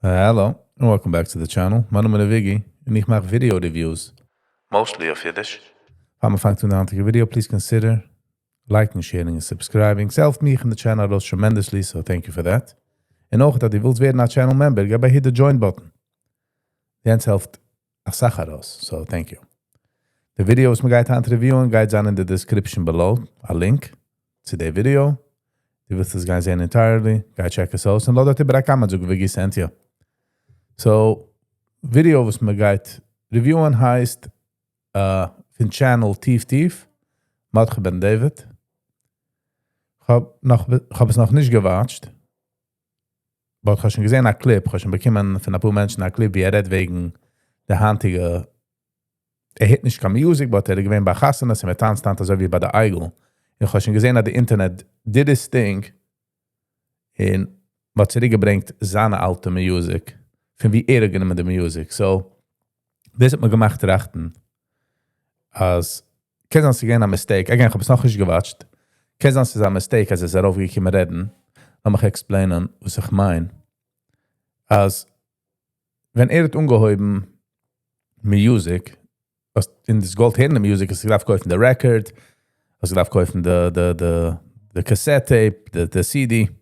Hello, and welcome back to the channel. מיין נאמען איז Viggy, און איך מאך video reviews. Mostly אויף אידיש. פאר מיר פאנגט אן די היינטיגע video, please consider liking, sharing און subscribing. ס'העלפט מיך און די channel ארויס tremendously, so thank you for that. און אויך, אז דו ווילסט ווערן א channel member, געב א hit the join button. דאס העלפט א סאך ארויס, so thank you. די video וואס מ'גייט היינט review ען גייט זיין אין די description below, א link צו די video. דו ווילסט עס גיין זען entirely, גיי check עס אויס און לאז דארט איבער א comment, זאג Viggy sent you. So, video וואס מ'גייט review ען הייסט פון channel טיף טיף, מרדכי בן דוד. איך האב נאך, איך האב עס נאך נישט גע watch ט. But איך האב שוין געזען א clip, איך האב שוין באקומען פון א פאר מענטשן א clip, ווי ער רעדט וועגן די היינטיגע, ער הערט נישט קיין music, but ער איז געווען ביי חתונות, און מ'טאנצט היינט אזוי ווי ביי די עגל. איך האב שוין געזען, אז די internet did this thing, און מ'האט צוריקגעברענגט זיינע אלטע music, פון ווי ער האט גענומען די music. So, דאס האט מיר געמאכט טראכטן, אז קען זיין ס'איז געווען א mistake, again, איך האב עס נאך נישט גע watch ט, קען זיין ס'איז א mistake, אז ער איז ארויפגעקומען רעדן, לאמיך explain ען, וואס איך מיין. אז ווען ער האט אנגעהויבן music, וואס אין דאס געוואלט הערן די music, האסט געדארפט קויפן די record, האסט געדארפט קויפן די cassette tape, די CD.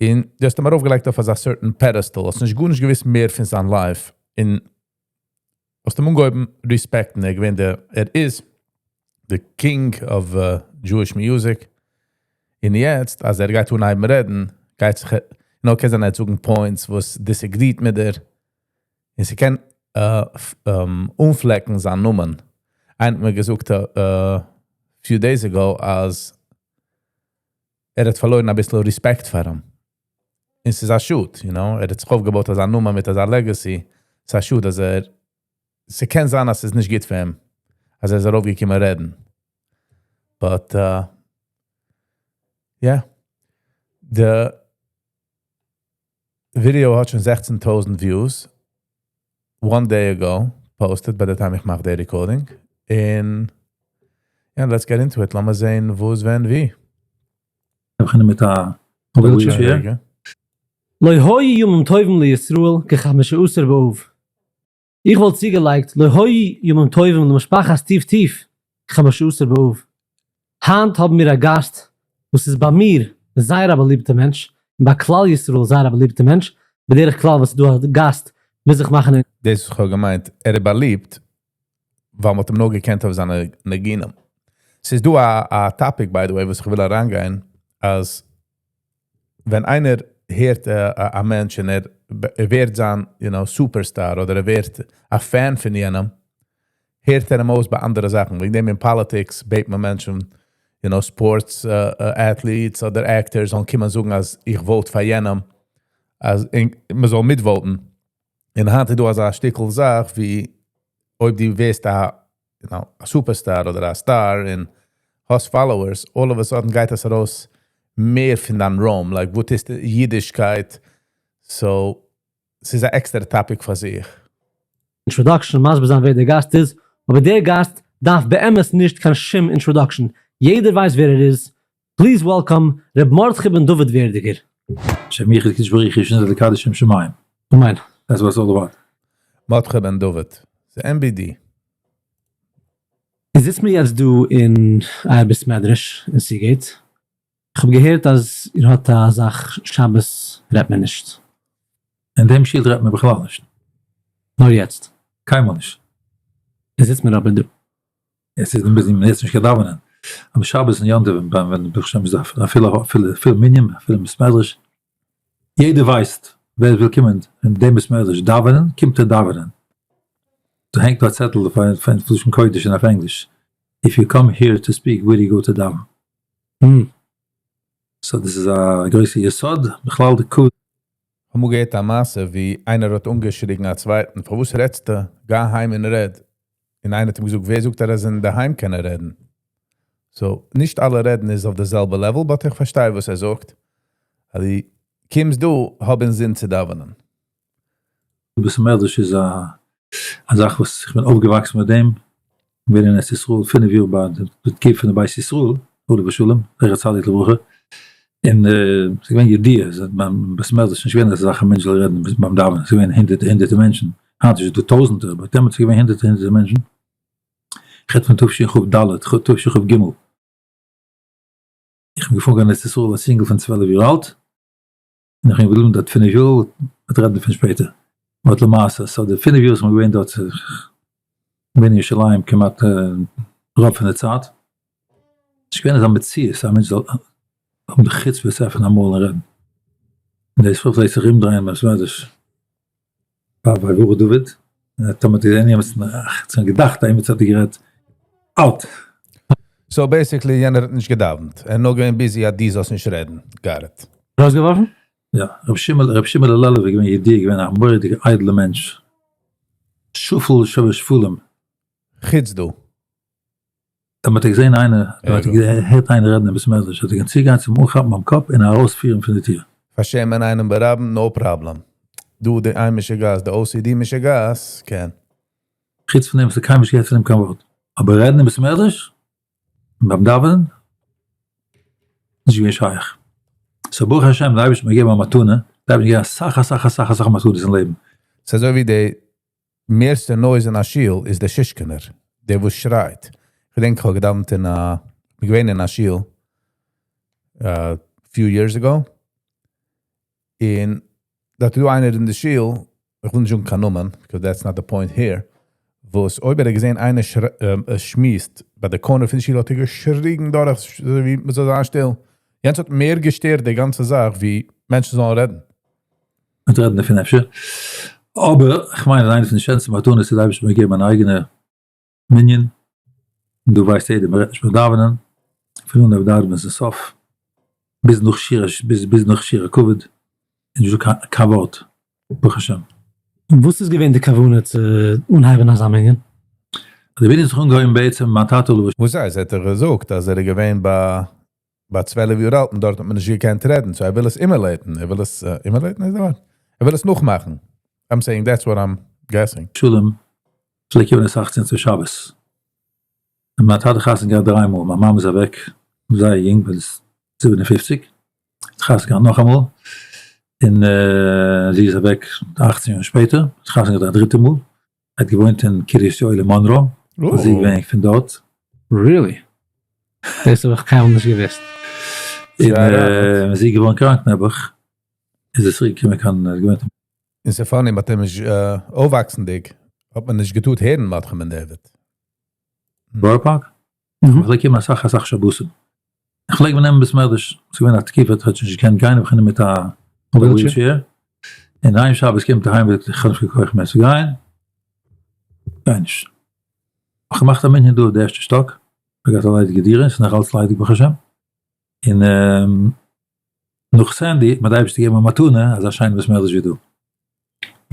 און דו האסט אים ארויפגעלייגט אויף אזא certain pedestal, האסט נישט גארנישט געוואוסט מער פון זיין life. און האסט אים אנגעהויבן respect ן, ער געווען דער, ער איז the king of Jewish music. און יעצט, אז ער גייט אנהייבן רעדן, גייט זיך, קען זיין ער וועט זאגן points, וואס disagree ט מיט דיר. און ס'קען אנפלעקן זיין נאמען. איינער האט מיר געזאגט few days ago, אז ער האט פארלוירן א ביסל respect פאר אים. און ס'איז א שאד, ער האט זיך אויפגעבויט אזא נאמען מיט אזא legacy. ס'איז א שאד, אז ער, ס'קען זיין, אז ס'איז נישט גוט פאר אים, אז ער איז ארויפגעקומען רעדן. But, yeah. The video האט שוין 16,000 views. One day ago, posted by the time איך מאך די recording. And yeah, let's get into it. לאמיר זען, וואו, ווען, ווי. מיר beginnen מיט א wheelchair. לא היו ימים טובים לישראל כחמשה עשר באב. איך וואלט צוגעלייגט, לא היו ימים טובים למשפחת טיף טיף כחמשה עשר באב. היינט האבן מיר א גאסט, וואס איז ביי מיר זייער א באליבטע מענטש, און ביי כלל ישראל זייער א באליבטע מענטש, בדרך כלל וואס דא א גאסט מוז איך מאכן. דאס האב איך געמיינט, ער איז באליבט, ווייל מ'האט אים נאר געקענט אויף זיינע ניגונים. ס'איז דא א topic, by the way, וואס איך וויל אריינגיין, אז ווען איינער הערט א מענטש און ער ווערט זיין superstar אדער ער ווערט א fan פון יענעם, הערט ער אים אויס ביי אנדערע זאכן. וועגן דעם אין politics בעט מען מענטשן, sports athletes אדער actors זאלן קומען זאגן, אז איך vote פאר יענעם, אז מען זאל מיט vote ן. און היינט איז דא אזא שטיקל זאך, ווי אויב דו ווערסט א superstar אדער א star און האסט followers, all of a sudden גייט עס ארויס מער פון דיין realm, like וואס איז די אידישקייט? So, ס'איז אן עקסטערע topic פאר זיך. Introduction, מסביר זיין ווער דער גאסט איז, אבער דער גאסט דארף באמת נישט קיין שום introduction. יעדער ווייסט ווער ער איז. Please welcome ר' מרדכי בן דוד ווערדיגער. שם יחוד קודשא בריך הוא ושכינתיה לקדש שם שמים. אמן. That's what it's all about. מרדכי בן דוד. ס'איז MBD. זיצט מיר יעצט דא אין אייער בית מדרש אין Seagate. איך האב געהערט אז איר האט א זאך שבת רעדט מען נישט. אין דעם שול רעדט מען בכלל נישט. נאר יעצט. קיינמאל נישט. עס זיצט מיר אבער דא. עס איז מיר יעצט נישט קיין דאווענען. אבער שבת און יום טוב ווען ברוך השם איז דא אפילו אפילו אפילו מנין אפילו בית מדרש. יעדער ווייסט ווער וויל קומען אין דעם בית מדרש דאווענען קומט ער דאווענען. דא הענגט א צעטל אויף לשון קודש און אויף ענגליש. If you come here to speak, where do you go to daven? So דאס איז א גרויסע יסוד, בכלל די קוד. אמאל געהערט א מעשה ווי איינער האט אנגעשריגן א צווייטן, פארוואס רעדסטו? גיי אהיים און רעד. און איינער האט אים געזאגט, ווער זאגט אז אין דער היים קען ער רעדן? So, נישט אלע רעדן איז אויף די זעלבע level, but איך פארשטיי וואס ער זאגט. אז דו קומסט דא, האב אין זין צו דאווענען. בית המדרש איז א זאך וואס איך בין אויפגעוואקסן מיט דעם. געווען אין ארץ ישראל 5 יאר ביי די תקופה פון די בית ישראל, עליו השלום, זכר צדיק לברכה. און ס'איז געווען ידיעה, ביים בית מדרש איז נישט געווען אזא זאך א מענטש זאל רעדן ביים דאווענען, ס'איז געווען הונדערטער הונדערטער מענטשן, היינט איז דא טויזנטער, אבער דעמאלטס איז געווען הונדערטער הונדערטער מענטשן, כ'רעד פון תשכ"ד, תשכ"ג. איך בין געפארן קיין ארץ ישראל אלס יונגל פון 12 יאר אלט, און איך בין געבליבן דארט פינף יאר, מ'וועט רעדן דערפון שפעטער, but למעשה, so די פינף יאר וואס כ'בין געווען דארט, געווען אין ירושלים כמעט רוב פון די צייט, נישט געווען אזא מציאות אז א מענטש זאל האבן די חוצפה צו עפענען א מויל און רעדן, און דאס פלעגט זיך אומדרייען ביים סמעדרעש ביי ברוך דוד, און האט טאמער געזען עמיצן, האט זיך געדאכט אז עמיצער האט גערעדט, out! So basically יענער האט נישט געדאווענט, ער איז נאר געווען busy אז דו זאלסט נישט רעדן, got it. ארויסגעווארפן? יא, רבי שמעון, רבי שמעון לעלוב איז געווען ידוע געווען א מורא'דיגע איידלע מענטש, שפל שבשפלים. חוץ דא. ווען מ'האט געזען איינער, ווען מ'האט געהערט איינער רעדן אין בית מדרש, האט ער געקענט צוגיין צום אנכאפן ביים קאפ און ארויספירן פון די טיר. פארשעמען איינעם ברבים, no problem. דא די איין משוגעת, די OCD משוגעת, קען. חוץ פון דעם האסטו קיינמאל נישט געהערט פון אים קיין ווארט. אבער רעדן אין בית מדרש? ביים דאווענען? נישט געווען שייך. so ברוך השם די אייבערשטער האט מיר געגעבן א מתנה, די אייבערשטער האט געגעבן אסאך אסאך אסאך אסאך מתנות אין לעבן. ס'איז אזוי ווי די מערסטע noise אין א שול איז דער שישקענער, דער וואס שרייט. כ'געדענק כ'האב געדאווענט אין א, כ'בין געווען אין א שול few years ago, און דארט איז דא איינער אין די שול, איך וויל נישט זאגן קיין נאמען, because that's not the point here, וואס אויב ער האט געזען איינער שמועסט ביי די corner פון די שול האט ער געשריגן דורך אזוי ווי מ'זאל זיין שטיל. יענץ האט מער געשטערט די גאנצע זאך ווי מענטשן זאלן רעדן. מ'וועט רעדן דערפון אפשר. אבער כ'מיין אז איינע פון די שענסטע מתנות איז די אייבערשטער האט מיר געגעבן אן אייגענע מנין, און דא ווייסט יעדער מ'רעדט נישט ביים דאווענען, פון אנהייב דאווענען ביזן סוף, ביז נאך שירה ביז ביז נאך שירה כבוד, איז נישטא קיין קיין ווארט, ברוך השם. און וואס איז געווען די כוונה צו אנהייבן אזא מנין? די מנין האט זיך אנגעהויבן בעצם מיין טאטע עליו וואס הייסט? האט ער געזאגט אז ער איז געווען ביי ביי 12 יאר אלט און דארט האט מען נישט געקענט רעדן, so ער וויל עס emulate ן, ער וויל עס emulate ן איז די ווארט? ער וויל עס נאכמאכן, I'm saying that's what I'm guessing. שלום פלעגט קומען אסאך צו אונז אויף שבת, און מיין טאטע חתונה געהאט דריי מאל, מיין מאמע איז אוועק זייער יונג ביי די 57, האט חתונה געהאט נאכאמאל, און זי איז אוועק 18 יאר שפעטער, האט חתונה געהאט א דריטע מאל, ער האט געוואוינט אין קרית יואל אין מאנרא, און זי איז געווען פון דארט. Really? דאס האב איך קיינמאל נישט געוואוסט. און זי איז געווארן קראנק נעבעך, איז זי צוריק געקומען קיין, האט געוואוינט אין. און ס'איז funny, מ'האט אים נישט, אויפוואקסנדיג האט מען נישט געטארט הערן מרדכי בן דוד. בארא פארק, איך פלעג קומען אסאך אסאך שבתים, איך פלעג מיר נעמען בית מדרש, ס'איז געווען א תקופה האט שוין נישט געקענט גיין, האב איך גענומען מיט א wheelchair, און איין שבת קומט אהיים זאגט איך האב נישט קיין כח מער צו גיין, גיי נישט. האב איך געמאכט א מנין דא אויף די ערשטע שטאק, איך האב געהאט א ליידיגע דירה, ס'איז נאך אלץ ליידיג ברוך השם, און נאך סענדי האט מיר די אייבערשטער געגעבן א מתנה אזא שיינע בית מדרש ווי דא.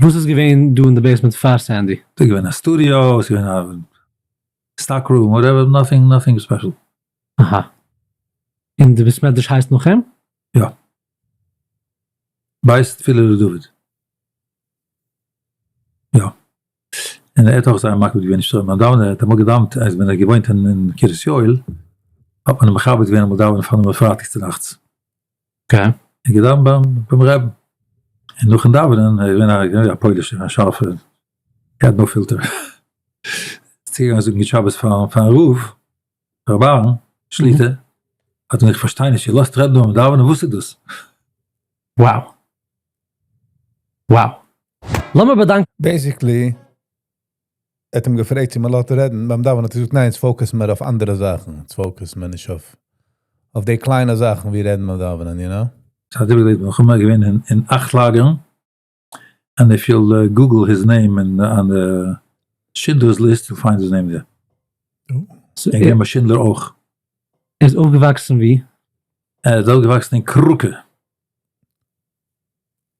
וואס איז געווען דא אין די basement פאר סענדי? ס'איז געווען א סטודיאו, ס'איז געווען א stock room, whatever, nothing nothing special. אהא. און די בית מדרש הייסט נאך אים? יא. בית תפילה לדוד. יא. און ער האט אויך זייער מקפיד געווען נישט צו רעדן ביים דאווענען, ער האט אמאל געדאווענט אז ווען ער האט געוואוינט אין קרית יואל האט מען אים מכבד געווען אמאל דאווענען פאר נאמען פרייטאג צונאכטס. Okay. ער האט געדאווענט ביים ביים רעבן, און נאכן דאווענען, ער איז געווען א פוילישער א שארפער, געהאט no filter, איז צוגעגאנגען זאגן גוט שבת פארן פארן רב, רבי אהרן שליטא, האט אים געזאגט איך פארשטיי נישט, איר לאזט רעדן ביים דאווענען, וואס איז דאס? Wow. Wow. לאמיר באדאנקען. Basically, ער האט אים געפרעגט צו מען לאזט רעדן ביים דאווענען, האט ער געזאגט ניין, יעצט focus מיר אויף אנדערע זאכן, יעצט focus מיר נישט אויף אויף די קליינע זאכן ווי רעדן ביים דאווענען, you know? ס'האט איבערגעלעבט די מלחמה, געווען אין אכט לאגערן, and if you'll Google his name in on the Schindler's List you'll find his name there. ער איז געווען ביי שינדלער אויך. ער איז אויפגעוואקסן ווי? ער איז אויפגעוואקסן אין קראקע.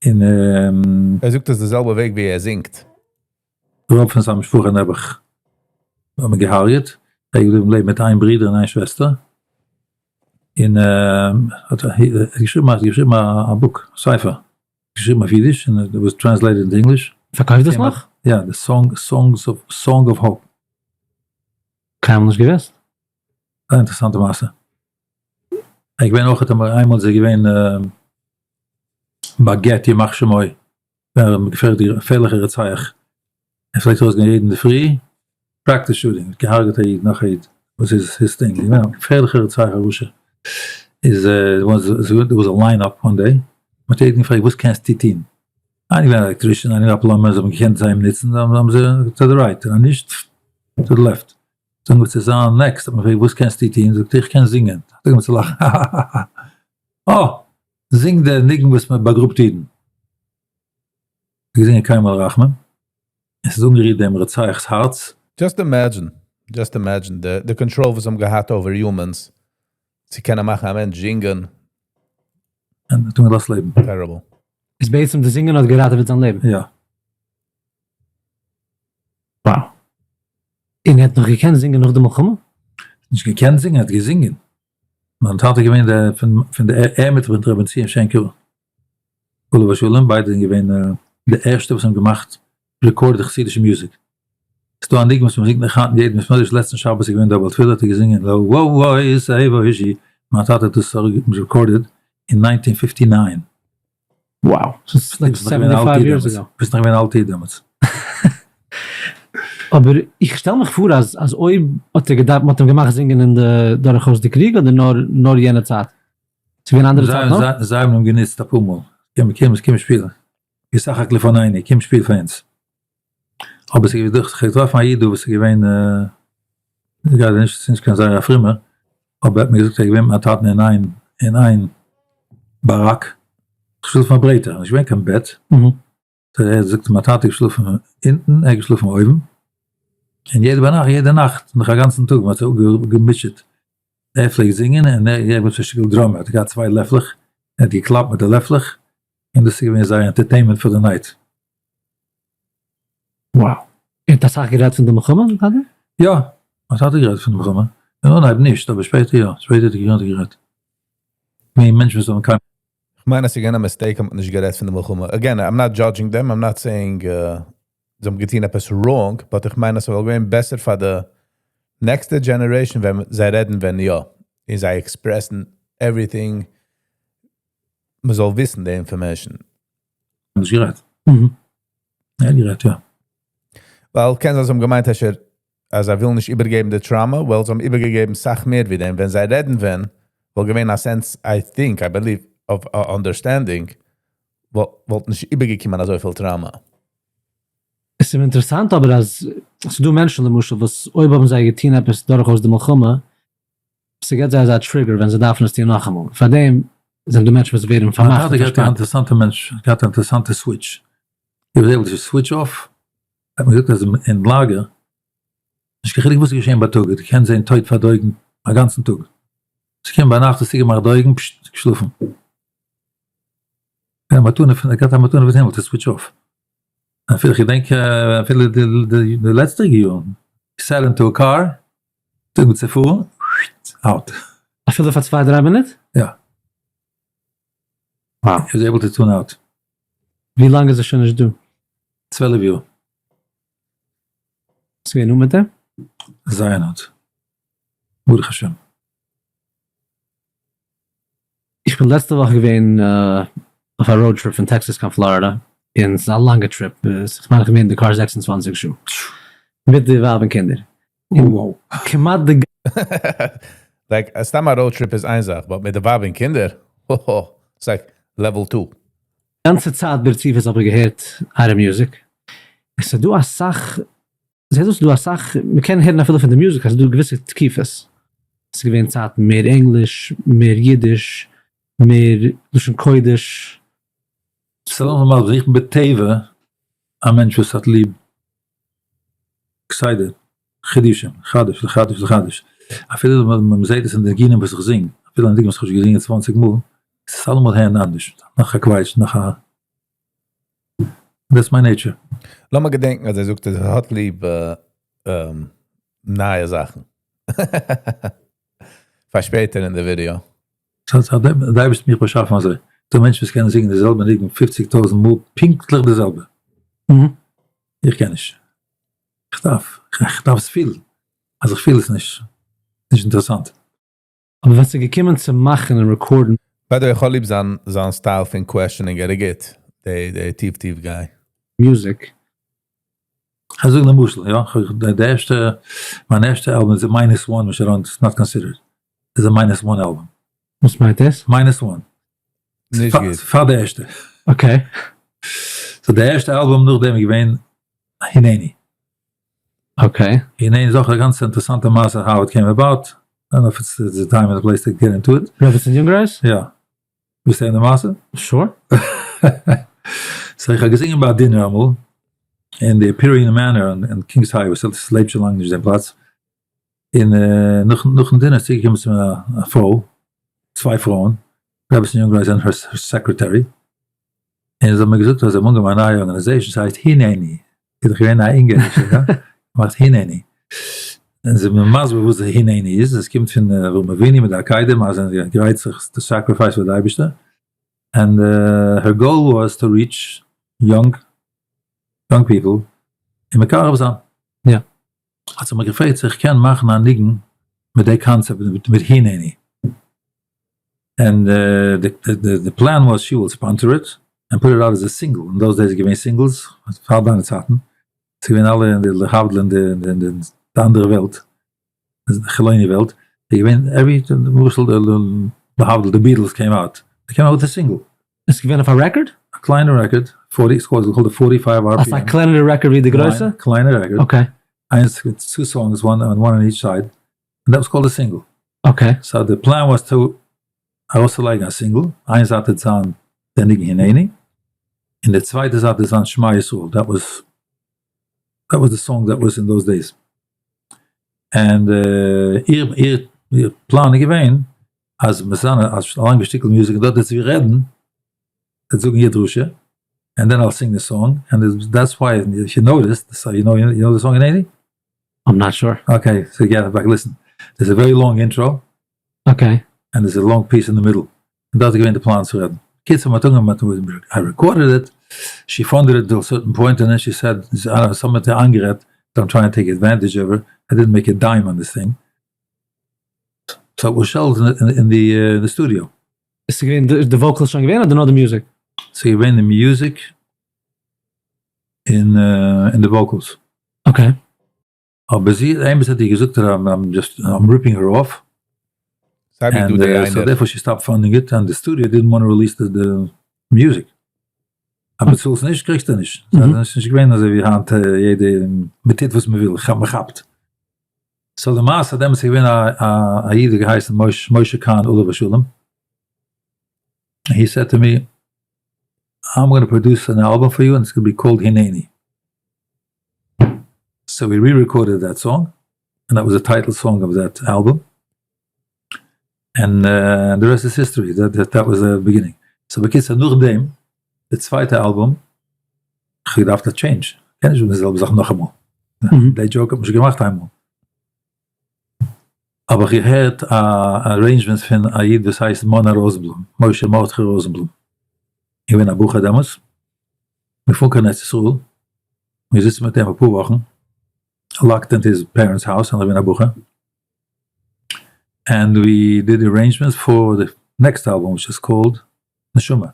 און. ער זאגט עס די זעלבע וועג ווי ער זינגט. רוב פון זיין משפחה נעבעך האט מען געהארגעט, ער איז געבליבן לעבן מיט איין ברודער און איין שוועסטער, און האט געשריבן האט געשריבן א book, א ספר, געשריבן אויף אידיש און it was translated into English. פארקויפט דאס נאך? יא, the song songs of Song of Hope. קיינמאל נישט געוואוסט. זייער אינטערעסאנטע מעשה. ער איז געווען אויך איינמאל איז ער געווען ביי געט ימח שמו, געפערליכע רוצח, ער פלעגט ארויסגיין יעדן אינדערפרי practice shooting, האט געהארגעט א איד נאך א איד, וואס איז his thing, געווען א געפערליכע רוצח א רשע, איז there was a line up one day, מען האט יעדן געפרעגט וואס קענסטו טון, איינער געווען א electrician איינער געווען א plumber, זיי האבן געקענט זיי אים נוצן, האבן זיי to the right און אז נישט to the left, זאגן מיר צו זיין next, האט מען געפרעגט וואס קענסטו טון, זאגט ער איך קען זינגען, האט ער אנגעהויבן צו לאכן האהאהא, אה! זינג די ניגון וואס מען באגראבט אידן. געזינגען קל מלא רחמים, עס איז אנגערירט דעם רוצח'ס הארץ. Just imagine, just imagine די control וואס זיי האבן געהאט over humans, צו קענען מאכן א מענטש זינגען. און האט אים געלאזט לעבן. Terrible. איז בעצם די זינגען האט געראטעוועט זיין לעבן? יא. Wow. און ער האט נאך געקענט זינגען נאך די מלחמה? נישט געקענט זינגען, ער האט געזינגען. מיין טאטע איז געווען דער פון די ער מיט ר' בן ציון שענקער עליו השלום ביידע זענען געווען די ערשטע וואס האבן געמאכט recorded חסידישע music. ס'איז דא א ניגון וואס מ'זינגט נאך היינט אין יעדן בית מדרש, לעצטן שבת איז געווען דא בעל תפילה האט ער געזינגען לא-וואו-וואו-איז-איי-וואו-איז-זי, מיין טאטע האט דאס recorded אין 1959. Wow, ס'איז like 75 years ago. ביסט נאך געווען אלט איד דעמאלטס. אבער איך שטעל מיך פאר אז אז אויב האט ער געדארפט, מ'האט אים געמאכט זינגען אין די דורכאויס די קריג אדער נאר נאר יענע צייט? ס'איז געווען אנדערע צייטן אויך? זיי האבן אים גענוצט אפאר מאל, קום קום קום שפיל, ישחק לפנינו, קום שפיל פאר אונז. אבער ס'איז געווען דורך, כ'האב געטראפן א איד דא וואס איז געווען, גראדע נישט, ס'איז נישט קיין זייער א פרומער, אבער ער האט מיר געזאגט ער איז געווען מיט מיין טאטן אין איין, אין איין באראק, געשלאפן אויף ברעטער, נישט געווען קיין בעט, ער זאגט מיין טאטע איז געשלאפן אונטן, ער איז געשלאפן אויבן, און יעדע ביינאכט, יעדע נאכט, נאך א גאנצן טאג, מ'האט זיך אפגעמוטשעט, ער פלעגט זינגען און ער איז געווען א שטיקל drummer, ער האט געהאט צוויי לעפלעך, ער האט געקלאפט מיט די לעפלעך, און דאס איז געווען זייער entertainment פאר די night. Wow. ער האט אסאך גערעדט פון די מלחמה, טאטע? יא, מיין טאטע האט גערעדט פון די מלחמה, אין אנהייב נישט, אבער שפעטער יא, שפעטער האט ער גערעדט. מער מענטשן וואס האבן קיין. כ'מיין אז ס'איז געווען א mistake אז מ'האט נישט גערעדט פון די מלחמה. Again, I'm not judging them, I'm not saying זיי האבן געטון עפעס wrong, but איך מיין אז ס'וואלט געווען בעסער פאר די next ע generation ווען זיי רעדן ווען יא, און זיי express ן everything, מ'זאל וויסן די information. נישט גערעדט. ער האט גערעדט יא. ווייל קען זיין זיי האבן געמיינט אפשר אז זיי ווילן נישט איבערגעבן די trauma, well זיי האבן איבערגעגעבן סאך מער ווי דעם, ווען זיי רעדן ווען וואלט געווען א sense I think I believe of understanding וואלט נישט איבערגעקומען אזויפיל trauma. עס איז אינטערעסאנט אבער אז ס'איז דא מענטשן למשל וואס אויב האבן זיי געטון עפעס דורכאויס די מלחמה, ס'געט זיי אזא trigger ווען זיי דארפן עס טון נאכאמאל, פארדעם זענען דא מענטשן וואס ווערן פארמאכט און פארשפארט. מיין טאטע געהאט א אינטערעסאנטע מענטש, געהאט א אינטערעסאנטע switch, he was able to switch off, האט מיר געזאגט אז אין לאגער, נישט קיין חילוק וואס איז געשען בייטאג, דו קענסט זען טויט פאר די אויגן א גאנצן טאג, ס'קומט ביינאכט האסט צוגעמאכט די אויגן, פששט, געשלאפן. א מתנה פון, געהאט א מתנה פון הימל to switch off. אפילו איך געדענק אפילו די לעצטעריגע יארן, sat into a car, טאג צו פארן, out. אפילו פאר צוויי דריי מינוט? יא. Wow. He was able to tune out. ווי לאנג איז ער שוין נישט דא? 12 יאר. ביסט געווען נאנט מיט אים? זייער נאנט. ברוך השם. איך בין לעצטע וואך געווען אויף א road trip פון טעקסאס קיין פלארידע, און ס'איז א לאנגע trip, איך מיין איך בין געווען אין די קאר 26 שעה, מיט די ווייב און קינדער, און כמעט די. Like סתם א road trip איז איין זאך, but מיט די ווייב און קינדער? האהא, ס'איז like level two. גאנצע צייט ברציפות האב איך געהערט אייערע music, עס איז דא אסאך זעט אויס ס'דא אסאך, מ'קען הערן אפילו פון די music אז ס'דא געוויסע תקופות, ס'איז געווען צייטן מער ענגליש, מער אידיש, מער לשון קודש. ס'איז נאכאמאל אז איך בין בטבע א מענטש וואס האט ליב כסדר חידושים, חדש לחדש לחדש, אפילו ווען מ'זעט עס אין די ניגונים וואס איך זינג, אפילו א ניגון וואס איך האב שוין געזינגען 20 מאל, עס איז אלעמאל הערן אנדערש, נאך א קווייטש, נאך א. That's my nature. לאמיר געדענקן אז ער זאגט אז ער האט ליב נייע זאכן. פאר שפעטער אין די ווידעא. ס'האט די אייבערשטער מיך באשאפן אזוי. דא מענטשן וואס קענען זינגען די זעלבע ניגון פופציג טויזנט מאל פונקטליך די זעלבע. איך קען נישט. איך דארף איך דארף עס פילן. אז איך פיל עס נישט, נישט אינטערעסאנט. אבער ווען ס'איז געקומען צו מאכן און record ן. By the way, איך האב ליב זיין זיין style פון questioning, ער איז גוט, די די טיף טיף guy. Music. כ'וועל זאגן למשל, יא, די ערשטע, מיין ערשטע album איז minus one, which I don't, it's not considered, איז א minus one album. וואס מיינט דאס? Minus one. נישט גוט. פאר די ערשטע. Okay. So די ערשטע album נאכדעם איז געווען הנני. Okay. הנני איז אויך א גאנץ אינטערעסאנטע מעשה how it came about, I don't know if it's the time and the place to get into it. רעבעצין יונגרייז? יא. ווילסט הערן די מעשה? Sure. So איך האב געזינגען ביי א dinner אמאל אין די Appian Manor אין Kings Highway, וואס לעבט שוין לאנג נישט דעם פלאץ, און נאכן dinner איז צוגעקומען צו מיר א פרוי, צוויי פרויען, רעבעצין יונגרייז און her secretary, און זיי האבן מיר געזאגט אז זיי האבן אנגעהויבן א נייע organization, ס'הייסט הנני, איז דאך געווען א אונגארישע, יא? געמאכט הנני. און זיי האבן מיר מסביר וואס די הנני איז, עס קומט פון אברהם אבינו מיט די עקידה, אז ער גרייט זיך to sacrifice פאר די אייבערשטער, and her goal was to reach young young people און מקרב זיין. יא. האט זי מיר געפרעגט צו איך קען מאכן א ניגון מיט די קאנצעפט מיט הנני. And the plan was she will sponsor it and put it out as a single, אין those days איז געווען singles, פאר דיינע צייטן, ס'איז געווען אלע אין די להבדיל אין די די אנדערע וועלט, חילוני וועלט, איז געווען every, למשל להבדיל די Beatles came out, they came out with a single. איז געווען אויף א record? א קליינע record, forty, it's called the forty five RPM. אזא קלענערע record ווי די גרויסע? קליינע record. Okay. איינס, two songs, one on each side, and that was called a single. Okay. So the plan was to ארויסצולייגן א single, איין זייט וועט זיין דער ניגון הנני, און די צווייטע זייט וועט זיין שמע ישראל, that was that was the song that was in those days. And איר איר איר פלאן איז געווען אז מ'זאל זיין א לאנגע שטיקל music און דארט וועט זי רעדן, וועט זאגן איר דרשה, and then I'll sing the song, and that's why if you noticed, so you know you know the song הנני? I'm not sure. Okay, so get back, listen. There's a very long intro. Okay. And there's a long piece in the middle. און דאס איז געווען די פלאן צו רעדן. קיצור, מ'האט אנגעהויבן, I recorded it, she funded it till a certain point, and then she said, some האט איר איינגערעדט, that I'm trying to take advantage of her, I didn't make a dime on this thing. So it was shelved in the in the studio. איז געווען די vocals שוין געווען אדער נאר די music? ס'איז געווען די music און און די vocals. Okay. אבער זי, אמת האט איר געזאגט I'm just, I'm ripping her off. סיי ווי דא די And so איינער. therefore she stopped funding it and the studio didn't want to release the the music. אז באצאלסט נישט קריגסטו נישט. ס'איז נישט געווען אזוי ווי היינט יעדע, מ'טוט וואס מ'וויל, מ'כאפט. So למעשה דעמאלטס איז געווען א א איד האט געהייסן משה קאהן עליו השלום, he said to me, I'm gonna produce an album for you and it's gonna be called הנני. So we re-recorded that song, and that was the title song of that album. And the rest is history, that, that, that was the beginning. So בקיצור, נאכדעם, די צווייטע album, איך האב געדארפט א change, קען נישט זאגן די זעלבע זאך נאכאמאל. די joke האט מען שוין געמאכט איינמאל. האב איך געהערט א arrangement פון א איד וואס הייסט מונה ראזנבלום, משה מרדכי ראזנבלום, געווען א בחור דעמאלטס, מיר פארן קיין ארץ ישראל, מיר זיצן מיט אים אפאר וואכן, locked in his parents house, און איך בין א בחור, and we did arrangements for the next album which is called נשמה.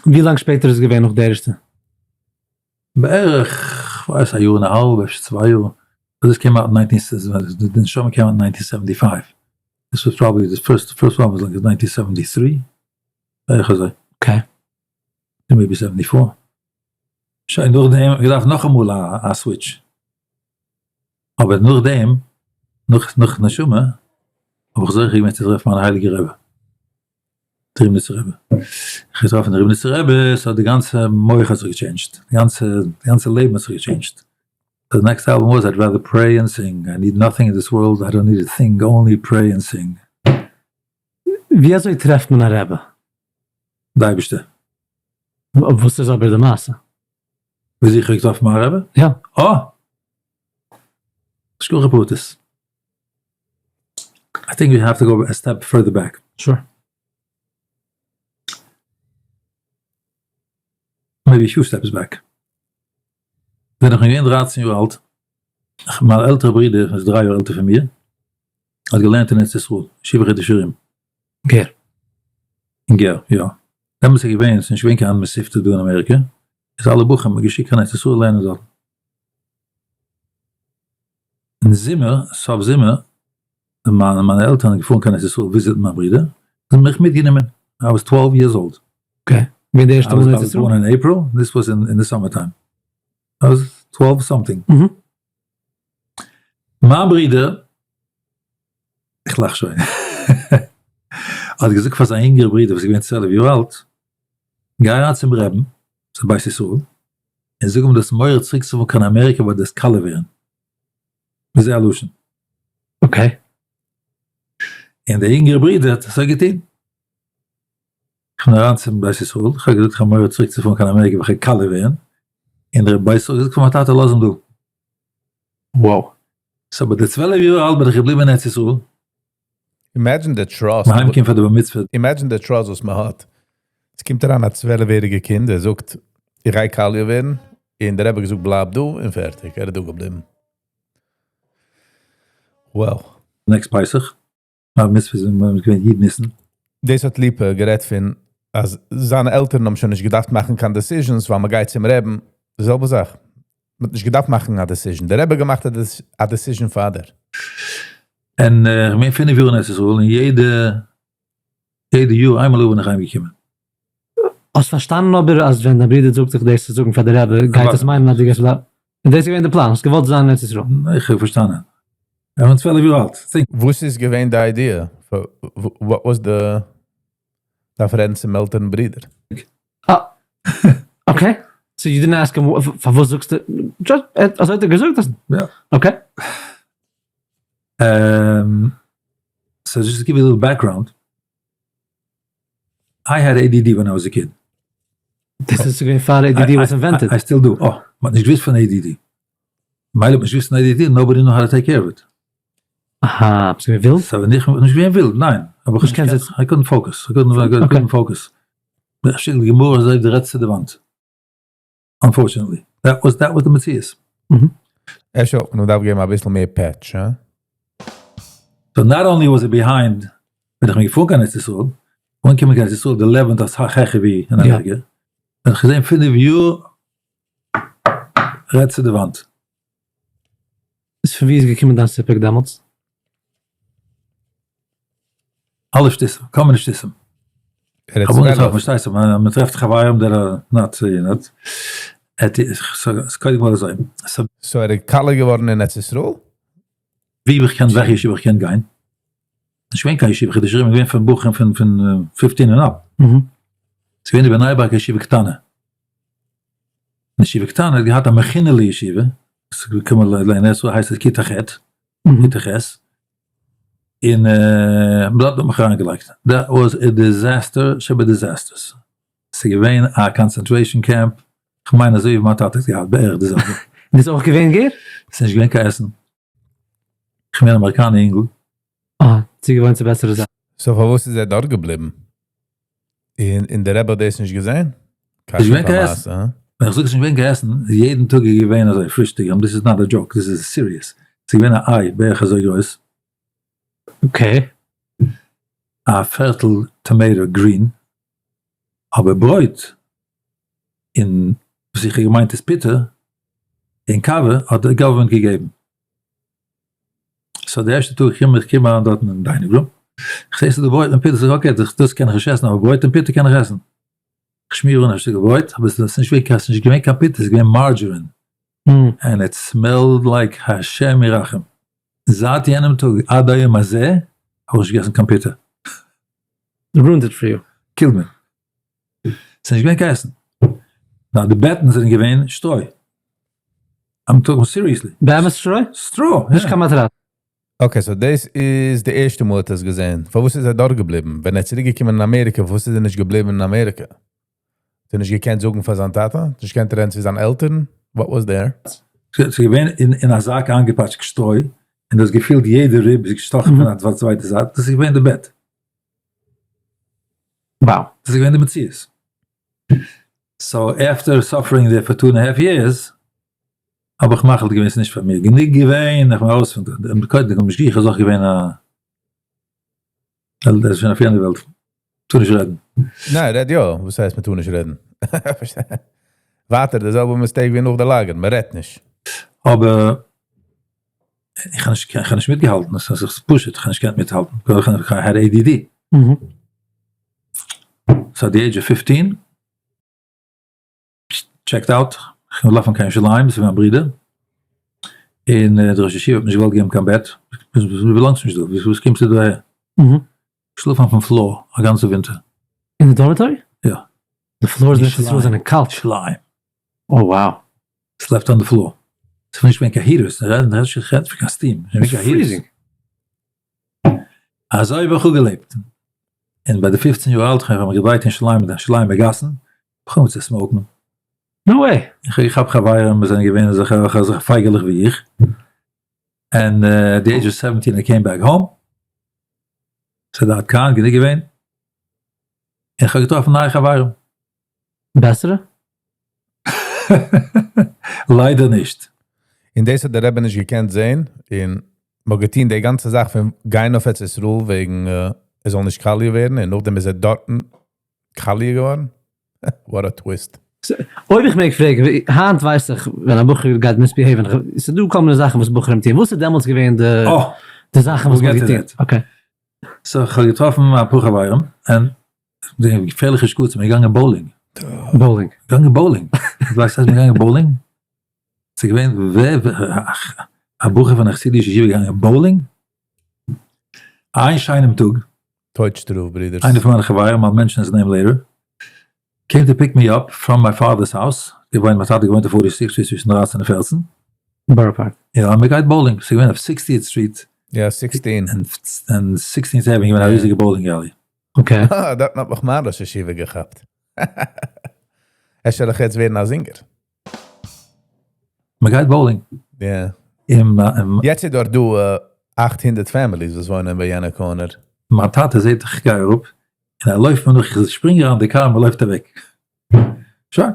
ווי לאנג שפעטער איז געווען נאך די ערשטע? בערך, כ'ווייס א יאר און א האלב, אפשר צוויי יאר, but this came out in nineteen, די נשמה came out in nineteen seventy five, this was probably the first, first one was like nineteen seventy three, בערך אזוי. Okay. Maybe seventy four. שוין נאכדעם געדארפט נאכאמאל א switch. אבער נאכדעם, נאך נאך נשמה, האב איך זוכה געווען צו טרעפן מיין הייליגע רבי, די ריבניצער רבי. איך האב געטראפן די ריבניצער רבי, so די גאנצע מח האט זיך גע change ט, די גאנצע די גאנצע לעבן האט זיך גע change ט. The next album was I'd rather pray and sing, I need nothing in this world, I don't need a thing, only pray and sing. ווי אזוי טרעפט מען א רבי? די אייבערשטער. וואס איז אבער די מעשה? ווי זיך איך געטראפן מיין רבי? יא. אה! השגחה פרטית. I think we have to go a step further back. Sure. Maybe few steps back. ווען איך בין געווען דרייצן יאר אלט, מיין עלטערע ברודער, איז דריי יאר עלטער פון מיר, האט געלערנט אין ארץ ישראל, ישיבה חידושי הרי"ם. גער. אין גער, יא. דעמאלטס איז געווען, ס'איז נישט געווען קיין מתיבתא דא אין אמעריקע, איז אלע בחורים האט געשיקט קיין ארץ ישראל לערנען דארטן. אין זומער, סוף זומער, זענען מיינע עלטערן געפארן קיין ארץ ישראל visit ן מיין ברודער, זיי האבן מיך מיטגענומען, I was 12 years old. Okay, ווען די ערשטע מאל אין ארץ ישראל? I was born in April, this was in the summer time. I was 12 something. מיין ברודער, איך לאך שוין, האט געזאגט פאר זיין יונגערע ברודער וואס איז געווען 12 יאר אלט, גיי אריין צום רעבן, צום בית ישראל, און זאג אים דאס מורא צוריק צו פארן קיין אמעריקע ווייל דאס קאלע ווערן. בזה הלשון. Okay. און דער יונגערע ברודער האט אזוי געטון. איך בין אריין צום בית ישראל, איך האב געזאגט איך האב מורא צוריק צו פארן קיין אמעריקע ווייל איך וועל קאלע ווערן, און דער בית ישראל האט געזאגט פאר מיין טאטע לאז אים דא. Wow. So ביי די 12 יאר אלט בין איך געבליבן אין ארץ ישראל. Imagine the trust. מיין קינד פאר די בר מצוה. Imagine the trust וואס מען האט. עס קומט אריין א 12-יעריגע קינד, ער זאגט, איך גיי קאליע ווערן, און דער רבי האט געזאגט, בלייב דא, און פערטיג, ער איז דא געבליבן. Wow. Next פסח, מיין בר מצוה איז געווען י' ניסן. דאס האט ליפא גערעדט פון, אז זיינע עלטערן האבן שוין נישט געדארפט מאכן קיין decisions, ווייל מען גייט צום רעבן, די זעלבע זאך. מען האט נישט געדארפט מאכן א decision. דער רבי האט געמאכט א decision פאר דיר. און איך בין פינף יאר אין ארץ ישראל, און יעדע יאר איינמאל בין איך אהיימגעקומען. האסט פארשטאנען אבער אז ווען דיין ברודער זאגט דיך דאס צו זאגן פאר די רבי, גייט עס מיינען אז דו גייסט בלייבן? און דאס איז געווען די פלאן, האסט געוואלט זיין אין ארץ ישראל? איך האב פארשטאנען. איך בין 12 יאר אלט. וואס איז געווען די idea? What was the דארף רעדן צום עלטערן ברודער? אה, okay. So you didn't ask him, פארוואס זאגסטו? Just, אזוי האט ער געזאגט אז. יא. Okay. So just to give you a little background, I had ADD when I was a kid. דאס איז געווען פאר ADD was invented. I still do. Oh, מ'האט נישט געוואוסט פון ADD. מילא האט מען נישט געוואוסט פון ADD, nobody knew how to take care of it. אהא, ביסט געווען ווילד? So ווען איך בין נישט געווען ווילד, ניין. אבער איך נישט קיין זיצן. I couldn't focus. I couldn't, I couldn't focus. איך שיק די גמרא אזוי די רעדסט צו די וואנט. Unfortunately. That was, that was the מציאות. אפשר מען דארף געבן אביסל מער patch, הא? So not only was it behind, ווען איך בין געפארן קיין ארץ ישראל, אנגעקומען קיין ארץ ישראל, די לעבן איז אסאך העכער ווי אין אמעריקע, ווען איך געזען פינף יאר, רעדט צו די וואנט. איז פון ווי איז געקומען דיין סיפוק דעמאלטס? אלע שטותים, כל מיני שטותים. ער האט איך האב אנגעטראפן, 12. פארשטייסט זיך, מען טרעפט חברים that are not, you know, עס קודם כל אזוי. So ער איז קאלע געווארן אין ארץ ישראל? ווי איך קען, וועלכע ישיבה איך קען גיין? נישט געווען קיין ישיבה, חידוש הרי"ם איז געווען פון בחורים פון 15 and up. ס'איז געווען די בני ברק ישיבה קטנה. די ישיבה קטנה האט געהאט א מכינה לישיבה, ס'איז געקומען לערנען, עס הייסט עס כיתה ח', כיתה ח', און דארט האט מען מיך אריינגעלייגט. That was a disaster שב disasters. ס'איז געווען א concentration camp, כ'מיין אזוי ווי מיין טאטע האט געהאט, בערך די זעלבע. און דאס איז אויך געווען גער? ס'איז נישט געווען קיין עסן. כ'בין אמעריקאנער אינגל. אה, צוגעוואוינט צו בעסערע זאכן. So פארוואס איז ער דארט געבליבן? און דער רבי האט דאס נישט געזען? נישט געווען קיין עסן. ווען איך זאג ס'איז נישט געווען קיין עסן, איז יעדן טאג איז געווען אזוי פרישטאג, און this is not a joke, this is serious. ס'איז געווען א איי בערך אזוי גרויס. Okay. א פערטל tomato green, אבער ברויט, און וואס איך האב געמיינט איז פיטא, און קאווע האט די government געגעבן. So די ערשטע טאג איך קום, איך קום אריין דארטן אין dining room, איך זע ס'איז דא ברויט און פיטא, זאג איך okay, דאס קען איך נישט עסן, אבער ברויט און פיטא קען איך עסן. איך שמיר אן א שטיקל ברויט, אבער ס'איז נישט געווען קיין, ס'איז נישט געווען קיין פיטא, ס'איז געווען margarine. And it smelled like השם ירחם. זייט יענעם טאג עד היום הזה האב איך נישט געגעסן קיין פיטא. Ruined it for you. Killed me. ס'איז נישט געווען קיין עסן. נאר די בעטן זענען געווען שטרוי. I'm talking seriously. באמת שטרוי? שטרוי, נישט קיין מאטראץ. Okay, so דאס איז די ערשטע מאל האט ער עס געזען. פארוואס איז ער דארט געבליבן? ווען ער איז צוריק געקומען אין אמעריקע, פארוואס איז ער נישט געבליבן אין אמעריקע? האט ער נישט געקענט זאגן פאר זיין טאטע? האט נישט געקענט רעדן צו זיינע עלטערן? What was there? ס'איז געווען אין א זאק איינגעפאטשט שטרוי, און דו האסט געפילט יעדע ריב איז געשטאכן פון א צווייטע זייט, דאס איז געווען די בעט. Wow. דאס איז געווען די מציאות. So after suffering there for two and half years, האב איך מחליט געווען ס'איז נישט פאר מיר, גענוג געווען, איך בין ארויס פון דא. קודם כל משגיח איז אויך געווען א. ער איז שוין אויף יענע וועלט. טאר נישט רעדן. ניין, רעד יא. וואס הייסט מען טאר נישט רעדן? ווייטער די זעלבע mistake ווי נאך די לאגער, מען רעדט נישט. אבער איך האב נישט איך האב נישט מיטגעהאלטן, עס איז פשוט איך האב נישט געקענט מיטהאלטן, איך האב ADD. So at the age of 15 checked out, איך בין געלאפן קיין ירושלים צו מיין ברודער, און דער ראש ישיבה האט נישט געוואלט געבן קיין בעט, דו belong סט נישט דא, וואס קומסטו דא אהער? געשלאפן אויפן floor א גאנצע ווינטער. אין די dormitory? יא. די floors אין ארץ ישראל זענען קאלט. שליים. Oh wow. Slept on the floor. ס'איז נישט געווען קיין heaters, רעדט פון קיין steam, נישט געווען קיין heaters. אזוי האב איך אפגעלעבט. און ביי די 15 יאר אלט, איך האב מיך געדרייט אין ירושלים, אין די ירושלימ'ער גאסן, איך האב אנגעהויבן צו smoke ן. No way! איך האב חברים וואס זענען געווען אזעלכע פייגעלעך ווי איך. And at the age of 17 I came back home. ס'איז עד כאן, גענוג געווען. איך האב געטראפן נייע חברים. בעסערע? ליידער נישט. און דאס האט דער רבי נישט געקענט זען, און מ'האט געטון די גאנצע זאך פון גיין אויף ארץ ישראל וועגן ער זאל נישט קאליע ווערן, און נאכדעם איז ער דארטן קאליע געווארן. What a twist. אויב איך מעג פרעגן, היינט ווייס איך ווען א בחור גייט misbehave ן, ס'איז דא כל מיני זאכן וואס בחורים טוען, וואס איז דעמאלטס געווען די זאכן וואס מ'האט געטון? Okay. So איך האב געטראפן אפאר חברים, און די געפערליכע שקצים, מ'איז געגאנגען bowling. Bowling. געגאנגען bowling. דו ווייסט אז מ'איז געגאנגען bowling? ס'איז געווען ווער, א בחור פון א חסידישע ישיבה געגאנגען bowling? איין שיינעם טאג. טויט שטראף ברידערס. איינער פון מיינע חברים, I'll mention his name later, came to pick me up from my father's house, געוואוינט, מיין טאטע געוואוינט אויף 46 street צווישן 13 און 14. בארא פארק. יא, מען גייט bowling, ס'איז געווען אויף 60th street. יא, 16. און 16th avenue געווען א ריזיגע bowling alley. Okay. אה, דארטן האט מיך מיין ראש ישיבה געכאפט. אפשר איך יעצט ווערן א זינגער. מען גייט bowling. יא. יעצט איז דארט דא 800 families וואס וואוינען ביי יענע corner. מיין טאטע זעט איך גיי אראפ, און ער לויפט מיר נאך, איך שפרינג אריין אין די קאר און מען לויפט אוועק. שוין,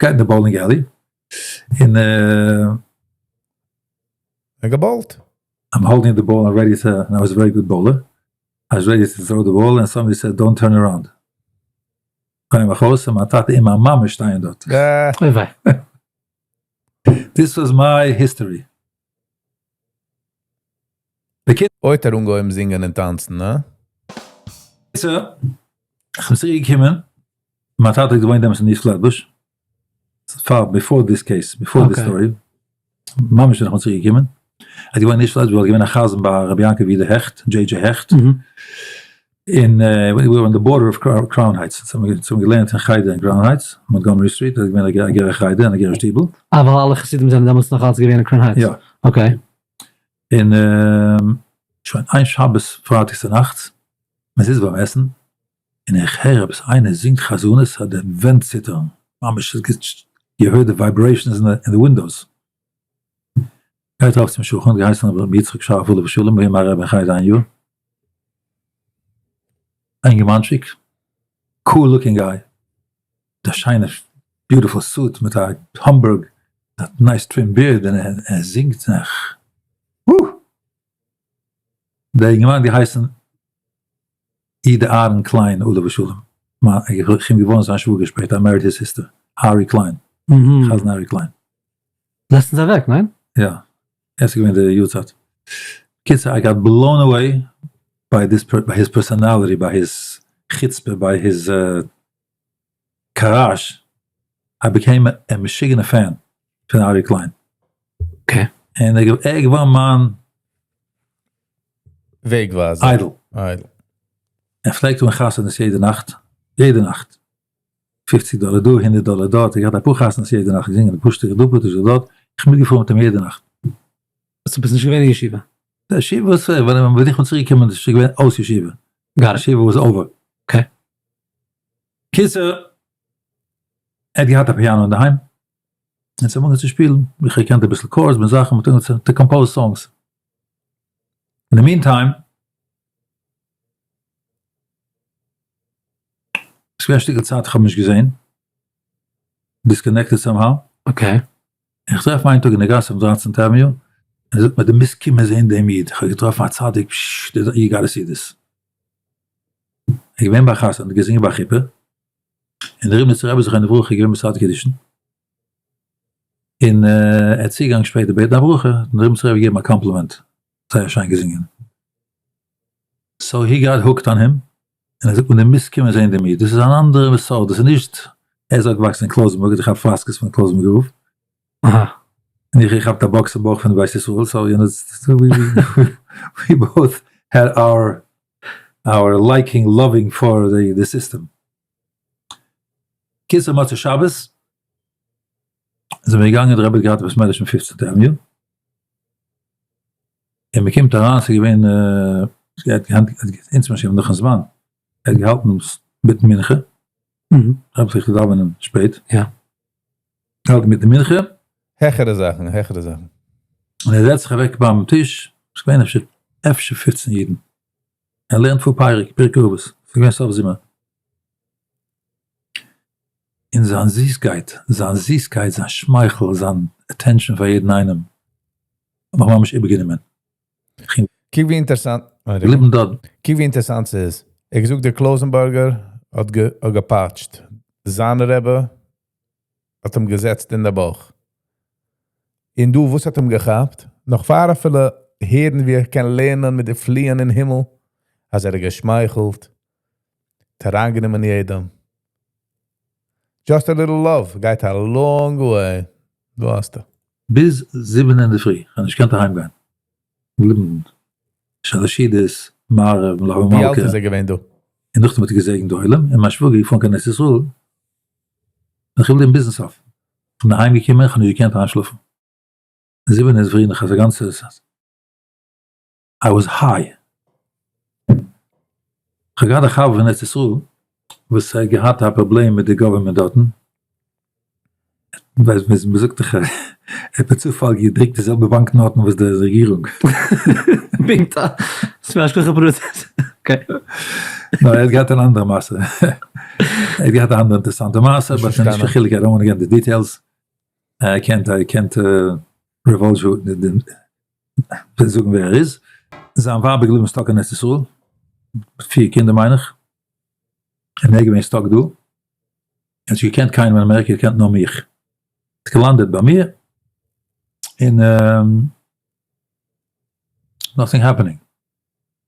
גייט אין די bowling alley, און ער גע bowl ט. I'm holding the ball, I'm ready to, and I was a very good bowler, I was ready to throw the ball and somebody said don't turn around. דריי מיך אויס און מיין טאטע און מיין מאמע שטייען דארט. אוי וויי. This was my history. אוי האט ער אנגעהויבן זינגען און טאנצן, הא? בקיצור, איך בין צוריק געקומען, מיין טאטע האט געוואוינט דעמאלטס אין East Flatbush, פאר before this case, before this story, ממש ווען איך בין צוריק געקומען, ער האט געוואוינט אין East Flatbush, ער איז געווען א חזן ביי רבי יעקב יודא העכט, דזשעי דזשעי העכט, און we were on the border of Crown Heights, אונז האבן געלערנט אין חדר אין Crown Heights, Montgomery Street, דאס איז געווען א גערער חדר און א גערער שטיבל. אה, ווייל אלע חסידים זענען דעמאלטס נאך אלץ געווען אין Crown Heights? יא. Okay. און שוין איין שבת פרייטאג צונאכטס, מען זיצט ביים עסן, און איך הער עפעס איינער זינגט חזנות אז די ווענט ציטערן, ממש עס גיבט you heard the vibrations אין די windows. גייט ארויף צום שכן, געהייסן רבי יצחק שארף עליו השלום, געווען מיין רבי אין חדר איין יאר, א אינגערמאנטשיק, cool looking guy, מיט א שיינע beautiful suit, מיט א Homburg, מיט א nice trim beard, און ער זינגט זיך, וואו! דער אינגערמאן האט געהייסן איד אהרן קליין עליו השלום, איך בין געווארן זיין שוואגער שפעטער, I married his sister, ארי קליין, חזן ארי קליין. לעצטנס אוועק, ניין? יא, עס איז געווען די יארצייט. קיצור, I got blown away by this by his personality, by his חוצפה, by his courage, I became א משוגענע fan פון ארי קליין. Okay. און ער איז געווארן מיין וועגווייזער. Idol. Idol. ער פלעגט האבן חתונות יעדע נאכט, יעדע נאכט. 50 דאלער דא, 100 דאלער דארט, ער האט געהאט אפאר חתונות יעדע נאכט, געזינגען אפאר שטיקער דא, אפאר שטיקער דארט, איך בין מיטגעפארן מיט אים יעדע נאכט. So ביסט נישט געווען אין ישיבה? די ישיבה וואס, ווען איך בין צוריק געקומען איז שוין געווען אויס ישיבה. Got it. ישיבה was over. Okay. קיצור, ער האט געהאט א פיאנא אינדערהיים, און ס'האט אנגעהויבן צו שפילן, איך האב געקענט אביסל chords מיט זאכן, מ'האט אנגעהויבן צו compose songs. In the meantime, ס'איז געווען א שטיקל צייט איך האב נישט געזען, disconnected somehow. Okay. איך טרעף אים איין טאג אין די גאס אויף 13 avenue, און ער זאגט מיר דו מוזט קומען זען דעם איד, איך האב געטראפן א צדיק, פששש, you gotta see this. איז געווען ביי א חתונה, האט געזינגען ביי א חופה, און דער ריבניצער רבי זכרונו לברכה איז געווען מסדר קידושין, און ער איז צוגעגאנגען שפעטער בעטן א ברכה, האט אים דער ריבניצער רבי געגעבן א קאמפלימענט, זייער שיין געזינגען. so he got hooked on him, און ער זאגט מיר דו מוזט קומען זען דעם איד, דאס איז אן אנדערע סארט, דאס איז נישט, ער איז אויפגעוואקסן אין קלויזענבורג, האט געכאפט פראסקעס פון קלויזענבורגער רב, און איך געכאפט א באקס אין בויך פון די בית ישראל, so you know, we both had our our liking loving for the system. קיצור מוצאי שבת זענען מיר געגאנגען, די רבי האט געהאט א בית מדרש אין פופצנטע avenue, און מען קומט אריין ס'איז געווען אונז מ'שוין נאכן זמן, ער האט געהאלטן מיטן מנחה, רבי פלעגט דאווענען שפעט, געהאלטן מיטן מנחה. העכערע זאכן, העכערע זאכן. און ער זעצט זיך אוועק ביים טיש, ס'איז געווען אפשר אפשר פופצן אידן, ער לערנט פאר פרק, פרקי אבות, ס'איז געווען סוף זומער, און זיין זיסקייט, זיין זיסקייט, זיין שמייכל, זיין attention פאר יעדן איינעם, האט מיך ממש איבערגענומען. קוק ווי אינטערסאנט, געבליבן דארט. קוק ווי אינטערסאנט ס'איז. ער האט געזאגט דער קלויזענבורגער האט געפאטשט. זיין רבי האט אים געזעצט אין די בויך. און דא וואס האט אים געכאפט? נאך פאר אפילו הערן ווי ער קען לערנען מיט די פליען אין הימל, אז ער האט געשמייכלט, האט אריינגענומען יעדעם. Just a little love גייט א long way. דא האסטו. ביז זיבן אינדערפרי, כ'האב נישט געקענט אהיים גיין. געבליבן שלשידעס, מעריב, מלוה מלכה. ווי אלט איז ער געווען דא? און נאכדעם האט ער געזעגנט די עולם, און מיין שוואגער איז געפארן קיין ארץ ישראל, בין איך געבליבן ביזן סוף. כ'בין אהיים געקומען, כ'האב נישט געקענט איינשלאפן. זיבן אינדערפרי נאך אזא גאנצע I was high. כ'האב געהאט א חבר פון ארץ ישראל וואס האט געהאט א פראבלעם מיט די government דארטן, מ'זאגט דאך ער האט בצופאל געדרוקט די זעלבע באנק נאטן וואס די רעגירונג. פונקט א ס'איז השגחה פרטית. Okay. נאר ער האט געהאט אן אנדערע מעשה. ער האט געהאט א אנדערע אינטערעסאנטע מעשה, but ס'איז נישט קיין חילוק, I don't want to get in the details. ער קענט ער קענט רעוואלזשו זאגן ווער ער איז. זיין ווייב איז געבליבן stuck אין ארץ ישראל, מיט פיר קינדער מיין איך, און ער איז געווען stuck דא, ער האט נישט געקענט קיינעם אין אמעריקע, ער האט געקענט נאר מיך, ער האט געלאנדעט ביי מיר, און nothing happening,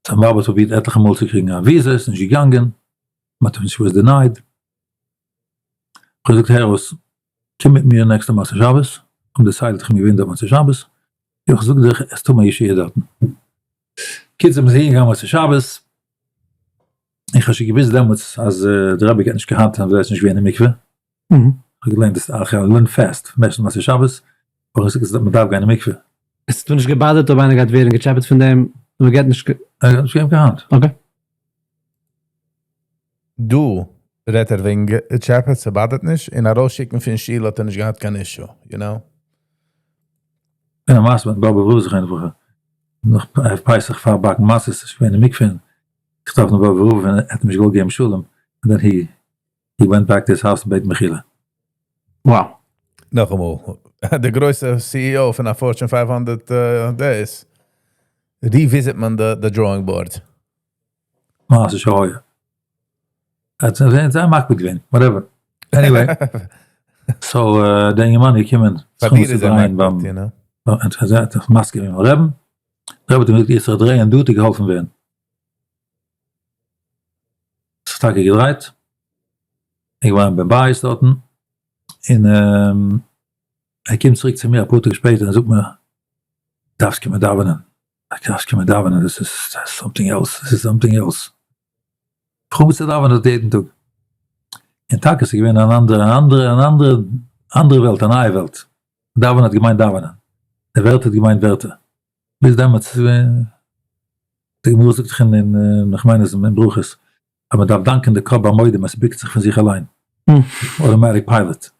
זיין ווייב האט פרובירט עטליכע מאל צו קריגן א וויזע, עס איז נישט געגאנגען, מען האט אים נישט denied, איך האב געזאגט הער אויס, קום מיט מיר נעקסטע מוצאי שבת, איך האב דערציילט איך בין געווען דארט מוצאי שבת, איך זאג דיך עס טוט מיר ישועה דארטן. קיצור מ'איז אהין געגאנגען מוצאי שבת, איך האב שוין געוויסט דעמאלטס אז די רבי גייט נישט קיין האנט אז ער איז נישט געווען אין מקווה, איך האב געלערנט דאס איך learn fast משך מוצאי שבת, האב איך געזאגט אז מ'דארף גיין אין מקווה. עס האט מיר נישט געבאדערט אויב איינער גייט ווערן געטשעפעט פון דעם, מ'גייט נישט. ער האט נישט געגעבן קיין האנט. Okay. דא רעדט ער וועגן געטשעפעט, ס'באדערט נישט, און ארויסשיקן פון שול האט ער נישט געהאט קיין issue, you know. געווען א מעשה מיט באבע רב זכרונו לברכה, נאך ערב פסח פאר באקן מצות איז געווען אין מקווה און געטראפן די באבע רב און ער האט אים נישט געוואלט געבן שלום, and then he he went back to his house און בעט מחילה. Wow. נאכאמאל, די גרויסע CEO פון א Fortune 500 דאס, revisit מען די drawing board. מעשה שהיה. ער האט זייער מקפיד געווען, whatever. Anyway, so דער אינגערמאן איז געקומען פאר דיר איז ער מקפיד, you know. ער האט זיך מסכים געווען ביים רעבן, דער רבי האט אים געזאגט איך זיך דרייען דא וועט איר געהאלפן ווערן. האט זיך טאקע געדרייט, ער איז געווארן בן בית דארטן, און ער קומט צוריק צו מיר אפאר טאג שפעטער און זאגט מיר, דארפסט קומען דאווענען. דארפסט קומען דאווענען, דאס איז something else, דאס איז something else. איך האב צו דאווענען דארט יעדן טאג. און טאקע עס איז געווען אן אנדערע, אן אנדערע, אן אנדערע, אנדערע וועלט, א נייע וועלט. דאווענען האט געמיינט דאווענען. די ווערטער האט געמיינט ווערטער. ביז דעמאלטס איז געווען, די גמרא זאגט דאך אין, איך מיין אז אין ברכות, אז מען דארף דאנקען די קאפ ביי מודים אז ס'בוקט זיך פון זיך אליין. Automatic pilot.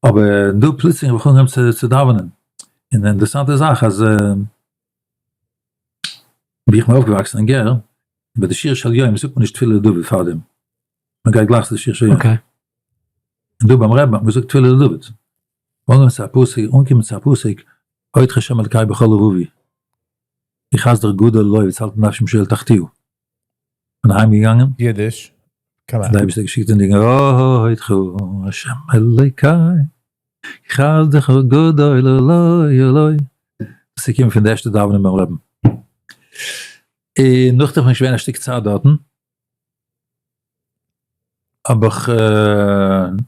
אבער דא פלוצלינג האב איך אנגעהויבן צו דאווענען, און די אינטערעסאנטע זאך אז ווי איך בין אויפגעוואקסן אין גער, ביי די שיר של יום זאגט מען נישט תפילה לדוד פארדעם, מען גייט גלייך צו די שיר של יום. און דא ביים רבי'ן האט מען געזאגט תפילה לדוד, אנגעקומען צו א פסוק, אנגעקומען צו א פסוק, אודך השם אלקי בכל לבבי, כי חסדך גדול עלי והצלת נפשי משאול תחתיה. בין אהיים געגאנגען. אידיש, come on. די אייבערשטער האט געשיקט די ניגון אודך השם אלוקי כי חסדך גדול עלי עלי, דאס איז געקומען פון די ערשטע דאווענען ביים רבין, און נאכדעם בין איך געווען א שטיק צייט דארטן, האב איך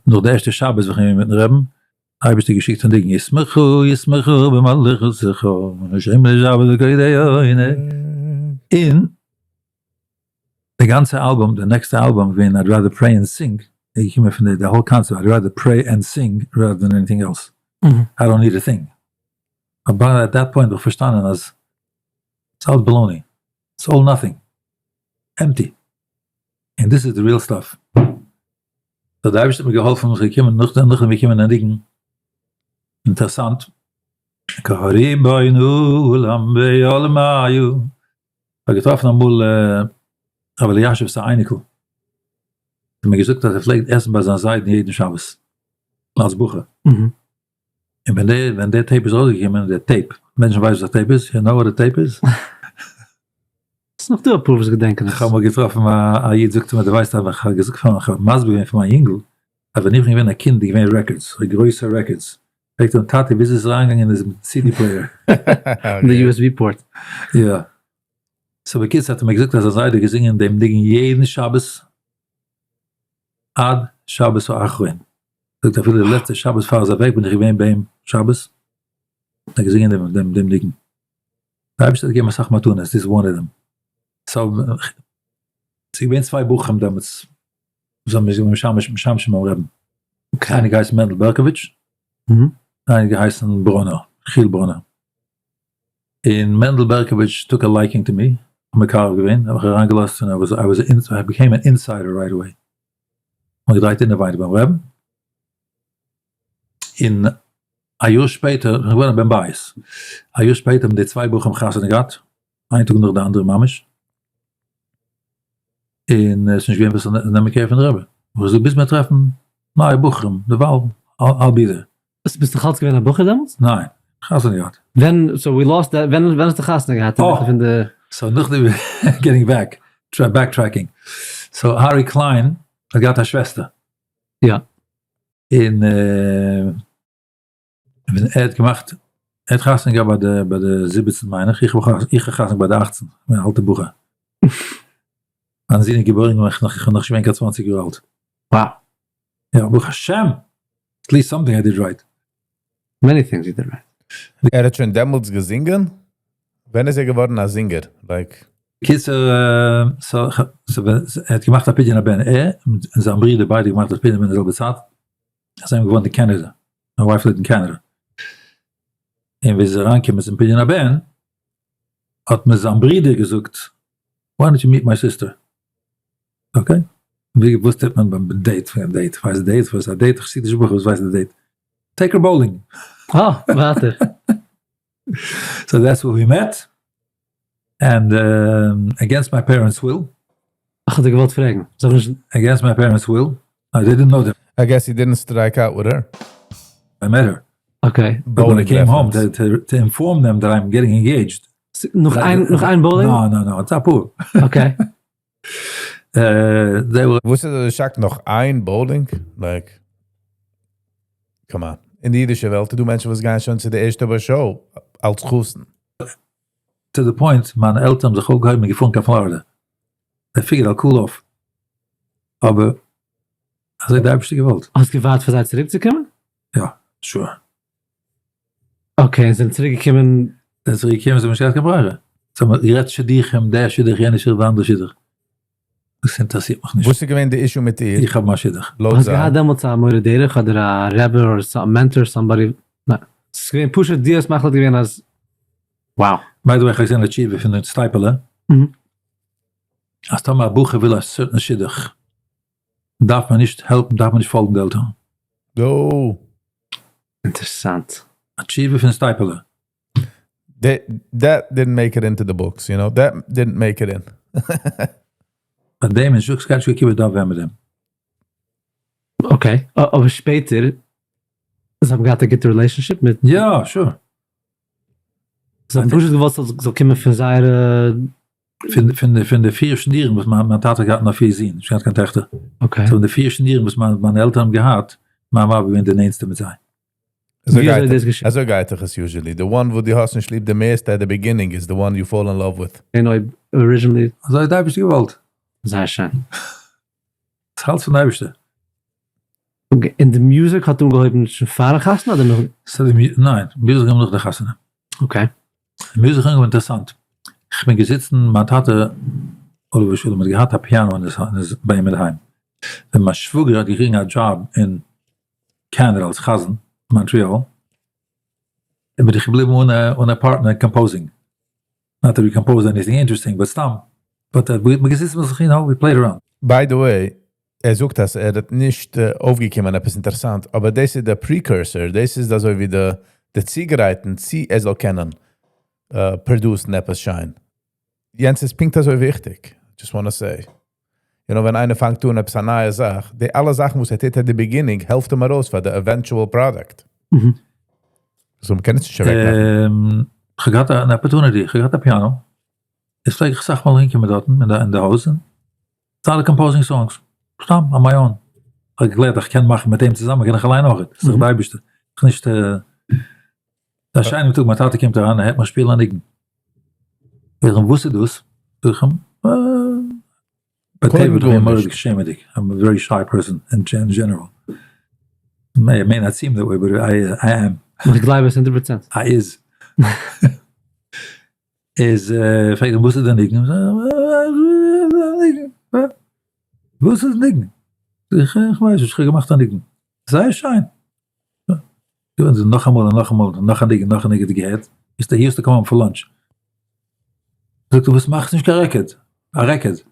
נאך די ערשטע שבת ווען איך בין געווען מיטן רבין, די אייבערשטער געשיקט א ניגון ישמחו ישמחו במלכותך שומרי שבת וקוראי עונה, און די גאנצע אלבום, די next ע אלבום געווען I'd rather pray and sing, איז געקומען פון די whole concept I'd rather pray and sing rather than anything else, I don't need a thing. אבער at that point האב איך פארשטאנען אז ס'איז אלס baloney, it's all nothing, empty, און דאס איז די real stuff. so די אייבערשטער האט מיר געהאלפן, ס'איז געקומען נאכדעם, נאכדעם איז געקומען א ניגון, אינטערעסאנט, קה ריבון עולם בעלמיו, כ'האב געטראפן אמאל רב אלישיב'ס א אייניקל, האט ער מיר געזאגט אז ער פלעגט עסן ביי זיין זיידן יעדן שבת אלס בחור, און ווען די ווען די tape איז ארויסגעקומען, די tape, מענטשן ווייסן וואס א tape איז? you know what a tape is? ס'איז נאך דא אפאר וואס געדענקען עס. כ'האב אמאל געטראפן א איד זאגט ער מיר דו ווייסט אז כ'האב געזאגט פאר מיין כ'האב מסביר געווען פאר מיין יונגל אז ווען איך בין געווען א קינד איז געווען records, גרויסע records, פרעגט אים טאטי וויאזוי איז אריינגעגאנגען אין די CD player? אין די USB port. יא. so בקיצור האט ער מיר געזאגט אז זיין זיידע האט געזינגען דעם ניגון יעדן שבת עד שבת האחרון. זאגט אפילו די לעצטע שבת פאר ער איז אוועק בין איך געווען ביי אים שבת, האט ער געזינגען דעם דעם דעם ניגון. די אייבערשטער האט געגעבן אסאך מתנות, this is one of them. so ס'איז געווען צוויי בחורים דעמאלטס וואס האבן געווען משמש משמשים ביים רעבן. איינער געהייסן מענדל בערקאוויטש, איינער געהייסן בראנער, יחיאל בראנער. און מענדל בערקאוויטש took a liking to me, מקרב געווען, האב איך אריינגעלאזט און I was I was I became an insider right away. מ'האט געדרייט אינעווייניג ביים רעבן. און א יאר שפעטער, איך בין געווארן א בן בית, א יאר שפעטער האבן די צוויי בחורים חתונה געהאט, איין טאג נאך די אנדערע ממש, און עס איז נישט געווען וואס נעמען care פון די רבי, האב איך געזאגט ביז מיר טרעפן נייע בחורים, דערווייל I'll be there. ביסט נאך אלץ געווען א בחור דעמאלטס? ניין, חתונה געהאט. ווען, so we lost that, ווען האסטו חתונה געהאט? אה, so נאך די, getting back, backtracking, so הארי קליין האט געהאט א שוועסטער. יא. און ווען ער האט געמאכט, ער האט חתונה געהאט ביי די ביי די 17 מיין איך, איך האב איך האב חתונה געהאט ביי די 18, כ'בין א אלטע בחור. מיין זון איז געבוירן געווארן איך נאך איך בין נאך נישט געווען קיין 20 יאר אלט. Wow. יא, ברוך השם! At least something I did right. Many things you did right. ער האט שוין דעמאלטס געזינגען? ווען איז ער געווארן א זינגער? Like. קיצור, so ער האט געמאכט א פדיון הבן, ער און זיין ברודער ביידע געמאכט א פדיון הבן די זעלבע צייט, זיי האבן געוואוינט אין קענעדע, מיין wife לעבט אין קענעדע, און ווי זי איז אריינגעקומען צום פדיון הבן, האט מיר זיין ברודער געזאגט, why don't you meet my sister? Okay, ווי וואס טוט מען ביים date פון א date? ווייסט date? וואס איז א date? חסידישע בחור וואס ווייסט די date? Take her bowling! אה, ווייטער. So that's where we met, and against my parents will. איך האב דיר געוואלט פרעגן, זיי האבן נישט. Against my parents will, I didn't know them. I guess he didn't strike out with her. I met her. Okay. But when I came home to inform them that I'm getting engaged. נאך איין נאך איין bowling? No no no, it's אפאר. Okay. וואס איז אזוי shocked נאך איין bowling? Like, come on. אין די אידישע וועלט איז דא מענטשן וואס גייען שוין צו די ערשטע show אלס חתן. To the point, מיינע עלטערן האבן זיך אויפגעהויבן און געפארן קיין פלארידע. They figured I'll cool off. אבער אזוי האט די אייבערשטער געוואלט. האסט געווארט פאר זיי צוריקצוקומען? יא, sure. Okay, און זענען צוריק געקומען. זענען צוריק געקומען, זיי האבן נישט געהאט קיין ברירה. זיי האבן גערעדט שידוכים, דער שידוך, יענער שידוך, די אנדערע שידוך. דאס אינטערעסירט מיך נישט. וואס איז געווען די issue מיט איר? איך האב מיין שידוך. לויט האסט זיי. געהאט דעמאלטס א מורה דרך אדער א רבי אר א mentor somebody? ניין. ס'איז געווען פשוט דו האסט מחליט געווען אז wow. By the way, איך האב געזען א תשובה פון דעם סטייפלער, אז טאמער א בחור וויל א certain שידוך, דארף מען נישט העלפן, דארף מען נישט פאלגן די עלטערן. Oh. אינטערעסאנט. א תשובה פון סטייפלער. That didn't make it into the books, you know, that didn't make it in. ביי דעם איז זאגסט גייט שוין כיבוד אב ואם מיט דעם. Okay, אבער שפעטער זיי האבן געהאט א גוטע relationship מיט. יא, sure. זיי האבן פשוט געוואלט ס'זאל קומען פון זייערע. פון פון פון די פיר שנירן וואס מיין מיין טאטע האט געהאט נאר פיר זין, נישט געהאט קיין טעכטער. Okay. So פון די פיר שנירן וואס מיין מיינע עלטערן האבן געהאט, מיין ווייב איז געווען די נענטסטע מיט זיי. אזוי ווי אזוי גייט דאס געשען? אזוי גייט דאך עס usually. The one וואס דו האסט נישט ליב די מערסטע at the beginning is the one you fall in love with. און אויב originally. אזוי האט די אייבערשטער געוואלט. זייער שיין. עס האלט פון די אייבערשטער. Okay, און די music האט אנגעהויבן שוין פארן חתונה אדער נאך? סא די ניין, music אנגעהויבן נאך די חתונה. Okay. די music אנגעהויבן אינטערעסאנט. כ'בין געזיצן, מיין טאטע עליו השלום האט געהאט א פיאנא אין ביי אים אינדערהיים. ווען מיין שוואגער האט געקריגן א דזשאב אין קענעדע אלס חזן, מאנטריאל, בין איך געבליבן אן א partner composing. Not that we compose anything interesting, but סתם. But מ'איז געזיצן מיט זיך, you know, we played around. By the way, ער זאגט אז ער האט נישט אויפגעקומען עפעס אינטערעסאנט, אבער דאס איז די precursor, דאס איז אזוי ווי די די צוגרייטן צו ער זאל קענען produce ן עפעס שיין. יענץ איז פונקט אזוי וויכטיג, just wanna say. You know ווען איינער פאנגט אן עפעס א נייע זאך, די אלע זאכן וואס ער טוט at the beginning העלפט אים ארויס פאר די eventual product. So מ'קען עס נישט אוועקמאכן. כ'האב געהאט אן opportunity, כ'האב געהאט א פיאנא, איז פלעג איך אסאך מאל אהינקומען דארטן אין די הויז און started composing songs, סתם on my own, כ'האב געקלערט אז כ'קען מאכן מיט אים צוזאמען קען איך אליין אויך, ס'איז דאך די אייבערשטער, איך נישט. א שיינעם טאג מיין טאטע קומט אריין ער הערט מיך שפילן א ניגון, זאג איך אים וואס איז דאס? זאג איך אים בטבע בין איך מורא'דיג שעמעדיג, I'm a very shy person in general, may may not seem that way but I am. איך גלייב עס הונדערט פראצענט. I is. איז פרעגט אים וואס איז די ניגון? וואס איז ניגון? זאג איך איך ווייס נישט איך האב געמאכט א ניגון. זייער שיין. געווען זיי נאכאמאל און נאכאמאל און נאך א ניגון נאך א ניגון האט געהערט, איז he used to come home for lunch. זאגט ער וואס מאכסט נישט קיין record? א record.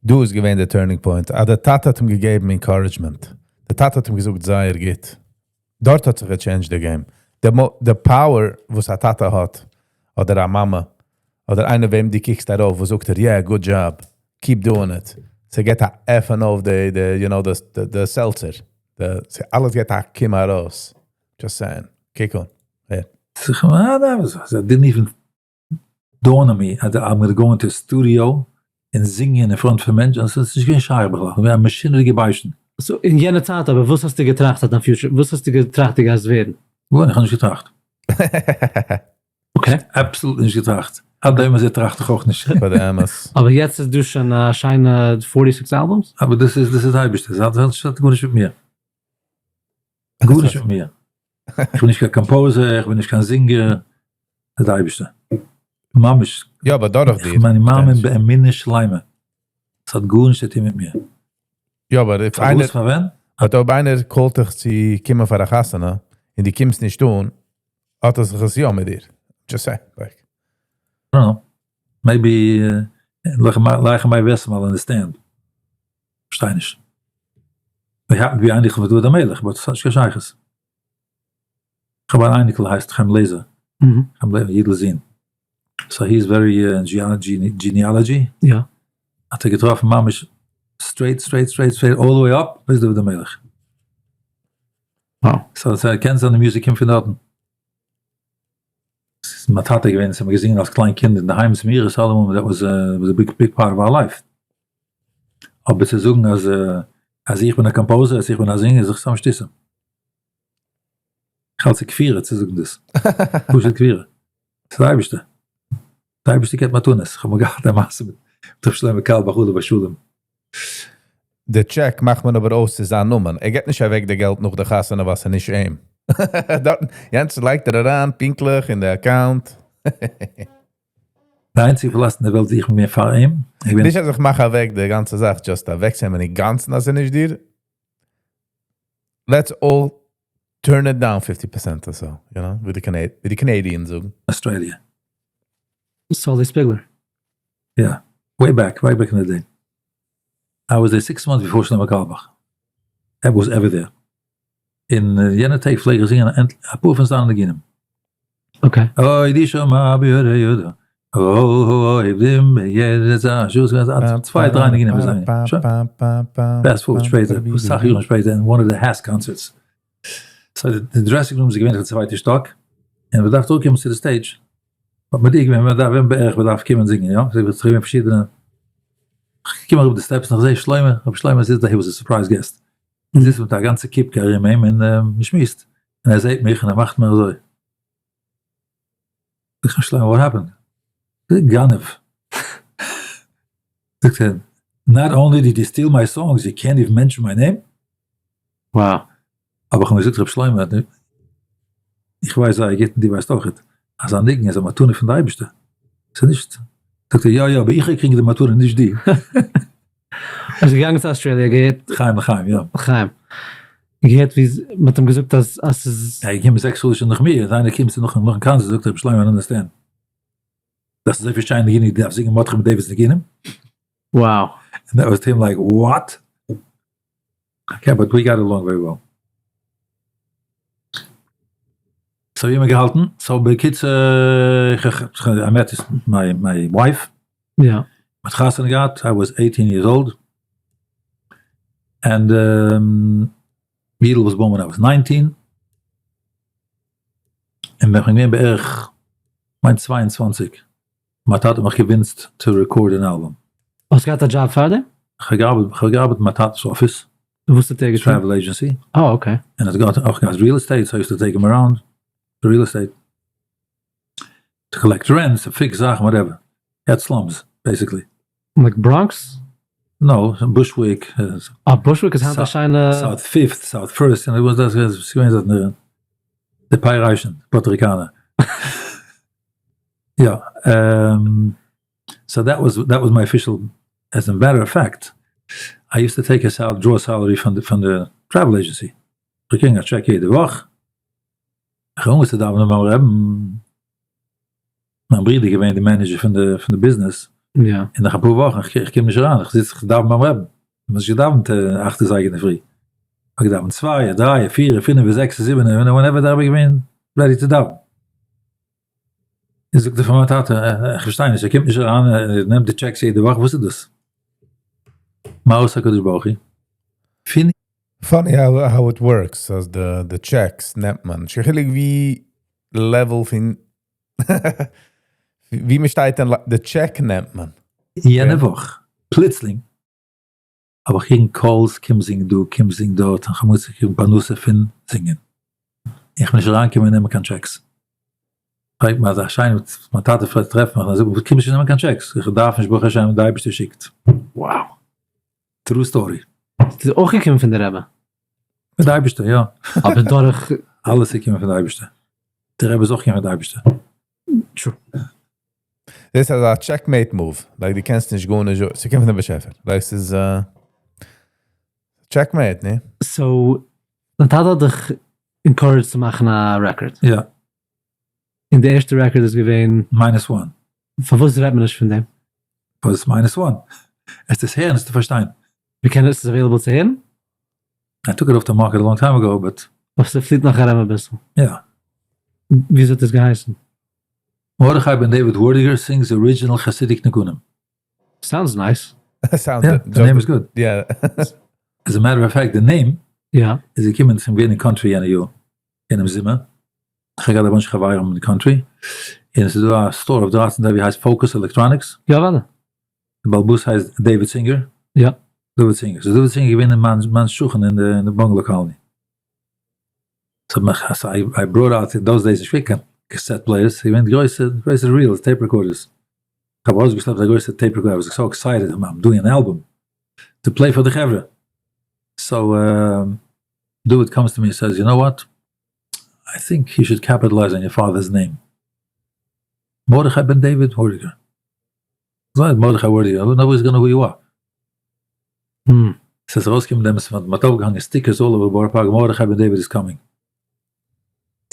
דא איז געווען די turning point אז די טאטע האט אים געגעבן encouragement, די טאטע האט אים געזאגט זייער גוט, דארט האט זיך גע change ט די game, די power וואס א טאטע האט, אדער א מאמע, אדער איינער וועם דו קוקסט ארויף וואס זאגט דיר yeah good job, keep doing it, ס'געט א עפען אויף די די you know די seltzer, די אלעס געט א קום ארויס, just saying, קוק אן, הער. Didn't even dawn on me אז I'm gonna go into studio און זינגען אין front פון מענטשן, עס איז נישט געווען שייך בכלל, געווען א משונה'דיגע ביישן. So אין יענע צייט אבער וואס האסטו געטראכט אז דיין future, וואס האסטו געטראכט דו גייסט ווערן? גארנישט, איך האב נישט געטראכט. Okay. Absolute נישט געטראכט. עד היום הזה טראכט איך אויך נישט. ביי די אמת. אבער יעצט איז דא שוין א שיינע forty six albums. אבער דאס איז דאס איז די אייבערשטער, ס'האט האט גארנישט מיט מיר. גארנישט מיט מיר. איך בין נישט קיין composer, איך בין נישט קיין זינגער. דאס איז די אייבערשטער. ממש. יא אבער דורך דיר. איך בין מאמין באמונה שלימה. ס'האט גארנישט צו טון מיט מיר. יא אבער if איינער. פארוואס פארווען? But אויב איינער call ט דיך צו קומען פאר א חתונה און דו קומסט נישט אן, האט עס זיך עס יא מיט דיר. Just say, like. I don't know. Maybe לייכע מיי וועסן I'll understand. פארשטיי נישט. ווי אייניקל פון דוד המלך, but עס האט נישט קיין שייכות. איך האב אן אייניקל הייסט חיים לעזער. חיים לעזער, יידל זון. So he is very genealogy. יא. האט ער געטראפן ממש straight straight straight straight all the way up ביז דוד המלך. Wow. So ס'קען זיין די music קומט פון דארטן. ס'איז מיין טאטע געווען, עס האט מיר געזינגען אלס קליין קינד אינדערהיים זמירות אלעמאל, that was a big big part of our life. אבער צו זאגן אז אז איך בין א composer, אז איך בין א זינגער איז דאך סתם שטותים. איך האלט ס'איז כפירה צו זאגן דאס. פשוט כפירה. ס'איז די אייבערשטער. די אייבערשטער געבט מתנות. איך האב אמאל געהאט א מעשה מיט ר' שלמה קארלבאך עליו השלום. די טשעק מאכט מען אבער אויס צו זיין נאמען, ער געט נישט אוועק די געלט נאך די חתונה ווייל ס'איז נישט אים. דארטן, יענץ לייגט ער אריין פונקטליך אין די account. די איינציגע פלאץ אין די וועלט ווי איך בין געווען פאר אים, איך בין. נישט אז איך מאך אוועק די גאנצע זאך, just אוועקצונעמען אינגאנצן אז ס'איז נישט דיר. Let's all turn it down fifty percent or so, you know, ווי די Canadians זאגן. אסטראליע. סאלי ספיגלער. יא, way back, way back in the day. I was there six months before שלמה קארלבאך was ever there. אין יענע טעג פלעג איך זינגען אפאר פון זיינע ניגונים. Okay. אוי די שומע ביודע יודע. אוי דים בידע צוויי דריי ניגונים געזונגען. שוין. Fast forward שפעטער, אסאך יארן שפעטער אין one of the HASC concerts. So די dressing room איז געווען אויף די צווייטע שטאק, און מ'דארף אראפקומען צו די stage. האט מודיע געווען ווען מ'דארף ווען בערך מ'דארף קומען זינגען יא, ס'איז געווען פארשידענע, כ'קום אראפ די steps און כ'זעה שלמה, רבי שלמה זיצט דא, he was a surprise guest, ער זיצט מיט א גאנצע קופקע ארום אים און מ'שמועסט, און ער זעהט מיך און ער מאכט מיר אזוי, זאג איך אים שלמה what happened? זאגט ער גנב, זאגט ער not only did you steal my songs you can't even mention my name? Wow. אבער איך האב געזאגט ר' שלמה, איך ווייס זייער גוט און דו ווייסט אויך אז א ניגון איז א מתנה פון די אייבערשטער, ס'איז נישט, זאגט ער יא יא אבער איך האב געקריגן די מתנה נישט דו. ער איז געגאנגען צו אסטרעליע געהערט. לחיים לחיים יא. לחיים. געהערט ווי מ'האט אים געזאגט אז אז ס'איז. ער איז געקומען 6 חדשים נאך מיר, אז איינער קומט צו נאכן נאכן קאנצערט זאגט ר' שלמה I understand. דאס איז אזויפיל שיינע ניגונים דו דארפסט זינגען מרדכי בן דוד'ס ניגונים. Wow. And that was to him like what? Okay, but we got along very well. So ווי האט מען געהאלטן? So בקיצור, איך I met my my wife. יא. מ'האט חתונה געהאט, I was 18 years old. And יידל was born when I was 19. און ווען כ'בין געווען בערך, כ'מיין 22, מיין טאטע האט מיך convinced to record an album. האסט געהאט א דזשאב פארדעם? כ'האב געארבעט, כ'האב געארבעט אין מיין טאטע'ס אפיס. וואס האט ער געטון? Travel agency. אה okay. און ער האט געהאט אויך געהאט real estate, so I used to take him around די real estate. To collect rents, to fix זאכן, whatever. ער האט slums, basically. Like Bronx? No, Bushwick. אה, Bushwick איז היינט א שיינע. South Fifth, South First, און וואס דאס איז געווען דארט די פייריישן, פארטא ריקאנער. יא, so that was that was my official, as a matter of fact, I used to take a sal draw salary פון די פון די travel agency. איך קריג א טשעק יעדע וואך, איך האב אנגעהויבן צו דאווענען ביים רעבן, מיין ברודער איז געווען די manager פון די פון די ביזנעס, יא. און נאך אפאר וואכן, איך קום נישט אריין, איך זיץ איך דאווען ביים רעבן, מ'האט נישט געדאווענט 8 אזייגער אינדערפרי, מ'האט געדאווענט 2, 3, 4, 5, 6, 7, און whenever דער רבי איז געווען ready צו דאווענען. זאגט ער פאר מיין טאטע, איך פארשטיי נישט, ער קומט נישט אריין, ער נעמט די טשעקס יעדע וואך, וואס איז דאס? מה עשה הקדוש ברוך הוא? פון Funny how it works, אז די checks נעמט מען. נישט קיין חילוק ווי level פון ווי מען שטייט אין די טשעק נעמט מען. יענע וואך, פלוצלינג, האב איך געקריגן calls, קום זינג דא, קום זינג דארט, און כ'האב מוז קריגן פרנסה פון זינגען. איך בין נישט אריינגעקומען נעמען קיין טשעקס. פרעגט מיר אזא שיינע, מיין טאטע פלעגט טרעפן מיך און זאגן, וואס קומסטו נישט נעמען קיין טשעקס? איך דארף נישט, ברוך השם, די אייבערשטער שיקט. Wow. True story. ס'איז אויך געקומען פון די רבי? פון די אייבערשטער, יא. אבער דורך. אלעס איז געקומען פון די אייבערשטער. די רבי איז אויך געקומען פון די אייבערשטער. True. דאס איז א checkmate move. Like, דו קענסט נישט גארנישט, ס'קומט פון די באשעפער. Like, ס'איז checkmate, נע? So, דיין טאטע האט דיך encouraged צו מאכן א record. יא. און די ערשטע record איז געווען? Minus One. פארוואס רעדט מען נישט פון דעם? וואס minus one? עס איז הערן, עס צו פארשטיין. ווי קען עס איז available צו הערן? I took it off the market a long time ago, but. אבער ס'פליט נאך ארום אביסל. יא. וויאזוי האט עס געהייסן? מרדכי בן דוד ווארדיגער sings original Hasidic ניגונים. Sounds nice. Sounds Yeah, the name is good. Yeah. As a matter of fact, the name יא. איז געקומען צום גיין אין country יענע יאר, אינעם זומער. איך האב געהאט א bunch חברים אין די country, און עס איז דא א store אויף 13 ווי הייסט Focus Electronics. יא, וואנע. דער בעל הבית הייסט David Singer. יא. David Singer. So David Singer געווען אין מיין מיין שכן אין די אין די bungalow colony. So מיך so I brought out in those days נישט געווען קיין cassette players, ס'איז געווען גרויסע גרויסע reels, tape recorders. איך האב ארויסגעשלעפט א גרויסע tape recorder, I was so excited, I'm doing an album to play for the חברה. So David comes to me and says, you know what? I think you should capitalize on your father's name. Mordechai ben David Werdiger. Mordechai Werdiger, nobody's gonna know who you are. ס'איז ארויסגעקומען דעמאלטס, מ'האט אויפגעהאנגען stickers all over Borough Park, Mordechai ben David is coming.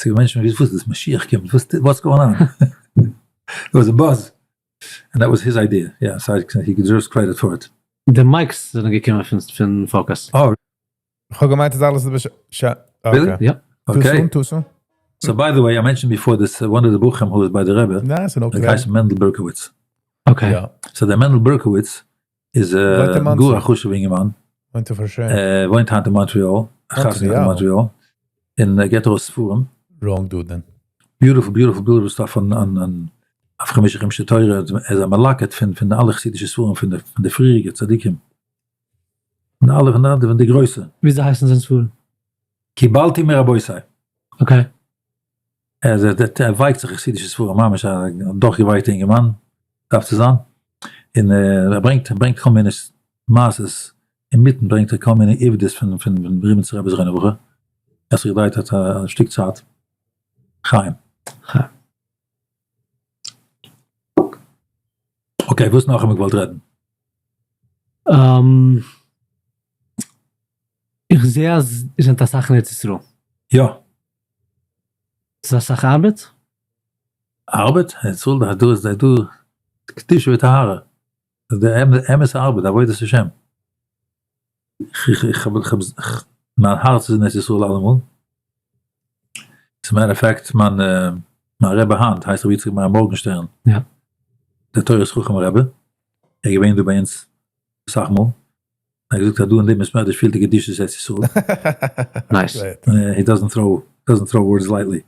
ס'איז מענטשן ווי וואס איז משיח קומט, וואס what's going on? There was a buzz. And that was his idea. Yeah, so he deserves credit for it. די mics זענען געקומען פון פון Focus. Oh. איך האב געמיינט, אז אלעס איז Really? Ja. Okay. Too soon, too soon. So by the way, I mentioned before this one of the בחורים who was by the Rebbe, Nice and okay. the guy Mendel Berkowitz. Okay. Ja. So דער Mendel Berkowitz איז וואוינט אין Monsey. גאר א חשוב'ער אינגערמאן. וואוינט ער for sure. וואוינט היינט אין Montreal. Montreal. אין Montreal. אין געבט ארויס ספרים. Wrong dude then. Beautiful, beautiful, beautiful stuff on, on, on. אויף חמשה חומשי תורה, ער איז א מלקט פון פון אלע חסידישע ספרים פון די פון די פריעריגע צדיקים, פון אלע פון די פון די גרויסע. וויאזוי הייסן זיינע ספרים? קיבלתי מרבותי. Okay. ער ער ווייקט זיך אין חסידישע ספרים ממש א דורכגעווייקטע אינגערמאן דארף צו זיין, און ער ברענגט ער ברענגט כל מיני מעשות, אינמיטן ברענגט ער כל מיני עובדות פון פון ריבניצער רבי זכרונו לברכה, ער האט זיך געדרייט דארט א שטיק צייט. חיים. חיים. Okay, וואס נאך האב מיר געוואלט רעדן? איך זעה אז איר זענט אסאך אין ארץ ישראל. יא. ס'איז אסאך ארבעט? ארבעט? ארץ ישראל דא איז דא קדושה וטהרה. די אמת'ע ארבעט, עבודת השם. איך האב, מיין הארץ איז אין ארץ ישראל אלעמאל. As matter of fact, מיין מיין רבי היינט הייסט רבי יצחק מאיר מארגנשטערן. יא. דער תורת חכם רבי. ער איז געווען דא ביי אונז אסאך מאל. ער האט געזאגט אז דא אין דעם בית מדרש פילט ער קדושת ארץ ישראל. Nice. He doesn't throw, doesn't throw words lightly.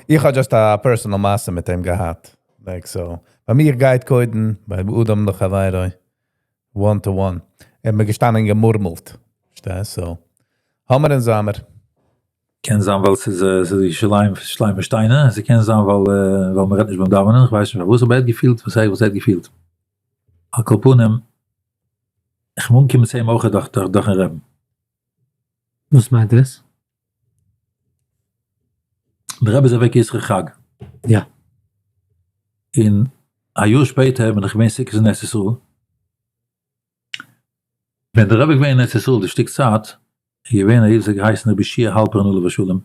איך האב just א personal מעשה מיט אים געהאט. Like so. ביי מיר גייט קודם, ביי אדם לחבירו, one to one. ער האט מיר געשטאנען און געמורמלט. פארשטייסט? So, האמער און זאמער. קען זיין ווייל ס'איז ס'איז ירושלים ירושלימ'ער שטיינער, ס'קען זיין ווייל ווייל מ'רעדט נישט ביים דאווענען, איך ווייס נישט פארוואס, אבער ער האט געפילט וואס ער וואס ער האט געפילט. על כל פנים, איך בין אנגעקומען צו אים אויך דורך דורכ'ן רעבן. וואס מיינט דאס? דער רבי איז אוועק אסרו חג. יא. און א יאר שפעטער בין איך געווען סוכות אין ארץ ישראל. ווען דער רבי איז געווען אין ארץ ישראל די שטיק צייט, איז געווען א איד וואס האט געהייסן רבי שיע האלפערן עליו השלום.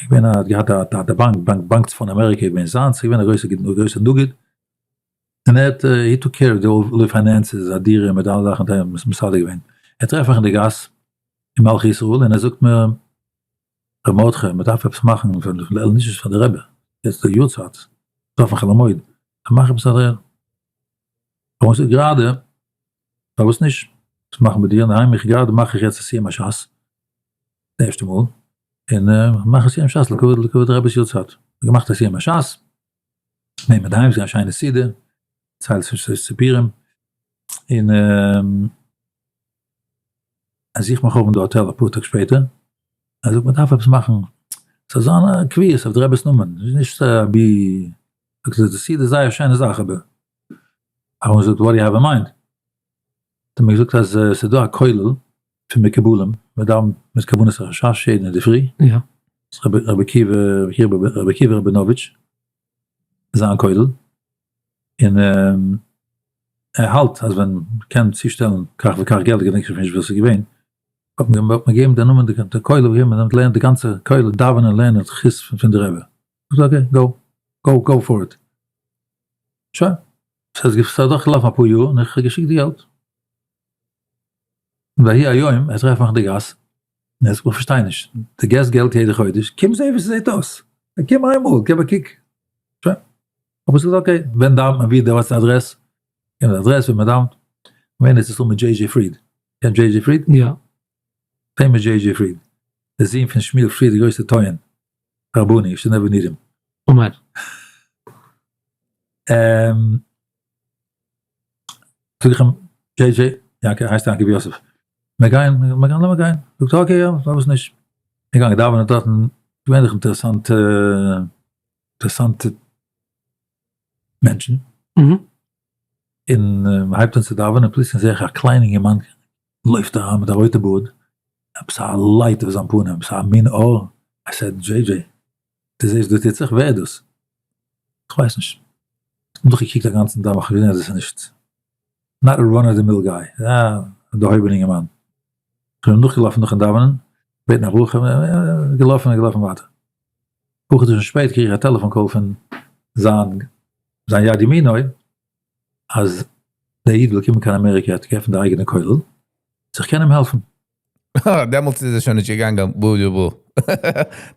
איז געווען א האט געהאט א א באנק, באנק באנק צפון אמעריקע איז געווען זיינס, איז געווען א גרויסע גרויסע נגיד. און ער האט he took care of all finances, א דירה מיט אלע זאכן האט ער מסדר געווען. ער טרעפט מיך אין די גאס אין מלכי ישראל און ער זאגט מיר, ר' מרדכי מען דארף עפעס מאכן פון לעילוי נשמת פאר די רבי, יעצט די יארצייט, דארף מען חול המועד, מאך עפעס א פארוואס איז גראדע, פארוואס נישט, עס מאכן ביי דיר אינדערהיים, איך גראדע מאך איך יעצט א סיום הש"ס, די ערשטע מאל, און מאך א סיום הש"ס לכבוד לכבוד די רבי'ס יארצייט, געמאכט א סיום הש"ס, נעם אינדערהיים, ס'איז געווען א שיינע סעודה, ציילט סיפורים, און ער זוכט מיך אויף אין די האטעל אפאר טאג שפעטער, ער זאגט מען דארף עפעס מאכן, ס'זאל זיין א קביעות אויף די רבי'ס נאמען, נישט אבי, זאגט ער די סעודה איז זייער שיינע זאך אבער, האב איך געזאגט what do you have in mind? האט ער מיר געזאגט אז ס'איז דא א כולל פון מקובלים, מען דאווענט מיט כוונת החשש יעדן אינדערפרי, רבי עקיבא ראבינאוויטש, זיין כולל, און ער האלט אז ווען מ'קען צושטעלן כך וכך געלט, געדענק איך נישט וואס ס'איז געווען, האט מען געגעבן די נאמען די כולל, ווי מען לערנט די גאנצע כולל דאווענען לערנען זכות פון די רבי. זאגט okay, go, go, go for it. שוין, ס'איז אדורכגעלאפן אפאר יאר און איך האב געשיקט די געלט. ויהי היום, ער טרעפט מיך אין די גאס, און ער זאגט איך פארשטיי נישט, דו געסט געלט יעדע חודש, קום זע ווי ס'זעט אויס, קום איינמאל, געב א קוק. שוין. האב איך געזאגט okay, ווען דאווענט מען, ווי די האסט די אדרעס, געב די אדרעס ווי מען דאווענט, געווען ארץ ישראל מיט דזשעי דזשעי פריד, קענסט דזשעי דזשעי פריד? יא. Famous דזשעי דזשעי פריד, די זון פון שמואל פריד די גרויסע טוען רבני, you should never meet him. אמן. זאג איך אים, דזשעי דזשעי, יעקב, הייסט יעקב יוסף, מיר גייען, מיר גייען, לאמיר גיין, זאגט ער okay יא, פארוואס נישט, מיר גייען דאווענען דארטן, געווען דאך אינטערעסאנטע. אינטערעסאנטע מענטשן, און מען הייבט אן צו דאווענען, פלוצלינג זעה איך א קליין אינגערמאן לויפט אריין מיט א רויטע בארד, עפעס א light אויף זיין פנים, עפעס א מין אור, I said דזשעי דזשעי, דו זעסט דא טוט זיך? ווער איז דאס? איך ווייס נישט, איך האב נאכגעקוקט א גאנצן דאווען, איך האב געזען אז עס איז נישט, not a run of the mill guy, א דערהויבענע אינגערמאן, איך בין אים נאכגעלאפן נאכן דאווענען, בעטן א ברכה, געלאפן און געלאפן ווייטער. אפאר חדשים שפעטער קריג איך א טעלעפאן call פון זיין זיין יד ימינו אז דער איד וויל קומען קיין אמעריקע, ער האט געעפנט די אייגענע כולל, צו איך קען אים העלפן. דעמאלטס איז ער שוין נישט געגאנגען בו בו בו.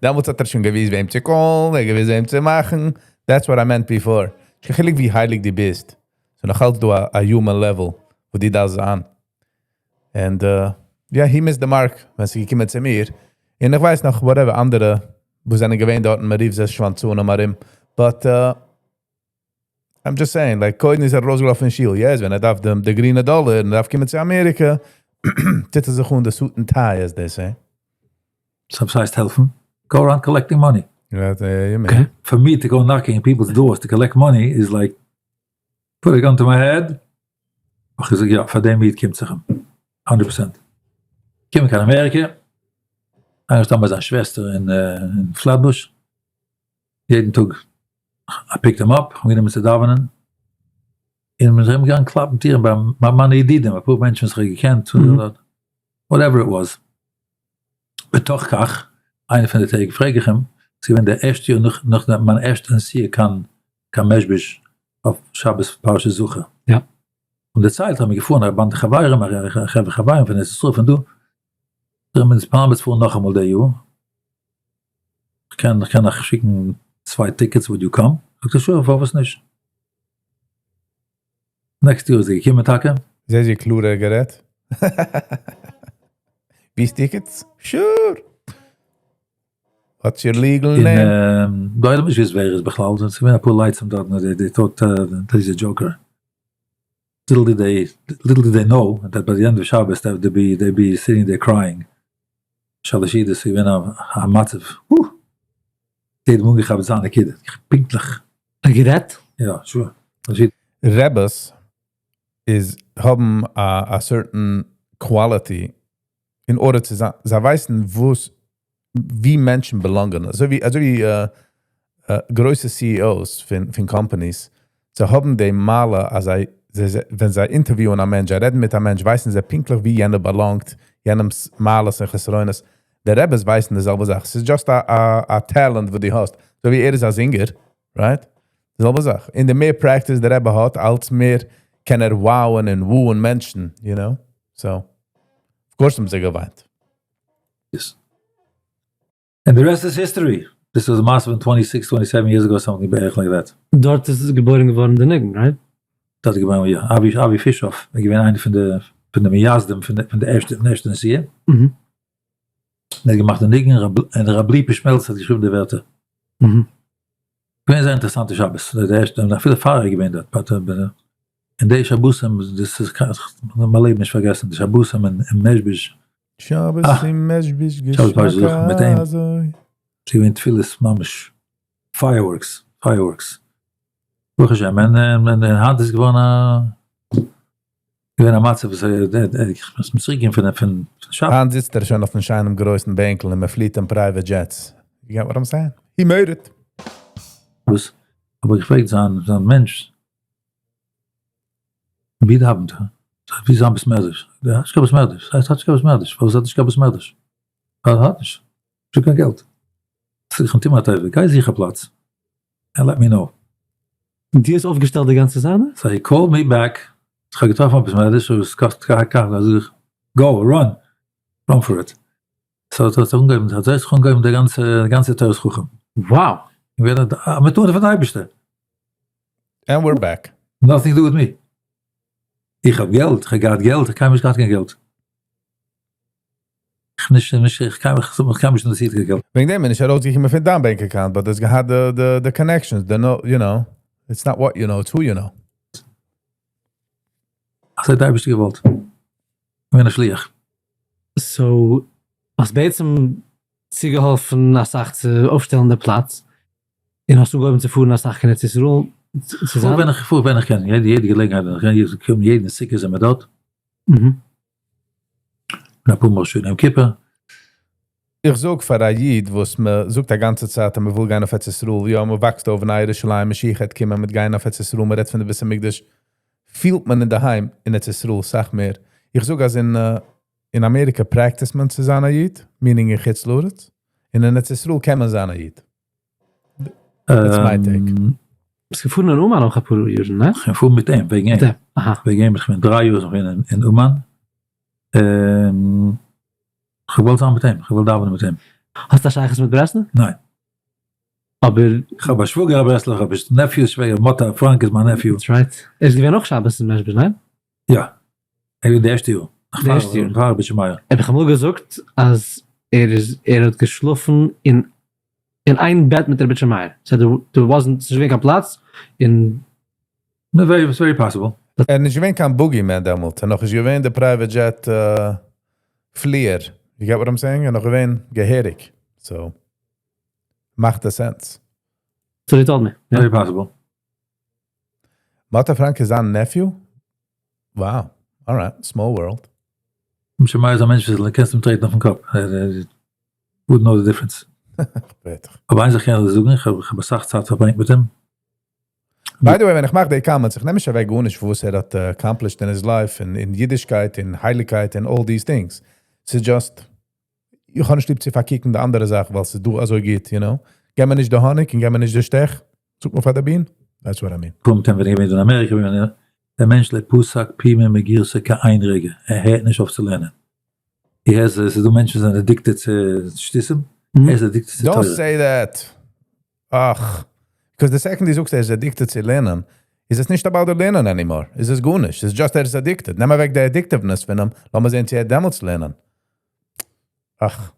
דעמאלטס האט ער שוין געוואוסט וועם צו call ן, ער האט געוואוסט וועם צו מאכן. That's what I meant before. נישט קיין חילוק ווי הייליג דו ביסט, ס'איז נאכאלץ דא א human level וואו דו דארפסט זיין. And yeah, he missed the mark ווען ס'איז געקומען צו מיר. און איך ווייס נאך whatever אנדערע וואס זענען געווען דארטן, מ'רופט זיי שוואנצונים ארום. But. I'm just saying, like, קודם איז ער ארויסגעלאפן אין שול, יעצט ווען ער דארף דעם, די גרינע דאלער און דארף קומען צו אמעריקע, טוט ער זיך אן די suit and tie, as they say. So ס'הייסט העלפן? Go around collecting money. Okay. For me to go knocking in people's doors to collect money is like put a gun to my head. איך זאג יא, פאר דעם איד קומט זיך אים. 100%. קומען קיין אמעריקע, איינגעשטאנען ביי זיין שוועסטער אין פלעטבוש, יעדן טאג I picked him up, כ'האב גענומען צו דאווענען, און מ'איז ארום געגאנגען קלאפן טירן ביי מיינע ידידים, אפאר מענטשן וואס איך האב געקענט, whatever it was. בתוך כך, איינע פון די טעג פרעג איך אים, ס'איז געווען די ערשטע יאר נאך נאך מיין ערשטע נסיעה קיין קיין מעזשביזש אויף שבת פרשת זכור. און דערציילט האבן מיר געפארן א באנדע חברים, א חברה חברים פון ארץ ישראל פון דא, זיי האבן אונז פלאן מיר פארן נאכאמאל די יאר, כ'קען כ'קען אייך שיקן צוויי tickets would you come? זאגט ער sure פארוואס נישט. Next יאר איז ער געקומען טאקע. זעהסט ווי קלאר ער גערעדט? ווי tickets? Sure! What's your legal name? און די עולם נישט געוואוסט ווער ער איז בכלל, ס'איז געווען אפאר לייצים דארט און they thought that he's a joker. Little did they, little did they know that by the end of שבת they be, they be sitting there crying. שלש סעודות איז געווען א מצב. יעדער האט אנגעכאפט זיין נקודה. פונקטליך. ער גערעדט? יא, sure. רעבעס איז האבן א certain quality in order צו זיין, זיי ווייסן וואס, ווי מענטשן belong ען. אזוי ווי גרויסע CEOs פון companies, זיי האבן די מעלה, אז זיי, ווען זיי interview ען א מענטש, זיי רעדן מיט א מענטש, ווייסן זיי פונקטליך ווי יענער belong ט, יענעמס מעלות און חסרונות. די רעבעס ווייסן די זעלבע זאך. ס'איז just א talent וואס דו האסט. אזוי ווי ער איז א singer, right? די זעלבע זאך. און די מער practice דער רבי האט, אלץ מער קען ער wow ען און woo ען מענטשן, you know? So, of course האבן זיי געוויינט. Yes. And the rest is history. This was a מעשה פון 26, 27 years ago, something בערך like that. דארט איז געבוירן געווארן די ניגון, right? דארט איז געבוירן, יא. אבי, אבי פישאף איז געווען איינער פון די, פון די מייסדים פון די ערשטע נסיעה. ער האט געמאכט די ניגון, און רב ליפא שמעלצער האט געשריבן די ווערטער. געווען זייער אינטערעסאנטע שבת, די ערשטע, און אפילו פאר ער איז געווען דארט, but אין די שבתים, דאס איז מיין לעבן נישט פארגעסן, די שבתים אין מעזשביזש. שבת אין מעזשביזש שבת פרשת זכור מיט אים. געשמאק אזוי. ס'איז געווען תפילות ממש, fireworks, fireworks. ברוך השם, און און היינט איז געווארן א, געווען א מצב וואס איך מוז צוריק גיין פון שבת. היינט זיצט ער שוין אויפן שיינעם גרויסן בענקל און מען פליעט אין private jets. You get what I'm saying? He made it. וואס? האב איך געפרעגט זיין מענטש, ווי דאווענט ער? ווי איז זיין בית מדרש? ער האט נישט קיין בית מדרש. ס'הייסט האט נישט קיין בית מדרש? פארוואס האט נישט קיין בית מדרש? ווייל ער האט נישט. נישטא קיין געלט. זאג איך אים, טו מיר א טובה, גיי זוך א פלאץ, and let me know. דו האסט אויפגעשטעלט די גאנצע זאנע? So he called me back, איך האב געטראפן א בית מדרש, עס קאסט כך כך, זאג איך, go, run, run for it. So האט זיך אנגעהויבן, האט זיך אנגעהויבן די גאנצע, די גאנצע תורת חכם. Wow! געווען א מתנה פון די אייבערשטער. And we're back. Nothing to do with me. איך האב געלט, איך האב געהאט געלט, איך האב קיינמאל נישט געהאט קיין געלט. איך נישט, נישט, איך קיינמאל, איך האב מיך קיינמאל נישט אינטערעסירט קיין געלט. וועגן דעם בין איך ארויסגעקומען פון דיין bank account, but דאס געהאט די connections, the know, you know, it's not what you know, it's who you know. אזוי האט דער אייבערשטער געוואלט. געווען א שליח. So, האסט בעצם צוגעהאלפן אסאך צו אויפשטעלן די פלאץ, און האסט אנגעהויבן צו פארן אסאך קיין ארץ ישראל צו זיין? ווען איך פאר ווען איך קען, יעדע געלעגנהייט ווען איך קען, איך קום יעדן סוכות זעמיר דארט. און אפאר מאל שוין יום כיפור. איך זאג פאר א איד וואס מען זאגט א גאנצע צייט אז מען וויל גיין אויף ארץ ישראל, יא מען וואקסט אויף אין ירושלים, משיח העט קומען, מען גיין אויף ארץ ישראל, מען רעדט פון די בית המקדש, פילט מען אינדערהיים אין ארץ ישראל סאך מער. איך זאג אז אין אמעריקע practice מען צו זיין א איד, meaning אין חוץ לארץ, און אין ארץ ישראל קען מען זיין א איד. That's my take. ביסט געפארן אין אומאן אויך אפאר יארן, ניין? איך בין געפארן מיט אים, וועגן אים. מיט אים, אהא. וועגן אים, איך בין דריי יאר געווען אין אומאן. איך האב געוואלט זיין מיט אים, איך האב געוואלט דאווענען מיט אים. האסט א שייכות מיט ברסלב? ניין. אבער. איך האב א שוואגער א ברסלב'ער, איך האב א nephew שווער, מאטא פראנק איז מיין nephew. That's right. ער איז געווען אויך שבת אין מעזשביזש, ניין? יא. ער איז געווען די ערשטע יאר. די ערשטע יאר. פאר רבי שמעיה. האב איך אמאל געזאגט אז ער איז, ער האט געשלאפן אין אין איין בעט מיט רבי שמעיה. So there wasn't, ס'נישט געווען קיין פלאץ, און. No, very, it's very possible. ער איז נישט געווען קיין boogeyman דעמאלט. ער נאך נישט געווען דער private jet פליער. You get what I'm saying? ער נאך געווען געהעריג. So, מאכט א sense. So they told me. Yeah. Very possible. Martha Frank איז זיין nephew? Wow. Alright, small world. משה מאיר איז א מענטש, וואס קענסט אים טרעטן אויפן קאפ. ער would know the difference. בטח. אבער איינס זאך קען איך זאגן, איך האב א סאך צייט פארברענגט מיט אים. By the way, ווען איך מאך די comments, איך נעם נישט אוועק גארנישט, וואס ער האט accomplished in his life, אין אידישקייט, אין הייליגקייט, and all these things. ס'איז just, איך האב נישט ליב צו פארקוקן די אנדערע זאך, ווייל ס'איז דא אזוי גוט, you know. גיב מיר נישט די האניג און גיב מיר נישט די שטעך. זאגט מען פאר די בין. That's what I mean. קומט ווען איך בין אין אמעריקע, ווען דער מענטש לא פסק פומיה מגירסא קיין איין רגע. ער הערט נישט אויף צו לערנען. ער איז, עס איז דא מענטשן זענען addicted צו שטותים. ער איז addicted צו Don't תורה. say that. אך. Because the second דו זאגסט, ער איז addicted צו לערנען, איז עס נישט about the לערנען anymore. איז עס גארנישט. ס'איז just ער איז addicted. נעם אוועק די addictiveness פון אים, לאמיר זען, צו ער דעמאלטס לערנען. אך.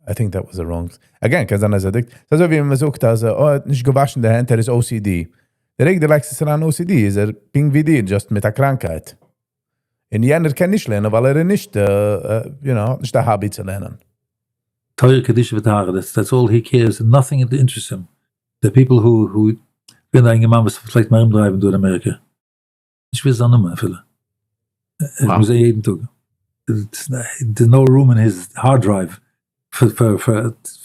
I think that was a wrong. Again, קען זיין, ער איז addicted. ס'איז אזוי ווי מען זאגט, אז, oh, ער האט נישט געוואשן די הענט, ער איז OCD. דער רגע, דו לייגסט עס אריין OCD, איז ער פונקט ווי דיר, just מיט א קראנקהייט. און יענער קען נישט לערנען, ווייל ער איז נישט, נישט דער hobby צו לערנען. תורה קדושה וטהרה, that's all he cares, nothing interests him. The people who ווען דא יונגערמאן וואס פלעגט מאל ארומדרייוון דא אין אמעריקע. איך ווייס זיין נאמען אפילו. איך מוז זען יעדן טאג. There's no room in his hard drive for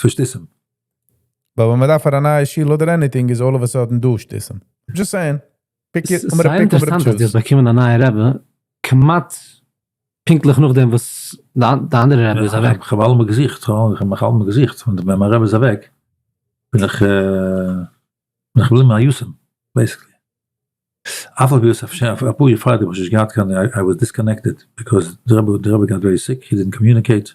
שטותים. But ווען מען דארף פאר א נייע שול אדער anything, is all of a sudden דא שטותים. Just saying. Pick it, עס איז זייער אינטערעסאנט, אז דו האסט באקומען א נייע רבי, כמעט פונקטליך נאכדעם וואס די אנדערע רבי איז אוועק. איך האב אלעמאל געזוכט, איך האב מיך אלעמאל געזוכט, און ווען מיין רבי איז אוועק, בין איך געבליבן א יתום, basically. אף על פי וואס א פאר יאר פאר דעם האב איך נישט געהאט קיין, I was disconnected, because the Rebbe got very sick, he didn't communicate.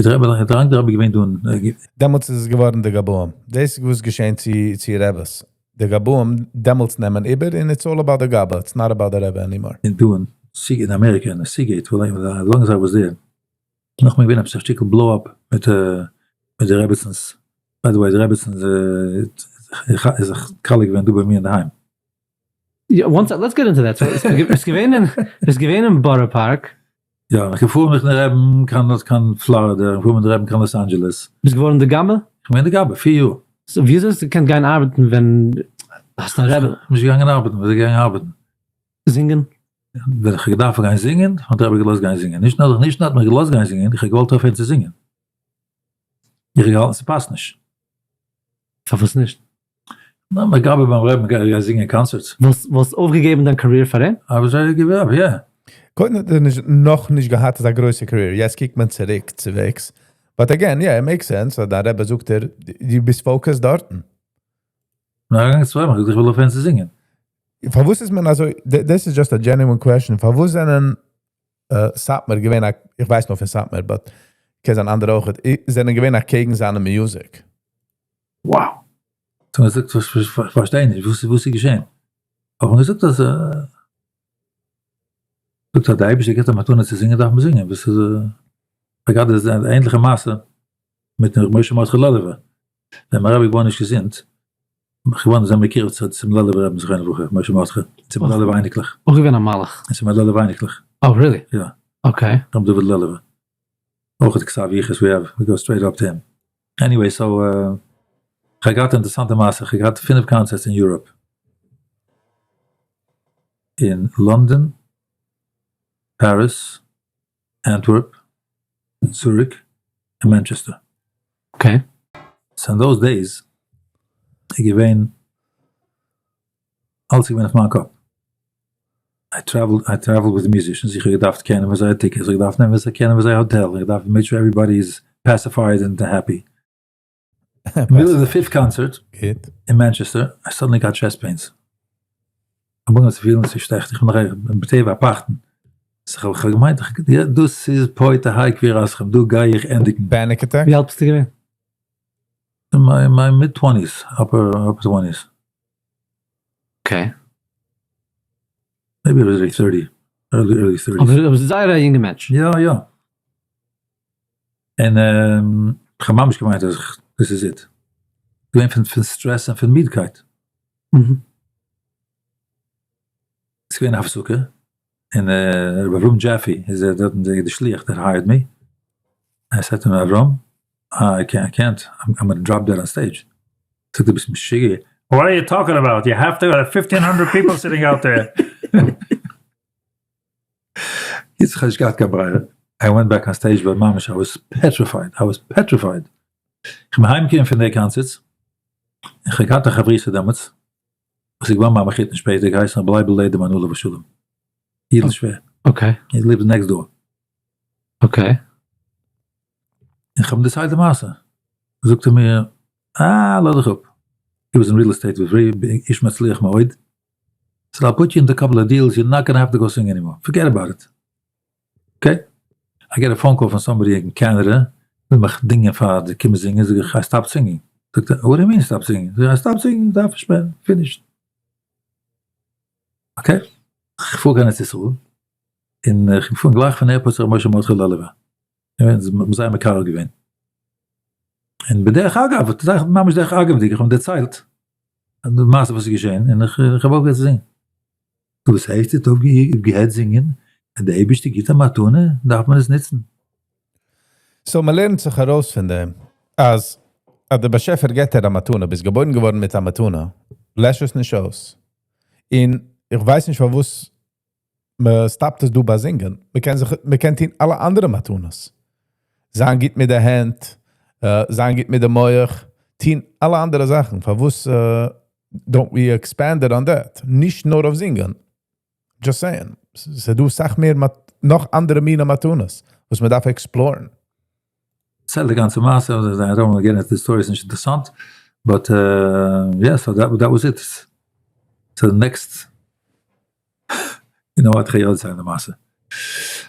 דער רבי, דער רבי געווען דא אין, דעמאלטס איז עס געווארן די גבאים. דאס איז וואס געשען צו רביס. די גבאים דעמאלטס נעמען איבער, and it's all about the גבאי. It's not about the Rebbe anymore. אין דא אין Seagate, אין אמעריקע, אין Seagate, as long as I was there. נאך מאל געווען א שטיקל blow-up מיט די רביצינס. By the way, די רביצינס איז א כלה געווען דא ביי מיר אין דער היים. Yeah, one sec, let's get into that. So, עס געווען אין Borough Park. יא, איך געפארן מיט דעם רבי'ן קיין פלארידע, איך געפארן מיט דעם רבי'ן קיין לאס אנדזשעלעס. ביסט געווארן דער גבאי? איך בין דער גבאי, 4 יאר. So, ווי אזוי האסטו געקענט גיין ארבעטן, ווען האסט א רבי? איך בין נישט געגאנגען ארבעטן, וואס איז געגאנגען ארבעטן? זינגען? ווען איך געדארפט גיין זינגען, האט דער רבי געלאזט גיין זינגען. נישט נאר האט מיך געלאזט גיין זינגען, איך האב געוואלט אויפהערן צו זינגען. איך האב געהאלטן, ס'פאסט נישט. פארוואס נישט? נא, מיין גבאי ביים רבי'ן גייט זינגען concerts. וואלסט אויפגעגעבן דיין career פאר אים? I was ready to give up, yeah. קודם האט ער נישט, נאך נישט געהאט אזא גרויסע career. יעצט קוקט מען צוריק צוועגס. But again, yeah, it makes sense. דער רבי זאגט ער, דו ביסט focused דארטן. נא, איך גיי צו איך וויל אויפהערן צו זינגען. פארוואס איז מען אזוי, this is just a genuine question. פארוואס זענען סאטמאר געווען, איך ווייס נאר פון סאטמאר, but קען זיין אנדערע אויך, זענען געווען אקעגן זיינע music. Wow. So מען זאגט, וואס פארשטיי נישט, וואס איז געשען? אבער מען זאגט אז, זאגט אז דער אייבערשטער גיט א מתנה צו זינגען, דארף מען זינגען. דאס איז, גראדע איז אן ענליכע מעשה מיט דעם משה מרדכי לעלובער. ווען מיין רבי געווארן נישט געזונט, איך געווארן זיין מקורב צום לעלובער רבי, זכרונו לברכה, משה מרדכי, צום לעלובער אייניקלעך. אויך געווען א מלאך. צום לעלובער אייניקלעך. Oh, really? יא. Okay. רבי דוד לעלובער. אויך די כתב יחוס, we have, we go straight up to him. Anyway, so, איך האב געהאט אן אינטערעסאנטע מעשה, איך האב געהאט 5 concerts אין Europe. אין לאנדאן, Paris, Antwerp, Zurich, און Manchester. Okay. So in those days, איך געווען, אלץ געווען אויף מיין קאפ. I traveled with the musicians. איך האב געדארפט קענען, וואס זייער tickets, איך האב געדארפט נעמען, וואס זיי קענען, וואס זייער hotel. איך געדארפט make sure everybody is pacified and happy. In the middle of the fifth concert גוט. in Manchester, I suddenly got chest pains. איך בין צו פילן, ס'איז שלעכט. איך בין נאך בטבע א פחדן. איך האב געמיינט, יא, דאס איז פה תהא קבורתכם, דא גיי איך ענדיגן. Panic attack? ווי אלט ביסטו געווען? In my mid-twenties, upper 20s. Okay. Maybe it was like 30, early 30s. אבער זייער א יונגער מענטש. יא, יא. און איך האב ממש געמיינט, אז this is it. געווען פון stress און פון מידקייט. ס'איז געווען א הפסקה, און רבי אברהם דזשעפי איז דארטן די שליח that hired me, I said to אברהם, איי קענט, איים גאנא drop dead on stage. זאגט ער ביסט משוגע? What are you talking about? You have to have fifteen hundred people sitting out there. קיצור כ'האב נישט געהאט קיין ברירה, I went back on stage but ממש I was petrified, I was petrified. כ'בין אהיימגעקומען פון די קאנצערטס, און כ'האב געהאט א חברותא דעמאלטס, וואס איז געווארן מיין מחותן שפעטער, געהייסן רבי לייבל לעדערמאן עליו השלום, אידל שווער. Okay. He lives next door. Okay. און כ'האב אים דערציילט די מעשה, זאגט ער מיר, אה, לאז דיך אפ. He was in real estate, was very איש מצליח מאוד. So I'll put you in a couple of deals, you're not gonna have to go sing anymore, forget about it. Okay. I get a phone call פון somebody אין קענעדע, וויל מיך דינגען פאר די קומען זינגען, זאג איך I stop singing. זאגט ער, what do you mean stop singing? זאג איך I stop singing, דארף נישט מער, finished. Okay, כ'פאר קיין ארץ ישראל, און איך בין געפארן גלייך פון airport צו ר' משה מרדכי לעלובער. און זיי מקרב געווען. און בדרך אגב, ממש דרך אגב'דיג, איך האב אים דערציילט די מעשה וואס איז געשען, און איך האב אויפגעהערט צו זינגען. וואס הייסט איר האט אויפגעהערט זינגען? ווען דער אייבערשטער גיט א מתנה, דארף מען עס נוצן. So מען לערנט זיך ארויס פון דעם, אז אז דער באשעפער געבט דיר א מתנה, ביסט געבוירן געווארן מיט א מתנה, לעש עס נישט אויס. און איך ווייס נישט פארוואס מען stop ט עס דא ביי זינגען. מען קען זיך, מען קען טון אלע אנדערע מתנות. זיין גוט מיט די הענט, זיין גוט מיט די מח, טון אלע אנדערע זאכן. פארוואס don't we expand it on that? נישט נאר אויף זינגען. Just saying. ס'איז דא סאך מער נאך אנדערע מיני מתנות וואס מען דארף explore ן. דערציילט די גאנצע מעשה, I don't wanna get into the story, ס'איז נישט אינטערעסאנט, but yeah, so that was it. So the next, you know what, כ'גיי יא דערציילן די מעשה.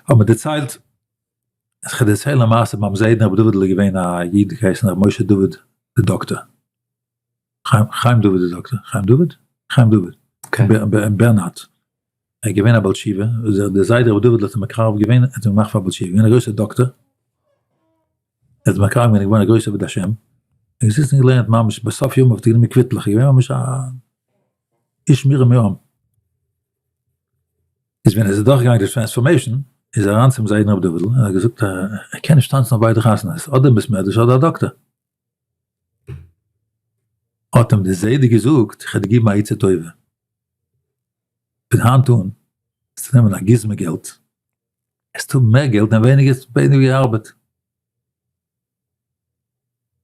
האט מיר דערציילט, אז כ'גיי דערציילן א מעשה, ביים זיידן רבי דוד'ל איז געווען א איד געהייסן רבי משה דוד די דאקטער, חיים דוד די דאקטער, חיים דוד? חיים דוד, בערנארד, ער איז געווען א בעל תשובה, דער זיידע רבי דוד'ל האט אים מקרב געווען, ער האט אים געמאכט פאר בעל תשובה, געווען א גרויסער דאקטער, ער האט אים מקרב געווען, געווארן א גרויסער עובד השם, ער איז געזיצן און געלערנט ממש בסוף ימיו האט ער גענומען קוויטלעך, ער איז געווען ממש א איש מורם מעם. איז ווען ער איז אדורכגעגאנגען די transformation, איז ער אריין צום זיידן רבי דוד'ל און ער האט געזאגט ער קען נישט טאנצן אויף ביידע חתונות, אדער בית מדרש אדער א דאקטער. האט אים דער זיידע געזאגט, איך וועל דיר געבן א עצה טובה, פון היינט אן וועסטו נעמען א גוזמא געלט, וועסטו האבן מער געלט און ווייניגער ווייניגער ארבעט.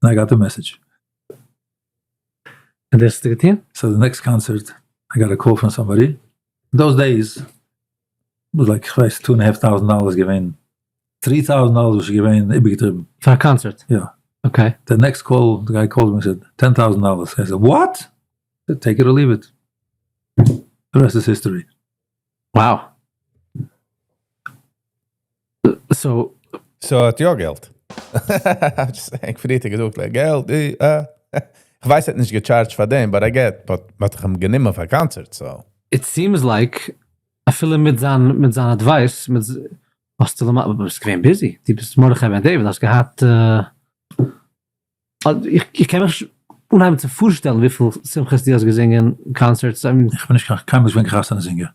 און I got the message. און דאס האסטו געטון? So the next concert I got a call from somebody, in those days was like כ'ווייס two and half thousand dollars איז געווען, three thousand dollars וואס איז געווען איבערגעטריבן. פאר א קאנצערט? יא. Okay. The next call, the guy called me said ten thousand dollars, I said what? Take it or leave it. The rest is history. Wow. So. So האט יא געלט. פריער האט ער געזאגט like געלט, די אה. כ'ווייס ער האט נישט גע charge ט פאר דעם, but I get, but מ'האט דאך אים גענומען פאר קאנצערט, so. It seems like אפילו מיט זיין מיט זיין advice מיט האסטו למ ביסט געווען busy, דו ביסט מרדכי בן דוד האסט געהאט איך קען מיך נישט אנהייבן צו פארשטעלן וויפיל שמחות דו האסט געזינגען, concerts. איך בין נישט קיין קיינמאל נישט געווען קיין חתונה זינגער.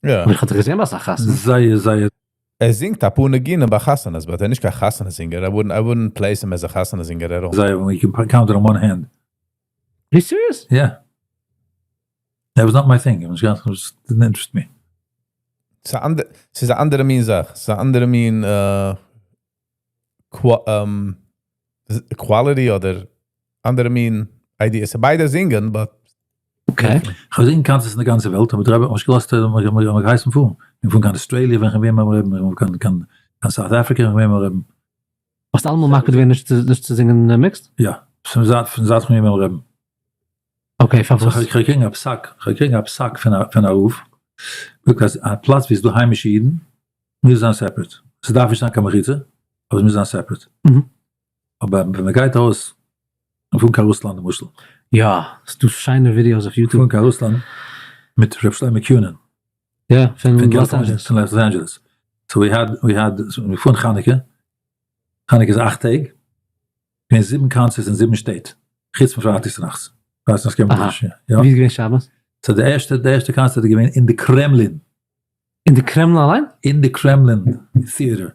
יא. אבער איך האב דיך געזען ביי אסאך חתונות. זייער זייער. ער זינגט אפאר ניגונים ביי חתונות but ער איז נישט קיין חתונה זינגער, I wouldn't I wouldn't place him as a חתונה זינגער at all. זייער you can count on one hand. Are you serious? Yeah. That was not my thing, איך בין נישט געגאנגען, didn't interest me. ס'איז א אנדערע מין זאך, ס'איז א אנדערע מין quality אדער אנדערע מין idea, ס'איז ביידע זינגען but. Okay. כ'האב געזינגען קאנצערטס אין די גאנצע וועלט, אבער די רבי האט מיך נישט געלאזט, האט מיך געהייסן פארן, כ'בין געפארן קיין אוסטרעליע ווען כ'בין געווען ביים רבי'ן, כ'בין געפארן קיין South Africa ווען כ'בין געווען ביים רבי'ן. האסט אלעמאל מקפיד געווען נישט צו זינגען mixed? יא, פון זייט פון זייט כ'בין געווען ביים רבי'ן. Okay, פארוואס? כ'האב געקריגן א פסק, כ'האב געקריגן א פסק פון א רב, זאגט אז א פלאץ ווי ס'איז דא היימישע אידן מוז זיין separate, ס'דארף נישט זיין קיין מחיצה, אבער ס'מוז זיין separate. אבער ווען מ'גייט ארויס פון קיין רוסלאנד למשל. יא, ס'דא שיינע ווידיאוס אויף YouTube. פון קיין רוסלאנד מיט ר' שלמה קיונען. יא, פון לאס אנדזשעלעס. פון לאס אנדזשעלעס. So we had, we had, מיר פארן חנוכה, חנוכה איז אכט טעג, געווען זיבן קאנצערטס אין זיבן שטעט, חוץ פון פרייטאג צונאכטס. פרייטאג צונאכטס קען מען נישט, יא. ווי איז געווען שבת? So די ערשטע, די ערשטע קאנצערט איז געווען אין די קרעמלין. אין די קרעמלין אליין? אין די קרעמלין theater.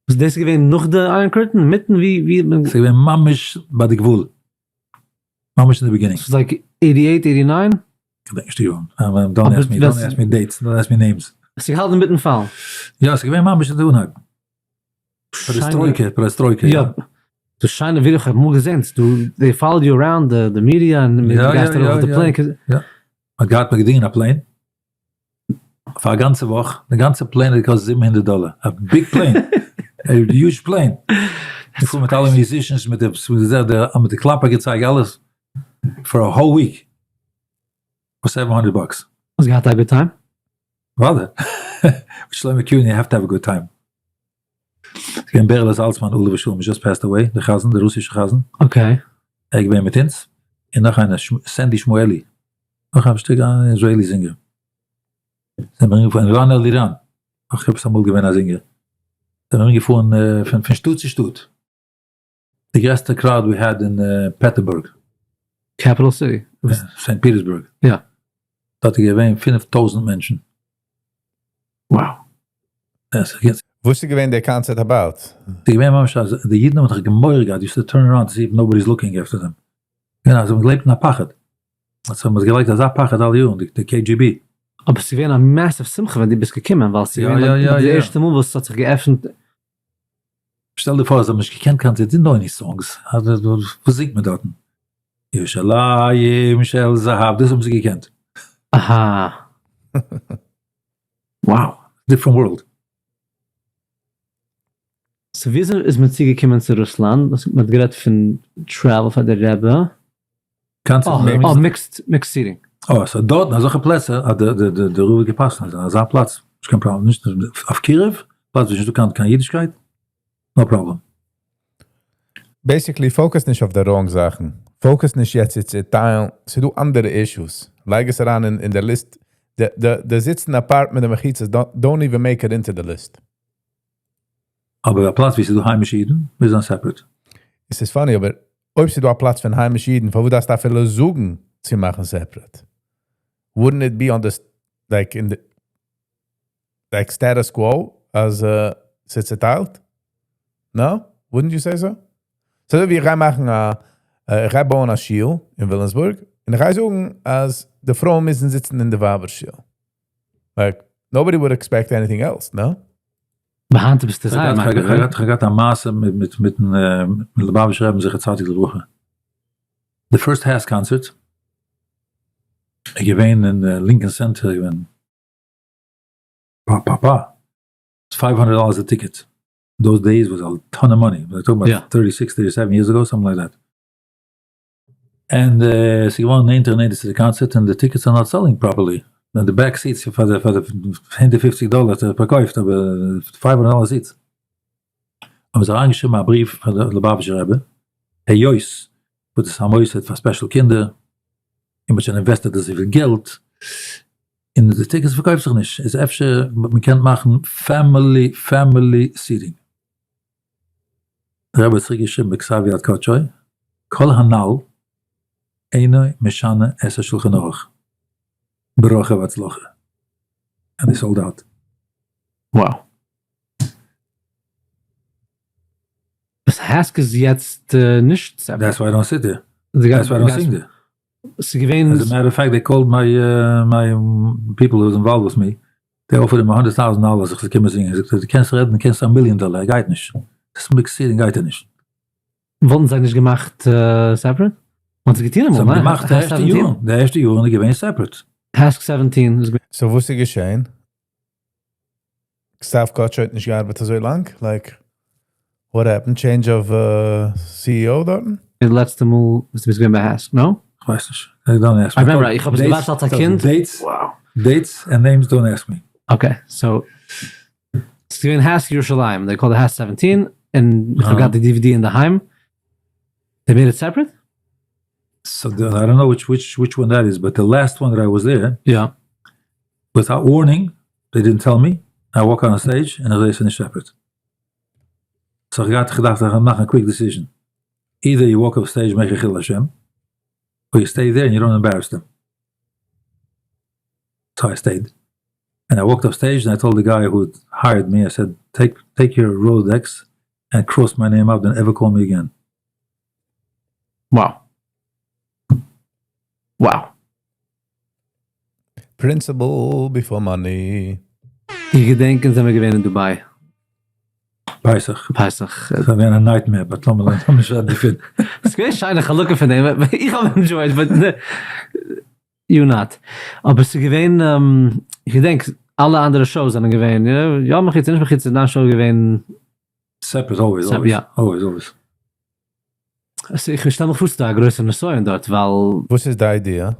וואס דאס איז געווען נאך די Iron Curtain? אינמיטן? ווי ווי האט מען. ס'איז געווען ממש ביי די גבול. ממש אין די beginning. ס'איז like 88, 89? כ'דענק נישט די יארן. Don't ask me, don't ask me dates, don't ask me names. ס'איז געהאלטן אינמיטן פאלן. יא, ס'איז געווען ממש אין די אנהייב. פערעסטרויקע, פערעסטרויקע, יא. די שיינע ווידעא איך האב אמאל געזען, דו, they followed you around the media און דו גייסט ארויף אויף די plane. יא, מ'האט געהאט מ'האט געדינגען א plane פאר א גאנצע וואך, די גאנצע plane האט געקאסט 700 דאלער, א big plane, א huge plane, געפארן מיט אלע musicians, מיט די מיט די קלאפער געצייג, אלעס, for a whole week, פאר 700 bucks. האסט געהאט א good time? וואדע. מיט שלמה קיון you have to have a good time. ס'איז געווען בערעלע זאלצמאן עליו השלום just passed away, די חזן, די רוסישע חזן. Okay. ער איז געווען מיט אונז, און נאך איינער סענדי שמואלי, נאך א שטיק א Israeli singer. זענען מיר ארומגעפארן, רן אלירן, אויך עפעס אמאל געווען א singer. זענען מיר ארומגעפארן פון שטאט צו שטאט. די גרעסטע crowd we had אין פעטערבורג. Capital city. Saint Petersburg. יא. דארט איז געווען 5000 מענטשן. Wow. וואס איז געווען דער קאנצערט about? ס'איז געווען ממש אז די אידן האבן זיך געמורא געהאט, used to turn around to see if nobody is looking after them. געווען אז זיי האבן געלעבט אין א פחד. זיי האבן עס געלייגט אזא פחד אלע יארן, די KGB. אבער ס'איז געווען א massive שמחה ווען דו ביסט געקומען, ווייל ס'איז געווען די ערשטע מאל וואס ס'האט זיך געעפנט. שטעל דיר פאר זיי האבן נישט געקענט קיין זיי didn't know any songs, וואס זינגט מען דארטן? ירושלים של זהב, דאס האבן זיי געקענט. אהא. Wow, different world. So וויאזוי איז מען צוגעקומען צו רוסלאנד? מען האט גערעדט פון travel פאר די רבי. אה, mixed mixed seating. אה, so דארטן אזעלכע פלעצער אז די רב האט געפסקנט אז אין אזא פלאץ נישט קיין פראבלעם, נישט אויף קירוב, פלאץ ווי נישטא קיין אידישקייט, no problem. Basically focus נישט אויף די wrong זאכן. Focus נישט יעצט צו צעטיילן, ס'איז דא אנדערע issues. לייג עס אריין אין די list. די זיצן apart מיט די מחיצות don't even make it into the list. אבער א פלאץ ווי ס'איז דא היימישע אידן מוז זיין separate. עס איז funny אבער אויב ס'איז דא א פלאץ פון היימישע אידן פארוואס דארפסטו אפילו זאגן צו מאכן separate? Wouldn't it be on the like in the like status quo אז ס'איז צעטיילט? No? Wouldn't you say so? So ווי איך גיי מאכן א איך גיי בויען א שול אין וויליאמסבורג און איך גיי זאגן אז די פרויען מוזן זיצן אין די ווייבער שול. Like nobody would expect anything else, no? היינט ביסטו זייער מקפיד. איך האב געהאט א מעשה מיט מיטן ליובאוויטשער רבי'ן זכר צדיק לברכה. די first HASC קאנצערט איז געווען אין Lincoln Center, איז געווען פא פא פא, 500 dollars a ticket. Those days was a ton of money. We're talking about 36, 37 years ago, something like that. And ס'איז געווארן נענטער און נענטער צו די קאנצערט און די tickets are not selling properly. און די back seats פאר די פאר די 150 דאלער האט ער פארקויפט אבער 500 דאלער seats. האבן זיי אריינגעשריבן א בריוו פאר די ליובאוויטשער רבי, היות וואס דאס איז א מוסד פאר special קינדער, און מ'האט שוין invested אזויפיל געלט, און די tickets פארקויפט זיך נישט, איז אפשר מ'קען מאכן family family seating. דער רבי האט צוריק געשריבן בכתב יד קדשו, כל הנ"ל אינו משנה את השולחן ערוך, ברכה והצלחה, and they sold out. Wow. וואס HASC איז יעצט נישט separate. That's why I don't sit there. That's why I don't sing there. ס'איז געווען. As a matter of fact, they called my my people who was involved with me, they offered him a hundred thousand dollars איך זאל קומען זינגען, זאגט ער דו קענסט רעדן קענסט א מיליאן דאלער ער גייט נישט, דאס mixed seating גייט ער נישט. וואלטן זיי נישט געמאכט separate? מ'האט עס געטון אמאל, זיי האבן געמאכט די ערשטע יארן, די ערשטע יארן איז געווען separate. HASC 17 איז געווען. So וואס איז געשען? כתב קדשו האט נישט געארבעט אזוי לאנג? Like what happened? Change of CEO דארטן? די לעצטע מאל וואס דו ביסט געווען ביי HASC, no? כ'ווייס נישט. Don't ask me. I remember, איך האב עס געוואטשט אלס א קינד. Dates, dates and names don't ask me. Okay, so ס'איז געווען HASC ירושלים, they called it HASC 17, און איך האב געהאט די DVD אינדערהיים. They made it separate? So the, I don't know which which which one that is, but the last one that I was there, Yeah. without warning, they didn't tell me. I walk on the stage and I say נישט separate. So איך געהאט געדאכט איך מאכן a quick decision. Either you walk off stage make a חילול השם, or you stay there and you don't embarrass them. So I stayed. And I walked off stage and I told the guy who hired me, I said, take, take your Rolodex and cross my name out and ever call me again. Wow. Wow. Principle before money. איך געדענק, אונז זעמיר געווען אין דובאי. פסח. פסח. עס איז געווען א nightmare, but לאמיר לאמיר נישט רעדן דערפון. עס איז געווען שיינע חלקים פון דעם, איך האב enjoyed, but you not. אבער עס איז געווען, איך געדענק אלע אנדערע shows זענען געווען, יא מחיצה, נישט מחיצה, דיין show איז געווען Separate, always, always, always, always. איך שטעל מיך פאר ס'איז דא א גרויסע נסיון דארט, ווייל. וואס איז די idea?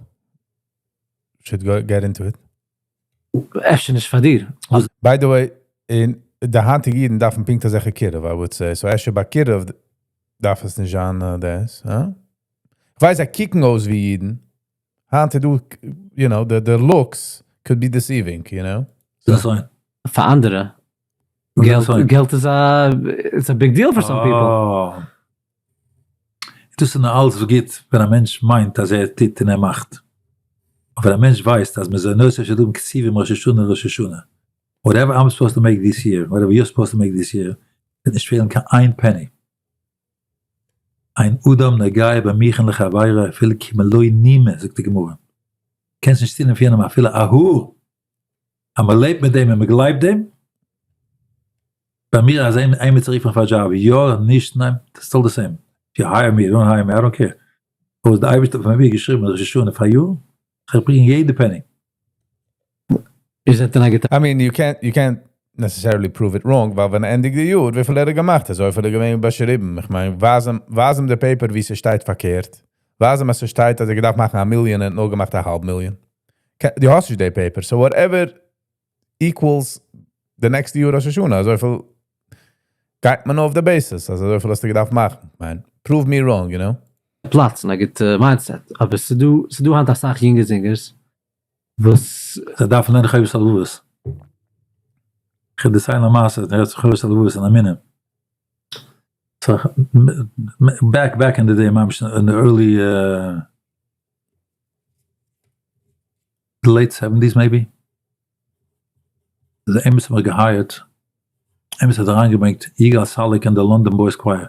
Should go get into it. אפשר נישט פאר דיר. By the way, אין די היינטיגע אידן דארפן פונקט אזעלכע קירוב, I would say. So אפשר ביי קירוב דארף עס נישט זיין דאס, הא? כ'ווייס זיי קוקן אויס ווי אידן. היינט איז דא, you know, the looks could be deceiving, you know. דאס זיין. פאר אנדערע. געלט איז א, it's a big deal for some people. דאס איז נאר אלס גוט ווען א מענטש מיינט אז ער טוט און ער מאכט. אבער ווען א מענטש ווייסט אז מזונות של אדם קצובים ראש השנה לראש השנה, whatever I'm supposed to make this year, whatever you're supposed to make this year, וועט נישט פעלן קיין איין penny. אין אדם נוגע במוכן לחבירו אפילו כמלא נימא, זאגט די גמרא. קענסט נישט צונעמען פון יענעם אפילו א האר. אז מען לעבט מיט דעם און מען גלייבט דעם, ביי מיר אז איינער רופט מיך פאר א דזשאב, יא, נישט, ניין, still the same, if you hire me, don't hire me, I don't care. וואס די אייבערשטער האט פאר מיר געשריבן ראש השנה פאר יאר, איך ברענג יעדע penny. איר זענט אין א גוטע. I mean, you can't, you can't necessarily prove it wrong, ווייל ווען ענדיגט די יאר, וויפיל ער האט געמאכט, אזוי פיל איז געווען באשריבן. איך מיין, ווייז אים, ווייז אים די paper ווי ס'שטייט פארקערט. ווייז אים אז ס'שטייט אז ער געדארפט מאכן א מיליאן און האט נאר געמאכט א האלב מיליאן. דו האסט נישט די paper, so whatever equals די נעקסטע יאר ראש השנה, אזויפיל גייט מען אויף די basis, אז אזויפיל האסטו געדארפט מאכן. כ'מיין, prove me wrong, you know? פלאץ און א גוטע mindset, אבער ס'דא ס'דא היינט אסאך יונגע זינגערס וואס. זיי דארפן לערנען חובת הלבבות. כ'וועל דערציילן א מעשה, דו רעדסט פון חובת הלבבות און אמונה. So back back in the day ממש אין די early late seventies maybe, איז עמיצער האט מיך גע hire ט, עמיצער האט אריינגעברענגט יגאל סאליק אין די London Boys Choir.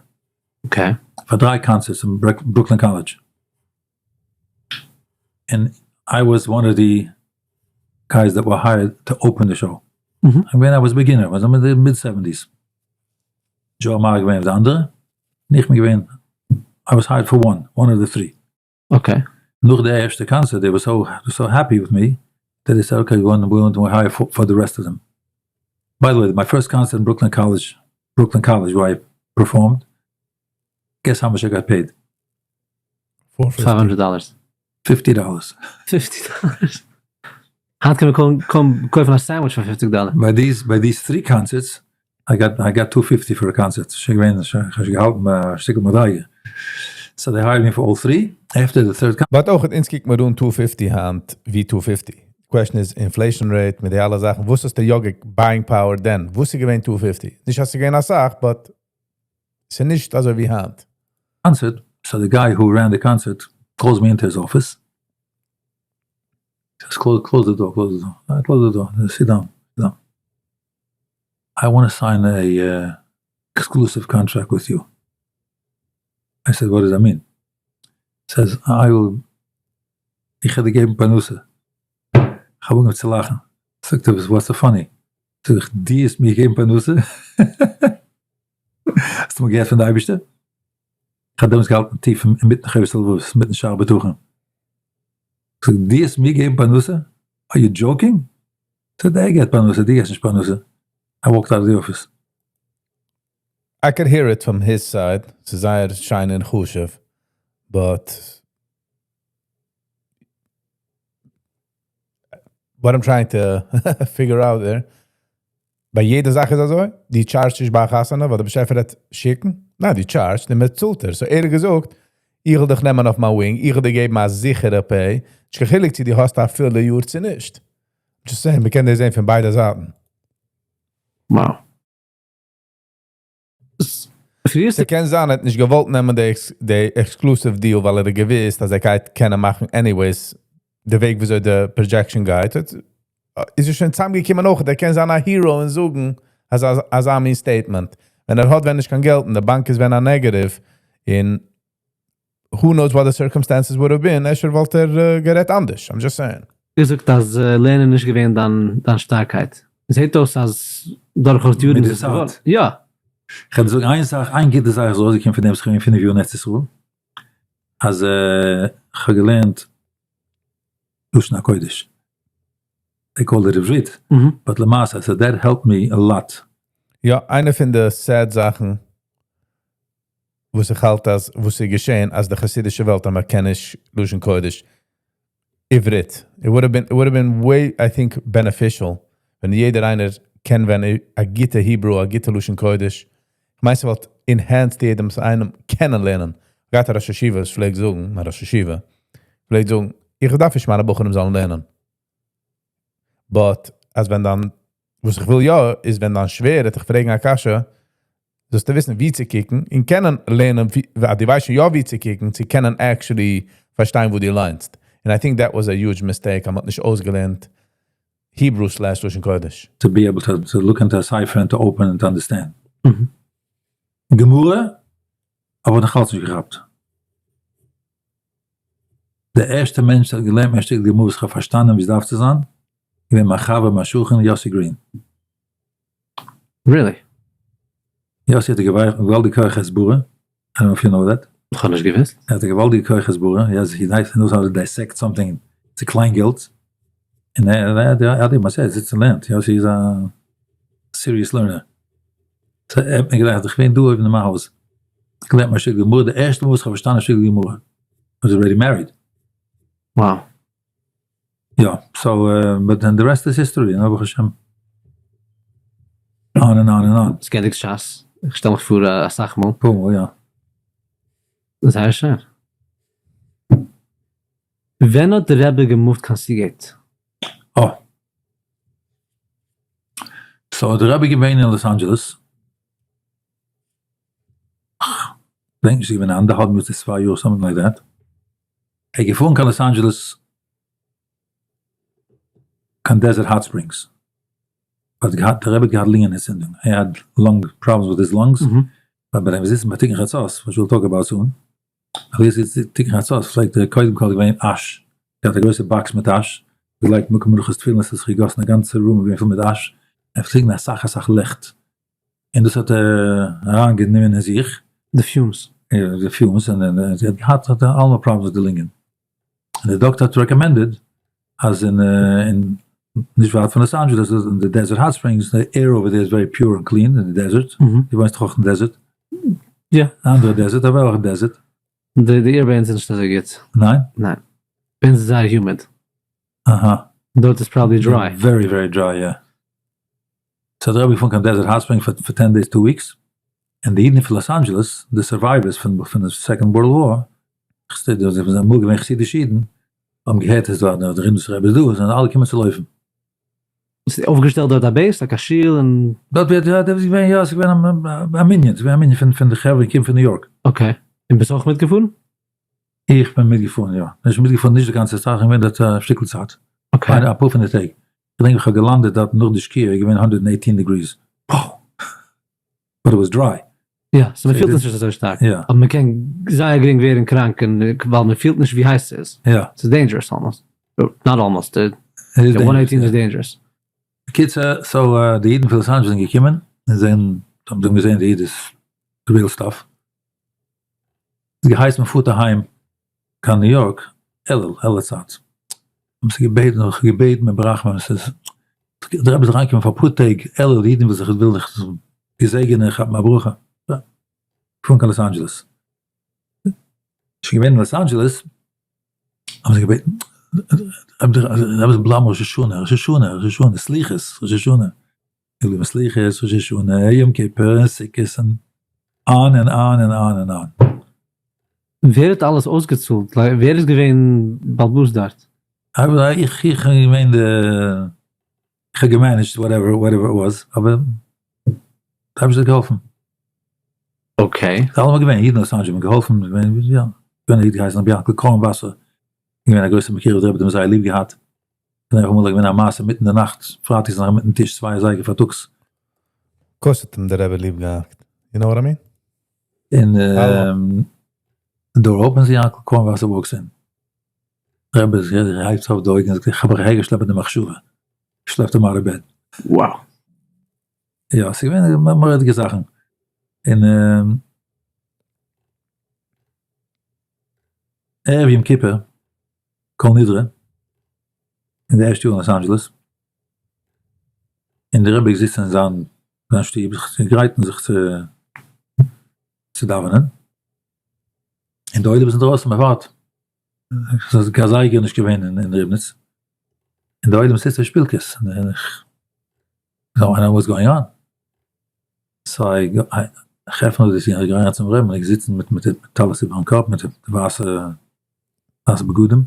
פאר דריי concerts אין Brooklyn College. און I was one of the guys that were hired to open the show. כ'בין I was beginner, וואס זענען מיר mid seventies. דזשאו מאר געווען אויף די אנדערע, און איך בין געווען, I was hired for one, one of the three. נאך די ערשטע קאנצערט, they were so so happy with me, that they said okay we want to hire for the rest of them. By the way, my first concert in Brooklyn College, Brooklyn College where I performed, guess how much I got paid? 500 dollars. 50 dollars. 50 dollars. היינט קען מען קוים קוים קויפן א sandwich פאר 50 דאלער. ביי these ביי these three concerts, I got I got two fifty for a concert, שוין געווען שוין כ'האב שוין געהאלטן ביי א שטיקל מדריגה, so they hired me for all three, after the third. But אויך אונז קוקט מיר אן two fifty היינט ווי two fifty. Question איז inflation rate מיט די אלע זאכן, וואס האסטו יא buying power דען? וואס איז געווען two fifty? נישט אז ס'איז געווען אסאך, but ס'איז נישט אזוי ווי היינט. Concert, so the guy who ran the concert calls me into his office, says close close the door, close the door, close the door, sit down, sit down. I want to sign a exclusive contract with you. I said, what does that mean? Says, I will, איך וועל דיר געבן פרנסה. איך האב אנגעהויבן צו לאכן. זאגט ער, what's so funny? זאג איך, דו וועסט מיר געבן פרנסה? האסטו אמאל געהערט פון די אייבערשטער? איך האב דעמאלטס געהאלטן טיף אינמיטן חובת הלבבות, מיטן שער בטחון. זאג, דו וועסט מיר געבן פרנסה? Are you joking? זאגט ער, ער געבט פרנסה, דו געבסט נישט פרנסה. I walked out of the office. I could hear it from his side, ס'איז זייער שיין און חשוב, but what I'm trying to figure out there, ביי יעדע זאך איז אזוי, דו charge סט נישט ביי א חתונה, ווייל דער באשעפער וועט שיקן, ניין, דו charge סט, און מען צאלט דיר. So ער האט געזאגט, איך וויל דיך נעמען אויף מיין wing, איך וויל דיר געבן א זיכערע pay, נישט קיין חילוק צו דו האסט א פולע יאר צו נישט. Just saying, מען קען דאס זען פון ביידע זייטן. Wow. ס'קען זיין ער האט נישט געוואלט נעמען די exclusive deal ווייל ער האט געוויסט אז ער גייט קענען מאכן anyways די וועג וויאזוי די projection גייט. איז ער שוין צוזאמגעקומען אויך, ער קען זיין א hero און זאגן אזא אזא מין statement. ווען ער האט ווען נישט קיין געלט און די באנק איז ווען א negative, און who knows what the circumstances would have been, אפשר וואלט ער גערעדט אנדערש, I'm just saying. געזאגט אז לערנען איז נישט געווען דיין דיין שטארקייט. זעט אויס אז דורכאויס די יארן מיט איז די עס געווארן. צייט. יא. כ'וועל דיר זאגן איין זאך, איין גוטע זאך איז ארויסגעקומען פון דעם וואס כ'בין געווען 5 יאר אין ארץ ישראל, אז כ'האב געלערנט לשון הקודש. They call it עברית, but למעשה, so that helped me a lot. יא, איינע פון די sad זאכן וואס איך האלט אז וואס איז געשען, אז די חסידישע וועלט אז מען קען נישט לשון קודש, עברית. It would have been, it would have been way, I think, beneficial ווען יעדער איינער קען ווען א גוטע Hebrew, א גוטע לשון קודש. איך מיין ס'וואלט enhanced יעדעמ'ס איינעם קענען לערנען. געהאט א ראש ישיבה וואס פלעגט זאגן, מיין ראש ישיבה, פלעגט זאגן, איך דארף נישט מיינע בחורים זאלן לערנען. But, אז ווען דיין, וואס איך וויל יא, איז ווען דיין שווער וועט דיך פרעגן א קשיא, זאלסטו וויסן ווי צו קוקן, און קענען לערנען, ווי, דו ווייסט שוין יא ווי צו קוקן, צו קענען actually פארשטיין וואו דו ליינסט. And I think that was a huge mistake, אז מ'האט נישט אויסגעלערנט Hebrew slash לשון קודש. To be able to, to look into a ספר and to open and to understand. גמרא האב איך נאך אלץ נישט געכאפט. דער ערשטער מענטש וואס האט געלערנט מיר א שטיקל גמרא וואס איך האב פארשטאנען ווי עס דארף צו זיין, געווען מיין חבר, מיין שכן, יאסי גרין. Really? יאסי האט א געוואלדיגע כח הסברה, I don't know if you know that. איך האב נישט געוואוסט. ער האט א געוואלדיגע כח הסברה, he has, he knows how to dissect something צו קליין געלט, און ער האט אים ער זיצט און לערנט, יאסי איז א serious learner. So ער האט מיר געלערנט, איך בין דא אויבן אין מיין הויז, געלערנט מיין שטיקל גמרא, די ערשטע מאל וואס איך האב פארשטאנען א שטיקל גמרא, I was already married. Wow. יא, so, but then the rest is history, נו ברוך השם. On and on and on. האסט געענדיגט שס? איך שטעל מיך פאר אסאך מאל. פאר מאל, יא. זייער שיין. ווען האט די רבי געמופט קיין סיגעיט? אה. So די רבי געווען אין לאס אנדזשעלעס, כ'דענק נישט, ס'איז געווען אנדערהאלב יאר צו 2 יאר, something like that. ער איז געפארן קיין לאס אנדזשעלעס, קיין דעזערט האט ספרינגס. האט געהאט, דער רבי האט געהאט לונגען אנטצינדונג, ער had lung problems with his lungs, ווייל ביי דעם זיצן ביי תיקון חצות, which we'll talk about soon, אבער יעצט איז תיקון חצות פלעגט ער קודם כל געווען אש, געהאט א גרויסע box מיט אש, געלייגט מקום מנחת תפילין, עס האט זיך געגאסן א גאנצע room איז געווען פול מיט אש, ער פלעגט צינדן אסאך אסאך לעכט, און דאס האט ער אריין גענומען אין זיך. די fumes. די fumes, און ער האט געהאט אלע problems מיט די לונגען, און די דאקטער האט recommended אז אין אין נישט ווייט פון לאס אנדזשעלעס אין די דעזערט האט ספרינגס, די air over there איז very pure און clean אין די דעזערט, דו וואוינסט דאך אויך אין דעזערט? יא. אנדערע דעזערט, אבער אויך דעזערט. די air ביי אונז איז נישט אזוי גוט. ניין? ניין. ביי אונז איז זייער humid. אהא. דארט איז probably dry. Very very dry, יא. So דער רבי געפארן קיין דעזערט האט ספרינגס פאר 10 days 2 weeks, און די אידן פון לאס אנדזשעלעס, די survivors פון די Second World War, זיי זענען אמאל געווען חסידישע אידן, האבן געהערט אז דער ריבניצער רבי איז דא, זענען אלע געקומען צו לויפן. איז אויפגעשטעלט דארט א base, like א שול און. דארט ווי ער איז געווען, יא, עס איז געווען א מנין, עס איז געווען א מנין פון די חברה געקומען פון ניו יארק. Okay, און ביסט אויך מיטגעפארן? איך בין מיטגעפארן, יא. נישט מיטגעפארן נישט די גאנצע צייט, איך בין געווען דארט א שטיקל צייט. Okay. אפאר פון די טעג. כ'געדענק איך האב געלאנדעט דארט נאך די שקיעה, איז געווען 118 degrees. But it was dry. יא, so מ'פילט עס נישט אזוי שטארק. יא. אבער מ'קען זייער גרינג ווערן קראנק און ווייל מ'פילט נישט ווי הייס ס'איז. יא. ס'איז dangerous almost. Not almost, די 118 איז dangerous. בקיצור, so די אידן פון לאס אנדזשעלעס זענען געקומען און זענען, האבן געזען די איד איז די real stuff. איז געהייסן מ'פארט אהיים קיין ניו יארק, אלול, אלול צייט. האבן זיי געבעטן, האב איך געבעטן מיט ברחמים, עס איז, דער רבי איז אריינגעקומען פאר אפאר טעג, אלול, די אידן ווילן זיך, ווילן זיך געזעגענען, כאפן א ברכה. יא, געפארן קיין לאס אנדזשעלעס. שוין געווען אין לאס אנדזשעלעס, האבן זיי געבעטן, דער רבי זאל בלייבן ראש השנה, ראש השנה, ראש השנה, סליחות, ראש השנה. געבליבן סליחות, ראש השנה, יום כיפור, סוכות, און on and on and on and on. ווער האט אלעס אויסגעצאלט? ווער איז געווען באלבאס דארט? איך איך בין געווען די, איך האב געמענעדזשט whatever whatever it was, אבער די אייבערשטער האט געהאלפן. Okay. ס'איז אלעמאל געווען אידן אין לאס אנדזשעלעס האבן געהאלפן, יא, געווען א איד געהייסן רבי יענקל קארנוואסער, געווען א גרויסער מקורב, די רבי האט אים זייער ליב געהאט. כ'דענק אמאל איז געווען א מעשה אינמיטן די נאכט, פרייטאג צו נאכט אינמיטן טיש צוויי אזייגער פארטאגס. קאורס האט אים דער רבי ליב געהאט, יו נאו וואט איי מין? און די door opens יענקל קארנוואסער walks in. רבי הייבט אויף די אויגן און זאגט איך האב אייך אהערגעשלעפט מיט די מחשבה, שלעפט אים out of bed. Wow. יא, ס'איז געווען מורא'דיגע זאכן. און ערב יום כיפור, כל נדרי, אין די ערשטע יאר אין לאס אנדזשעלעס, און דער רבי איז געזיצן אין זיין זיין שטוב זיך צו גרייטן זיך צו צו דאווענען, און די עולם איז אינדרויסן מען ווארט, ס'איז קיין זייגער נישט געווען אין ריבניץ, און די עולם זיצט אויף שפילקעס, און איך זאג איינער what's going on? So איך עפן אויף די טיר, איך גיי אריין צום רבי'ן, איך זיצן מיט מיט טלית איבערן קאפ, מיט די ווייסע ווייסע בגדים,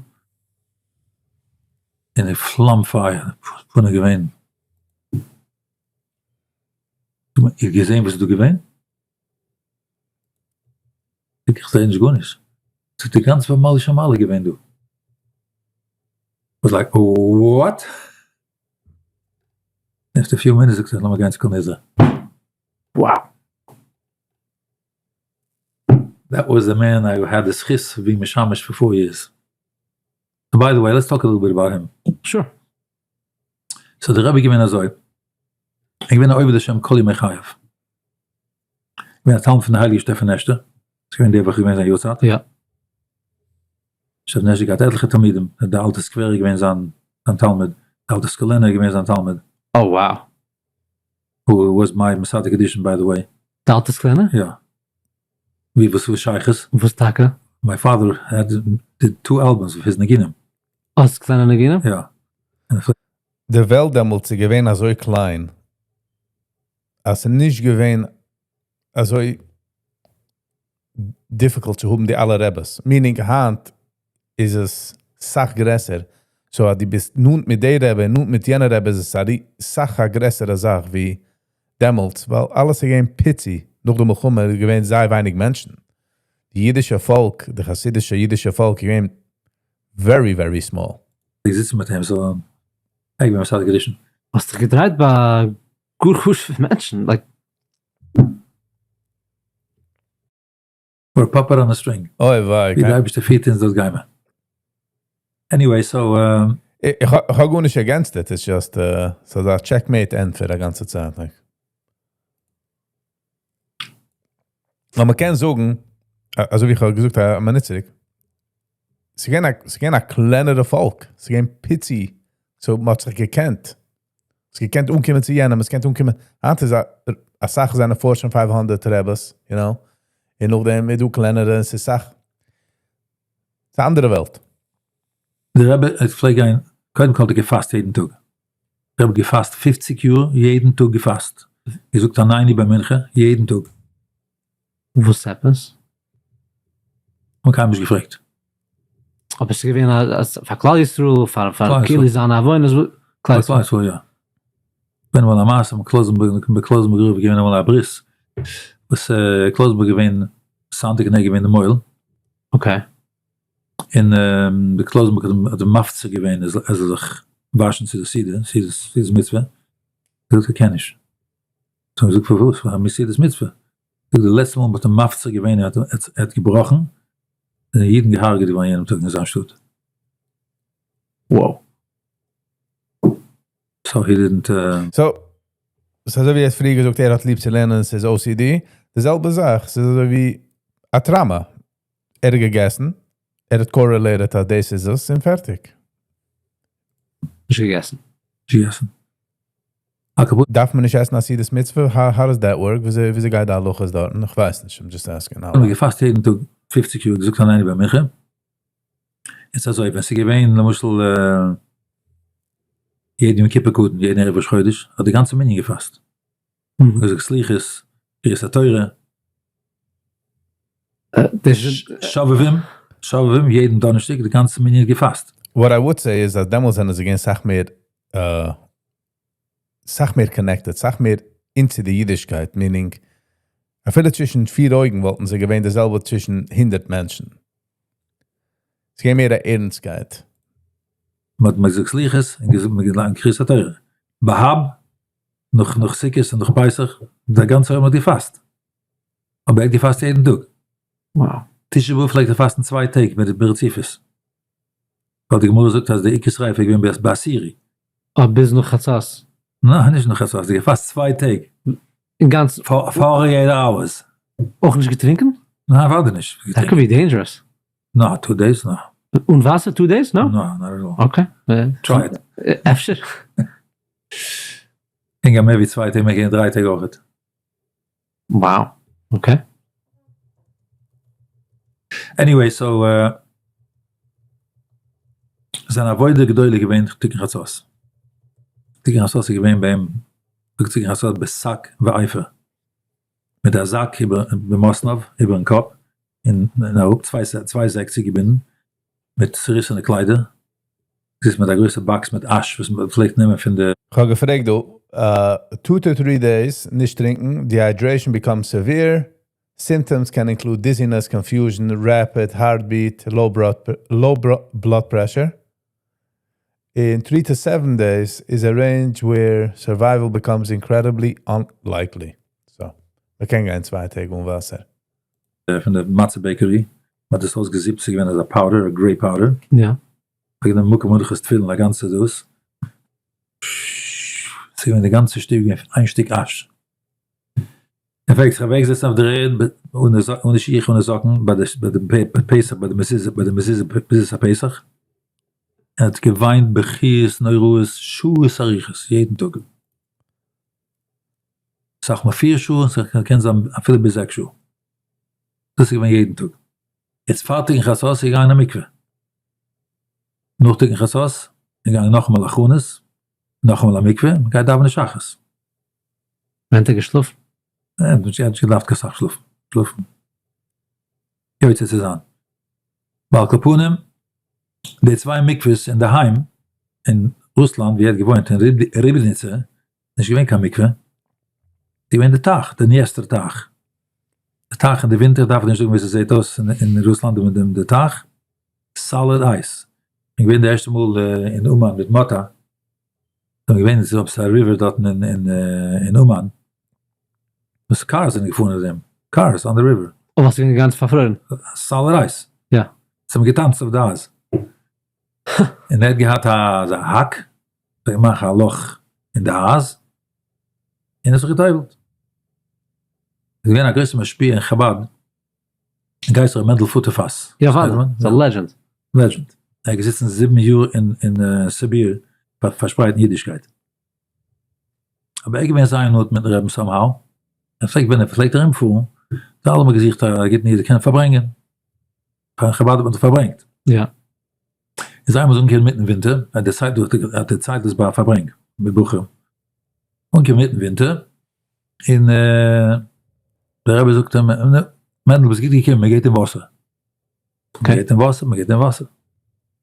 און די פלאם פייער, פנים געווען, איר געזען וואס איז דא געווען? זאג איך זעה נישט גארנישט, זאגט ער גאנץ פמליא של מעלה געווען דא, was like what? After few minutes זאגט ער לאמיר גיין צו כל נדרי. Wow. That was the man I had the זכות of being משמש for four years. By the way, let's talk a little bit about him. Sure. So דער רבי געווען אזוי, ער געווען א עובד השם כל ימי חייו. געווען א תלמיד פון די הייליגע שטעפענעשטער, ס'איז געווען די וואך געווען זיין יארצייט. יא. שטעפענעשטער געהאט עטליכע תלמידים, די אלטע סקווערער איז געווען זיין זיין תלמיד, די אלטע סקולענער איז געווען זיין תלמיד. Oh wow. Who was my מסדר קידושין by the way. די אלטע סקולענער? יא. ווי וואס וואס שייכות? וואס טאקע? My father had did two albums of his ניגונים. אה סקולענער ניגונים? יא. די וועלט דעמאלטס איז געווען אזוי קליין אז ס'איז נישט געווען אזוי difficult צו האבן די אלע רעבעס, meaning היינט איז עס סאך גרעסער, so אז דו ביסט נאנט מיט די רבי און נאנט מיט יענע רבי איז עס א סאך א גרעסערע זאך ווי דעמאלטס, ווייל אלעס איז געווען פיצי, נאך די מלחמה איז געווען זייער ווייניג מענטשן, די אידישע פאלק, די חסידישע אידישע פאלק איז געווען very very small. איך זיץ מיט אים so איך בין מסדר קידושין. האסט דיך געדרייט ביי גאר חשוב'ע מענטשן, like. We're puppet on a string. אוי וויי. ווי די אייבערשטער פירט אונז דאס גיימער. Anyway so. איך האב גארנישט against it, it's just ס'איז א checkmate ענטפער א גאנצע צייט like. נאר מ'קען זאגן, אזוי ווי איך האב געזאגט א מינוט צוריק, ס'איז געווען א, ס'איז געווען א קלענערע פאלק, ס'איז געווען פיצי, so מ'האט זיך געקענט, ס'איז געקענט אנקומען צו יענעם, עס קענט אנקומען, היינט איז א, אסאך זענען Fortune 500 רעבעס, you know, און נאכדעם איז דא קלענערע, און ס'איז סאך, ס'איז א אנדערע וועלט. דער רבי האט פלעגט גיין, קודם כל האט ער געפאסט יעדן טאג, דער רבי האט געפאסט פופציג יאר, יעדן טאג געפאסט, געזאגט עננו ביי מנחה, יעדן טאג. וואס עפעס? כ'האב קיינמאל נישט געפרעגט. אבער ס'איז געווען א פאר כלל ישראל, פאר פאר כאילו זיינע עוונות, כלל ישראל יא. געווען אמאל א מעשה מיט קלויזענבורג, ביי קלויזענבורג רב איז געווען אמאל א ברית, וואס קלויזענבורג איז געווען סנדק און ער איז געווען די מוהל. Okay. און די קלויזענבורג האט אים מפציר געווען ער זאל זיך וואשן צו די סעודה, סעודת מצוה, זאגט ער קען נישט. האט אים געזאגט פארוואס? פאר א סעודת מצוה. זאגט די לעצטע מאל מ'האט אים מפציר געווען ער האט געבראכן, זענען אידן געהארגעט געווארן יענעם טאג אין זיין שטאט. Wow. So he didn't. So, ס'איז אזוי ווי ער האט פריער געזאגט ער האט ליב צו לערנען ס'איז OCD, די זעלבע זאך, ס'איז אזוי ווי א trauma, ער האט געגעסן, ער האט correlated אז דאס איז עס און פערטיג. נישט געגעסן. נישט געגעסן. דארף מען נישט עסן א סעודת מצוה? How does that work? וויאזוי גייט די הלכות דארטן? איך ווייס נישט, I'm just asking. האבן געפאסט יעדן טאג פופציג יאר, געזאגט עננו ביי מנחה. איז אזוי, ווען ס'איז געווען למשל יעדן יום כיפור קטן, יעדן ערב ראש חודש, האט די גאנצע מנין געפאסט. געזאגט סליחות, קריאת התורה. שובבים, שובבים יעדן דאנערשטאג, די גאנצע מנין האט געפאסט. What I would say איז אז דעמאלטס זענען זיי געווען סאך מער סאך מער connected, סאך מער into די אידישקייט, meaning אפילו צווישן פיר אויגן וואלטן זיי געווען די זעלבע צווישן הונדערט מענטשן. ס'געווען מער א ערנסטקייט. מען האט געזאגט סליחות און געזאגט מען געליינט קריאת התורה. בהב, נאך נאך סוכות און נאך פסח, דער גאנצער עולם האט געפאסט. אבער ער האט געפאסט יעדן טאג. Wow. תשעה באב פלעגט ער פאסטן צוויי טעג מיט ברציפות. ווייל די גמרא זאגט אז די עיקר שריפה איז געווען בעשירי. אה, ביז נאך חצות. ניין, נישט נאך חצות, ער האט געפאסט צוויי טעג. אינגאנצן. forty-eight hours. אויך נישט געטרינקען? ניין, אוודאי נישט. That could be dangerous. No, two days no. אן וואסער two days? No? No, not at all. Okay. Try it. אפשר. קען גיין מער ווי צוויי טעג, מען קען דריי טעג אויכעט. Wow. Okay. Anyway, so זיין עבודה גדולה איז געווען תיקון חצות. תיקון חצות איז געווען ביי אים, זאגט תיקון חצות בשק ואפר. מיט א זאק איבער במתניו איבערן קאפ, און אראפ צוויי זעק צוגעבינדן, מיט צוריסענע קליידער, זיצט מיט א גרויסע box מיט אש וואס מען פלעגט נעמען פון די. כ'האב געפרעגט דא, two to three days נישט טרינקן, dehydration becomes severe, symptoms can include dizziness, confusion, rapid heartbeat, low blood pressure. In 3 to 7 days is a range where survival becomes incredibly unlikely. So, מ'קען גיין צוויי טעג אן וואסער. פון די מצה bakery, מ'האט עס אויסגעזיפט, ס'איז געווען אזא powder, א gray powder. יא. פלעגט נעמען מקום מנחת תפילין א גאנצע דאס. ס'איז געווען די גאנצע שטוב געווען פון איין שטיק אש. ער פלעגט זיך אוועקזעצן אויף דער ערד אן די שיך אן די זאקן ביי די פסח ביי די מזוזה ביי די מזוזה מזוזת הפסח. ער האט געוויינט בכיות נוראות שעות ארוכות יעדן טאג. אסאך מאל פיר שעה און ס'קען זיין אפילו ביז זעקס שעה. דאס איז געווען יעדן טאג. יעצט פאר תיקון חצות איז געגאנגען אין מקווה. נאך תיקון חצות איז געגאנגען נאכאמאל הכנות, נאכאמאל א מקווה, מען גייט דאווענען שחרית. ווען האט ער געשלאפן? ער האט נישט געדארפט קיין סאך שלאפן, שלאפן יוצא צו זיין. ועל כל פנים, די צוויי מקווה'ס אינדערהיים אין רוסלאנד ווי ער האט געוואוינט אין ריבניצע, נישט געווען קיין מקווה, ס'איז געווען די טייך, די ניעסטער טייך, די טייך אין די ווינטער דארף איך נישט זאגן ווי ס'זעט אויס אין רוסלאנד מיט דעם די טייך, solid ice, כ'בין געווען די ערשטע מאל אין אומאן מיט מאטא, כ'בין געווען ס'איז עפעס א river דארטן אין אומאן, וואס cars זענען געפארן אין דעם, cars on the river. אוי וואס איז געווען גאנץ פארפרוירן. Solid ice. יא. זיי האבן געטאנצט אויף די אייז. און ער האט געהאט אזא האק, האט ער געמאכט א לאך אין די אייז, און האט זיך גע'טובל'ט. איז געווען א גרויסע משפיע אין חבד, גייסט ר' מענדל פוטערפאס. יא אוודאי, ס'איז א legend. Legend. ער איז געזיצן זיבן יאר אין סיביר פאר פארשפרייטן אידישקייט. אבער ער איז געווען זייער נאנט מיטן רעבן somehow. ער פלעגט ווען ער פלעגט ארומפארן, האט ער אלעמאל געזוכט א גוטן איד קענען פארברענגען. פאר חבד האט מען דאך פארברענגט. יא. איז איינמאל אנגעקומען מיטן ווינטער, האט די צייט האט די צייט דאס ביי א פארברענג מיט בחורים. אנגעקומען מיטן ווינטער, און דער רבי זאגט אים, מענדל ביסט גוט געקומען, מען גייט אין וואסער. מען גייט אין וואסער, מען גייט אין וואסער.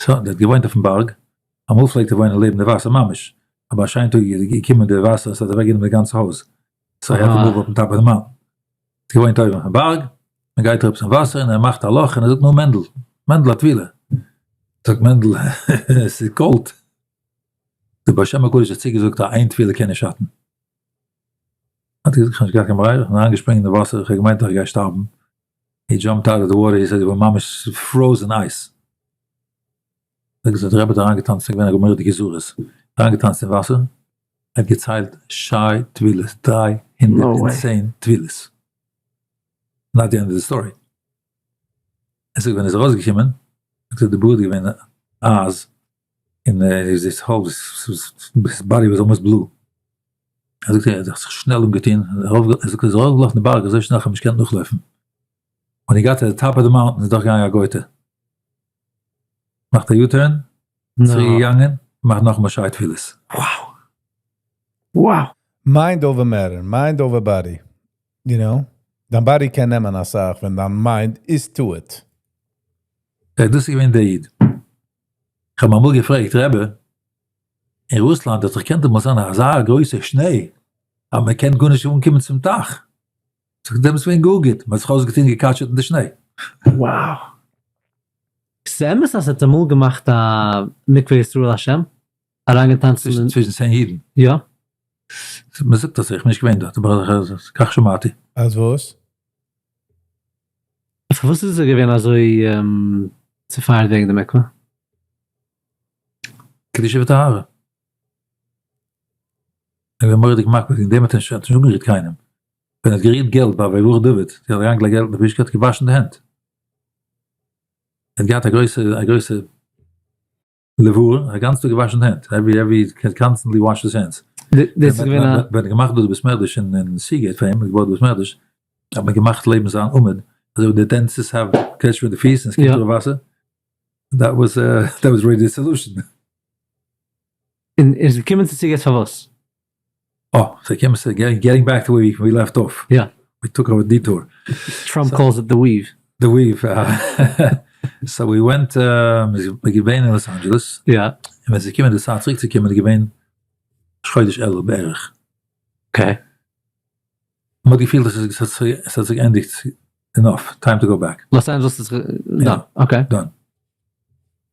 סא, דער האט געוואוינט אויפן בארג, אמאל פלעגט ער וואוינען לעבן די וואסער ממש, אבער א שיין טאג איז געקומען די וואסער, עס האט אוועקגענומען די גאנצע הויז. סא ער האט געמופט אויפן top of the mountain. האט געוואוינט אויבן אויפן בארג, מען גייט אראפ צום וואסער און ער מאכט א לאך און ער זאגט נו מענדל, מענדל א טבילה. זאגט מענדל, עס איז קאלט. דער בעל שם הקדוש האט צוגעזאגט אז איין טבילה קען נישט שאטן. האט ער געזאגט איך האב נישט געהאט קיין ברירה, איך בין אריינגעשפרינגען אין די וואסער, איך האב געמיינט איך גיי שטארבן. He jumped out of the water, he said, ממש frozen ice. זאגט ער, דער רבי האט אריינגעטאנצט, ס'איז געווען א מורא'דיגע זריז, אריינגעטאנצט אין וואסער, ער האט געציילט ש"י טבילות, 310 טבילות. Not the end of the story. ער זאגט ווען ער איז ארויסגעקומען, זאגט ער די בארד איז געווען אייז, און his whole body was almost blue. ער זאגט ער האט זיך שנעל אנגעטון, ער זאגט ער איז ארויפגעלאפן די בארג אזוי שנעל איך האב נישט געקענט נאכלויפן. When he got to the top of the mountain איז דורכגעגאנגען א גויטע. מאכט א U-turn, צוריק געגאנגען, מאכט נאכאמאל ש"י טבילות. Wow! Wow! Mind over matter, mind over body. You know? דיין body קען נעמען אסאך ווען דיין mind is to it. דאס איז געווען דער איד. איך האב אים אמאל געפרעגט, רבי, אין רוסלאנד האט זיך געקענט אמאל זיין אזא גרויסע שניי אז מען קען גארנישט אנקומען צום טייך. זאגט ער, דעמאלטס געווען גאר גוט, מען האט זיך אויסגעטון געקאטשעט אין די שניי. Wow! ס'איז אמת אז ער האט אמאל געמאכט א מקווה ישראל השם? אריינגעטאנצן אין. צווישן 10 אידן? יא. מען זאגט אזוי, איך בין נישט געווען דארט, אבער כך שמעתי. אז וואס? פארוואס איז ער געווען אזוי צופייערט וועגן די מקווה? קדושה וטהרה. ער איז געווען מורא'דיג מקפיד, וועגן דעם האט ער נישט אנגערירט קיינעם. ווען ער האט גערירט געלט ביי ויברח דוד, ער האט אריינגעלייגט געלט אין די פושקע, האט ער געוואשן די הענט. ער האט געהאט א גרויסע א גרויסע לבורה, א גאנץ טאג געוואשן די הענט, every every constantly wash his hands. דאס איז געווען א. ווען ער געמאכט דא די בית מדרש אין סיגעיט פאר אים, געבויט די בית מדרש, האט מען געמאכט לעבן זיין עמוד, אזוי ווי די dentists have קוועטש מיט די פיס און עס קומט אראפ וואסער, that was that was really the solution. און ער איז געקומען צו סיגעיט פארוואס? אה, ס'איז געקומען צו getting back to where we left off. יא. We took our detour. Trump calls it the weave. The weave. So we went, מ'איז געווען אין לאס אנדזשעלעס. יא. און ווען ס'איז געקומען די צייט צוריק צו קומען איז געווען ראש חודש אלול בערך. Okay. מ'האט געפילט אז עס האט זיך געענדיגט, enough, time to go back. לאס אנדזשעלעס איז done, okay. Done.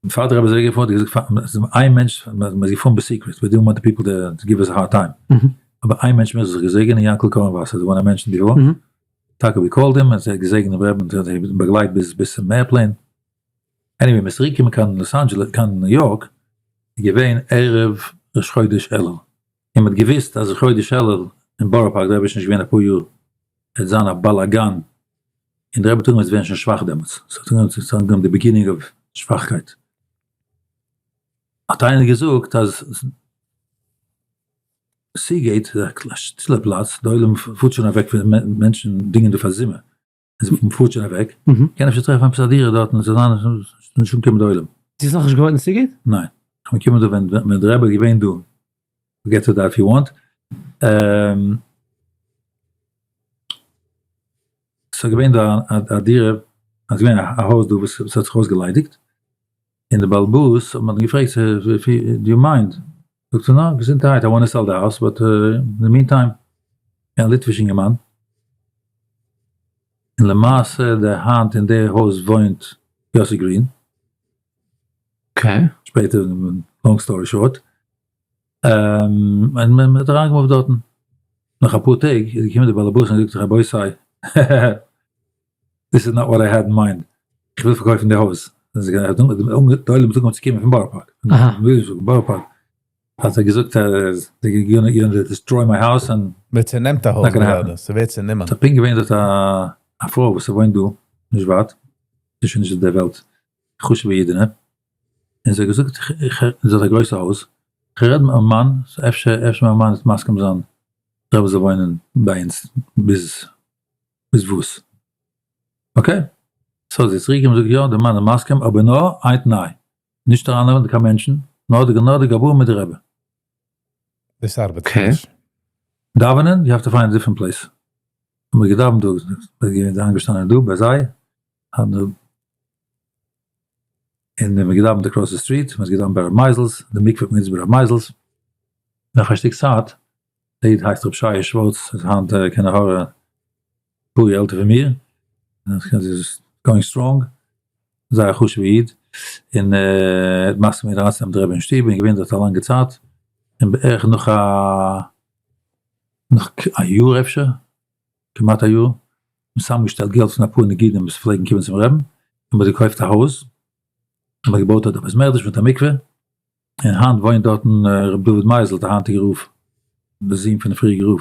און פאר די רבי איז אוועק געפארן האט ער געזאגט פאר איין מענטש, מען איז געפארן ב secret, we didn't want the people to give us a hard time, אבער איין מענטש מוז זיך געזעגענען, יענקל קארנוואסער, the one I mentioned before, טאקע we called him, און ער האט געזעגענט דעם רבין און האט אים באגלייט ביז ביז צום airplane. Anyway, מען איז צוריק געקומען קיין לאס אנדזשעלעס, קיין ניו יארק, איז געווען ערב ראש חודש אלול, און מען האט געוויסט אז ראש חודש אלול אין בארא פארק, דער רבי איז שוין נישט געווען אפאר יאר, וועט זיין א באלאגאן, און דער רבי האט אנגעהויבן צו ווערן שוין שוואך דעמאלטס, ס'האט אנגעהויבן צו אנגעהויבן די beginning of שוואכקייט, האט איינער געזאגט אז סיגעיט איז א שטילע פלאץ, די עולם פארט שוין אוועק פון מענטשן דינגען דא פאר זומער, און מ'פארט שוין אוועק, קען אפשר טרעפן עפעס א דירה דארטן און ס'זאל זיין נישט אנקומען די עולם. דו האסט נאכנישט געוואוינט אין סיגעיט? ניין, כ'בין געקומען דא ווען ווען די רבי איז געווען דא, get to that if you want. ס'איז געווען דא א דירה, ס'איז געווען א הויז דא וואס האט זיך אויסגעליידיגט, און די בעל הבית האט מען געפרעגט do you mind, זאגט ער נא, געזונטערהייט, I want to sell the house, but in the meantime, א ליטוויש אינגערמאן, און למעשה די היינט אין די הויז וואוינט יוסי גרין, Okay. שפעטער, long story short, און מען האט אריינגעמופט דארטן, נאך אפאר טעג איז געקומען די בעל הבית און געזאגט רבותי, this is not what I had in mind, איך וויל פארקויפן די הויז, די עולם האט אנגעהויבן צו קומען פון בארא פארק, בארא פארק, האט ער געזאגט אז they gonna destroy my house און מען צענעמט א הויז גראדע, ס'ווערט צענומען. ס'איז פונקט געווען דארט א פרוי וואס וואוינט דא נישט ווייט, זי איז שוין נישט אויף דער וועלט, חשוב'ע אידענע, און זי האט געזאגט זי האט א גרויסע הויז, איך רעד מיט מיין מאן, אפשר אפשר מיין מאן וועט מסכים זיין דער רבי זאל וואוינען ביי אונז ביז ביז וואס? Okay, so זי איז צוריק געקומען זאגט יא די מאן איז מסכים אבער נאר איין תנאי, נישט ארייננעמען קיין מענטשן, נאר די נאר די גבאים מיט די רבי. דאס ארבעט נישט. דאווענען, you have to find a different place. האבן מיר געדאווענט דא, מיר זענען איינגעשטאנען דא ביי זיי, און מיר געדאווענט across the street, מ'האט געדאווענט ביי ר' מייזעלס, די מקווה האט מען גענוצט ביי ר' מייזעלס, נאך א שטיק צייט, דער איד הייסט ר' שייע שווארץ, איז היינט קיין עין הרע אפאר יאר עלטער פון מיר, איז going strong, זייער א חשוב'ע איד, און ער האט מסכים געווען אריינצונעמען די רבי אין שטוב, און געווען דארט א לאנגע צייט, און בערך נאך א נאך א יאר אפשר, כמעט א יאר, צוזאמגעשטעלט געלט פון אפאר נגידים וואס פלעגן קומען צום רעבן, און מ'האט געקויפט א הויז, און מ'האט געבויט דארט א בית מדרש מיט א מקווה, און היינט וואוינט דארטן ר' דוד מייזעלס דער היינטיגער רב, דער זון פונעם פריעריגן רב.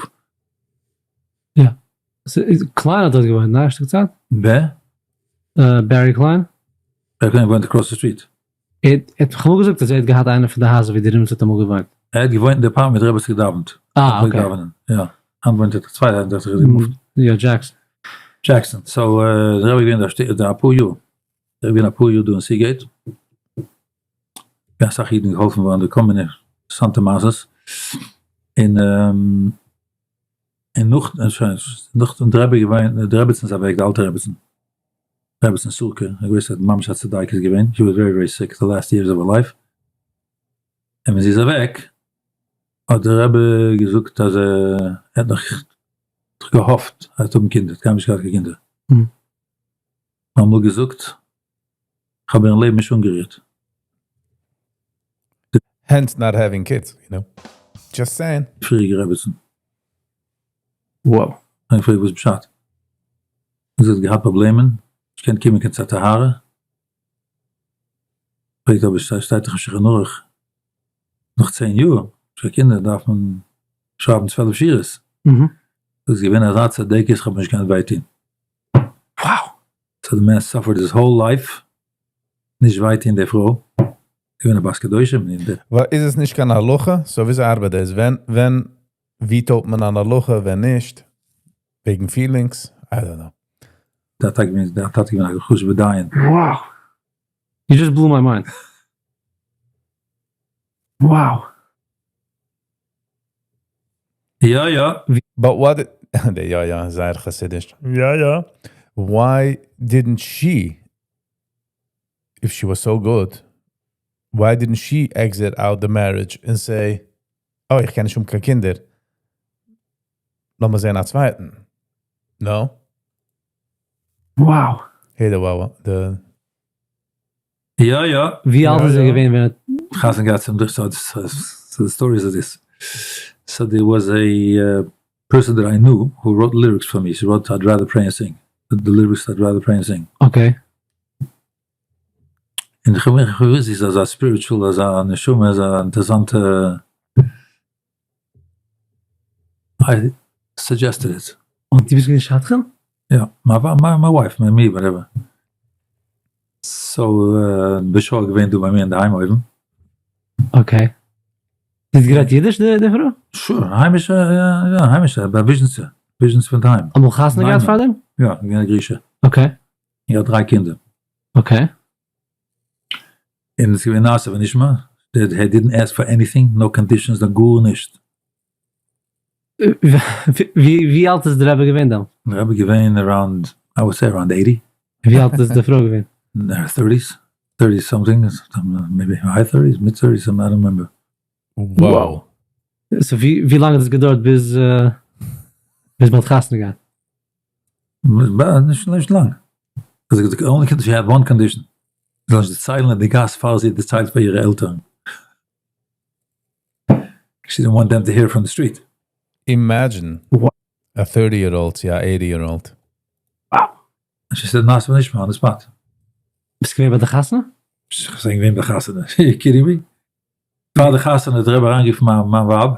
יא. קליין האט דארט געוואוינט ניין? א שטיק צייט? ווער? בערי קליין. בערי קליין וואוינט across the street. ער האט מיך אמאל געזאגט אז ער האט געהאט איינע פון די הייזער ווי די רימניצער האט אמאל געוואוינט. ער האט געוואוינט אין די apartment ווי די רבי האט געדאווענט. אה okay. יא. היינט וואוינט ער צוויי זייטן האט זיך געמופט. יא דזשעקסאן. דזשעקסאן. So די רבי איז געווען דא אפאר יאר. ער איז געווען אפאר יאר דא אין סיגעיט. ווי אסאך אידן געהאלפן געווארן דורך כל מיני אינטערעסאנטע מעשות. און און נאך נאך די רבי געווען די רעבעצן איז אוועק די אלטע רעבעצן רעבעצן סורקע א גרויסע ממש א צדיקת איז געווען she was very very sick the last years of her life און ווען זי איז אוועק האט די רבי געזאגט אז ער האט נאך געהאפט אז ער וועט האבן קינדער, האט קיינמאל נישט געהאט קיין קינדער. אמאל געזאגט. איך האב איר אין לעבן נישט אנגערירט. Hence not having kids, you know. Just saying. די פריעריגע רעבעצן. Wow. איך פרעג וואס פשט? זי האט געהאט פראבלעמען, נישט געקענט קומען קיין צו טהרה. פרעגט אבער שטייט דאך אין שולחן ערוך נאך 10 יאר פאר קינדער דארף מען שרייבן 12 שורות. דאס איז געווען אזא צדקת איך האב נישט געקענט וויי טון. Wow! So the man suffered his whole life נישט וויי טון די פרוי. געווען א בת קדושים און די. ווייל איז עס נישט קיין הלכה? So וויאזוי ארבעט דאס? ווען ווען veto ט מען אן הלכה ווען נישט? וועגן feelings? I don't know. דער טאטע געווען דער טאטע געווען א חשוב'ער דיין. Wow! You just blew my mind. Wow! יא יא. But what די יא יא זייער חסידיש. יא יא. Why didn't she, if she was so good, why didn't she exit out the marriage and say, oh, איך קען נישט האבן קיין קינדער. לאמיר זען א צווייטן. No? Wow. Hey, the wow, the יא יא. ווי אלט איז ער געווען ווען ער חתונה געהאט צום דורך so the story is this. So there was a person that I knew who wrote lyrics for me. She wrote I'd rather pray and sing. The lyrics I'd rather pray and sing. Okay. און איך האב מיך געוואוסט זי איז אזא spiritual, אזא נשמה, אזא אינטערעסאנטע, I suggested it. און דו ביסט געווען שדכן? יא, מיין wife, מיין מי, whatever. So בשעה געווען דא ביי מיר אינדערהיים אויבן. Okay. זי האט גערעדט אידיש די פרוי? Sure, היימישע, יא, היימישע, ביי וויזשניצע, וויזשניץ פון דערהיים. אמאל חתונה געהאט פארדעם? יא, געווען א גרישע. Okay. געהאט דריי קינדער. Okay. און עס איז געווען נעשה ונשמע, he didn't ask for anything, no conditions, no גארנישט. ווי אלט איז די רבי געווען דאן? די רבי געווען around, I would say around 80. ווי אלט איז די פרוי געווען? In her thirties, 30 something, maybe high 30s, mid 30s, I don't remember. Wow. So ווי לאנג האט עס געדויערט ביז ביז מ'האט חתונה געהאט? נישט לאנג. The only condition, she had one condition. זי זאל נישט דערציילן אין די גאס פאר זי האט דערציילט פאר אירע עלטערן. She didn't want them to hear from the street. Imagine a 30 year old צו א 80 year old. Wow. And she said, נעשה ונשמע, on the spot. ביסט געווען ביי די חתונה? איך בין געווען ביי חתונה. You kidding me? פאר די חתונה האט דער רבי אריינגערופן מיין ווייב,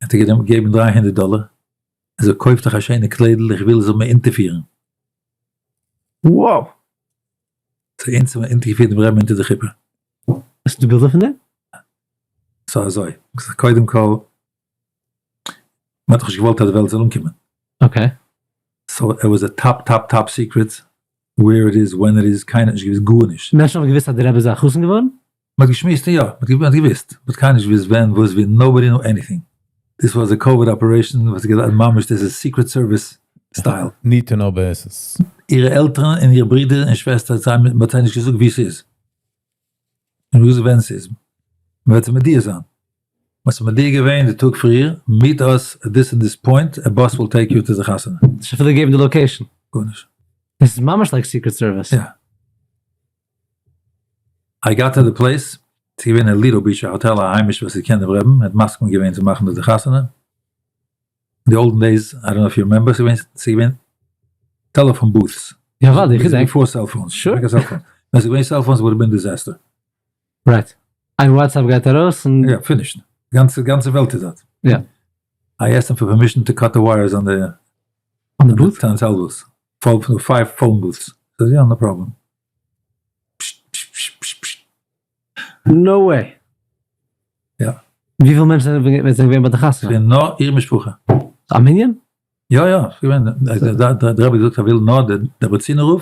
האט ער געגעבן 300 דאלער, ער זאגט קויף דיך א שיינע קליידל, איך וויל זאל מיר אונטערפירן. Wow! So אונז האבן אונטערגעפירט דעם רבי'ן אונטער די חופה. האסטו בילדער פון דעם? So אזוי, קודם כל, מען האט דאך נישט געוואלט אז די וועלט זאל אנקומען. Okay. So it was a top top top secret, where it is, when it is, קיינער האט נישט געוואוסט גארנישט. מענטשן האבן געוואוסט אז דער רבי איז א חתן געווארן? מען האט געשמועסט יא, מען האט געוואוסט, but קיינער נישט געוואוסט ווען, וואס, ווי, nobody knew anything. This was a covert operation, וואס געזאגט ממש דאס איז secret service style. Need to know basis. אירע עלטערן און אירע ברידער און שוועסטער, זיי מען האט זיי נישט געזאגט וואו ס'איז. און וואס ווען ס'איז. מען וועט זיי מודיע זיין. מען האט זיי מודיע געווען די טאג פריער, meet us at this and this point, a bus will take you to the חתונה. נישט אפילו געגעבן די location. גארנישט. דאס איז ממש like secret service. יא. I got to the place, ס'איז געווען אין לידא ביטש א האטעל א היימיש וואס איך קען דעם רעבן, ער האט מסכים געווען צו מאכן דארט די חתונה. אין די olden days, I don't know if you remember, ס'איז געווען telephone booths. יא אוודאי, איך געדענק. Before cell phones. Sure. ווען ס'איז געווען cell phones would have been disaster. Right. איין WhatsApp גייט ארויס און. יא, finished. גאנצע גאנצע וועלט איז דארט. יא. I asked him for permission to cut the wires on the On the booth? Cell booths. Five phone booths. יא, no problem. No way. יא. וויפיל מענטשן זענען געווען ביי די חתונה? ס'געווען נאר איר משפחה. א מנין? יא יא, ס'געווען, דער רבי האט געזאגט ער וויל נאר די דעברעצינער רב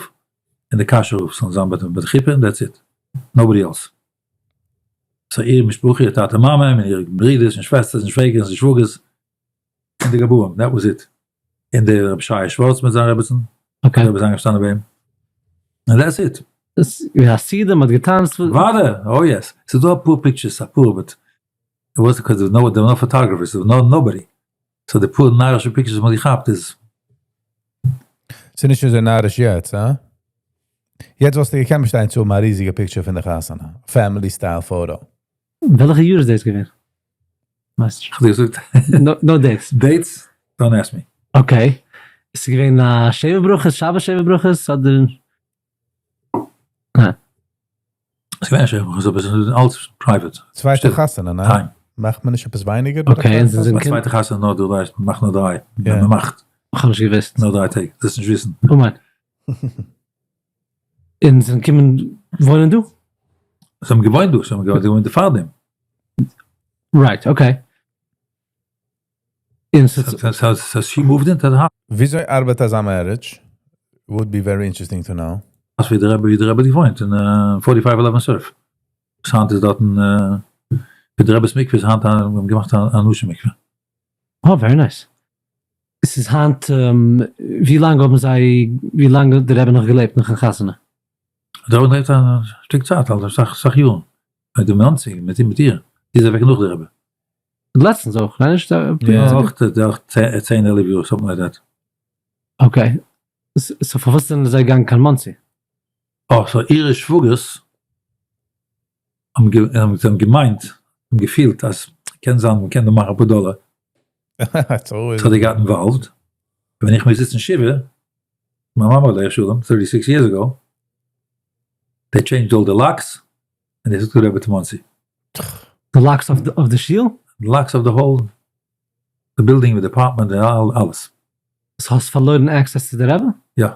און די קאשוי רב זאלן זיין ביי די חופה און that's it. Nobody else. So איר משפחה, איר טאטע מאמע, און איר ברידערס און שוועסטערס און שוועגערס און שוואגערס, און די גבאים, that was it. און דער רבי שייע שווארץ מיט זיין רעבעצן, Okay. דער רבי איז איינגעשטאנען ביי אים. און that's it. דאס איז א סעודה, מ'האט געטאנצט. וואדע, oh yes. ס'איז דא אפאר pictures, אפאר, but it was because there were no photographers, there no nobody. So די פאר נארישע pictures וואס מ'האט געכאפט איז. ס'איז נישט אזוי נאריש יעצט, הא? יעצט וואלסטו געקענט באשטיין צו האבן א ריזיגע picture פון די חתונה, family style photo. וועלכע יאר איז דאס געווען? ווייסט נישט. כ'האב דיר געזאגט. No dates. Dates? Don't ask me. Okay. עס איז געווען א שבע ברכות, שבת שבע ברכות, אדער? עס איז געווען א שבע ברכות אבער עס איז אלץ private. צווייטע חתונה, ניין? מאכט מען נישט עפעס ווייניגער ביי די צווייטע חתונה? ביי צווייטע חתונה נאר דריי, מען מאכט נאר דריי, ווען מען מאכט. כ'האב נישט געוואוסט. נאר דריי טעג, זאלסט נישט וויסן. אמן. און זיי זענען געקומען וואוינען דא? זיי האבן געוואוינט דא, זיי האבן געוואוינט דא פארדעם. Right, okay. און ס'איז. So she moved into the house. וויאזוי ארבעט אזא marriage? Would be very interesting to know. ווי דער רבי ווי דער רבי האט געוואוינט אין forty five eleven Surf. וואס היינט איז דארטן ווי דער רבי'ס מקווה איז היינט האבן געמאכט א נשים מקווה. אה very nice. ס'איז היינט ווי לאנג האבן זיי ווי לאנג האט דער רבי נאך געלעבט נאכן חתונה? דער רבי האט געלעבט א שטיק צייט אלס אסאך אסאך יארן. מיט די מאנסי מיט מיט איר. זי איז אוועק נאך די רבי. לעצטנס אויך, ניין נישט? יא אויך אויך צען עלף יאר something like that. Okay. So פארוואס זענען זיי געגאנגען קיין מאנסי? אה so אירע שוואגערס האבן זיי האבן געמיינט האבן געפילט אז קען זיין מ'קען דא מאכן אפאר דאלער. So they got involved. ווען איך מוז זיצן שבעה, מיין מאמע עליה השלום, thirty six years ago, they changed all the locks, און they took the רבי to מאנסי. די locks אויף די שול? די locks אויף די whole די בילדינג מיט די apartment און אלעס. So האסט פארלוירן access צו די רבי? יא.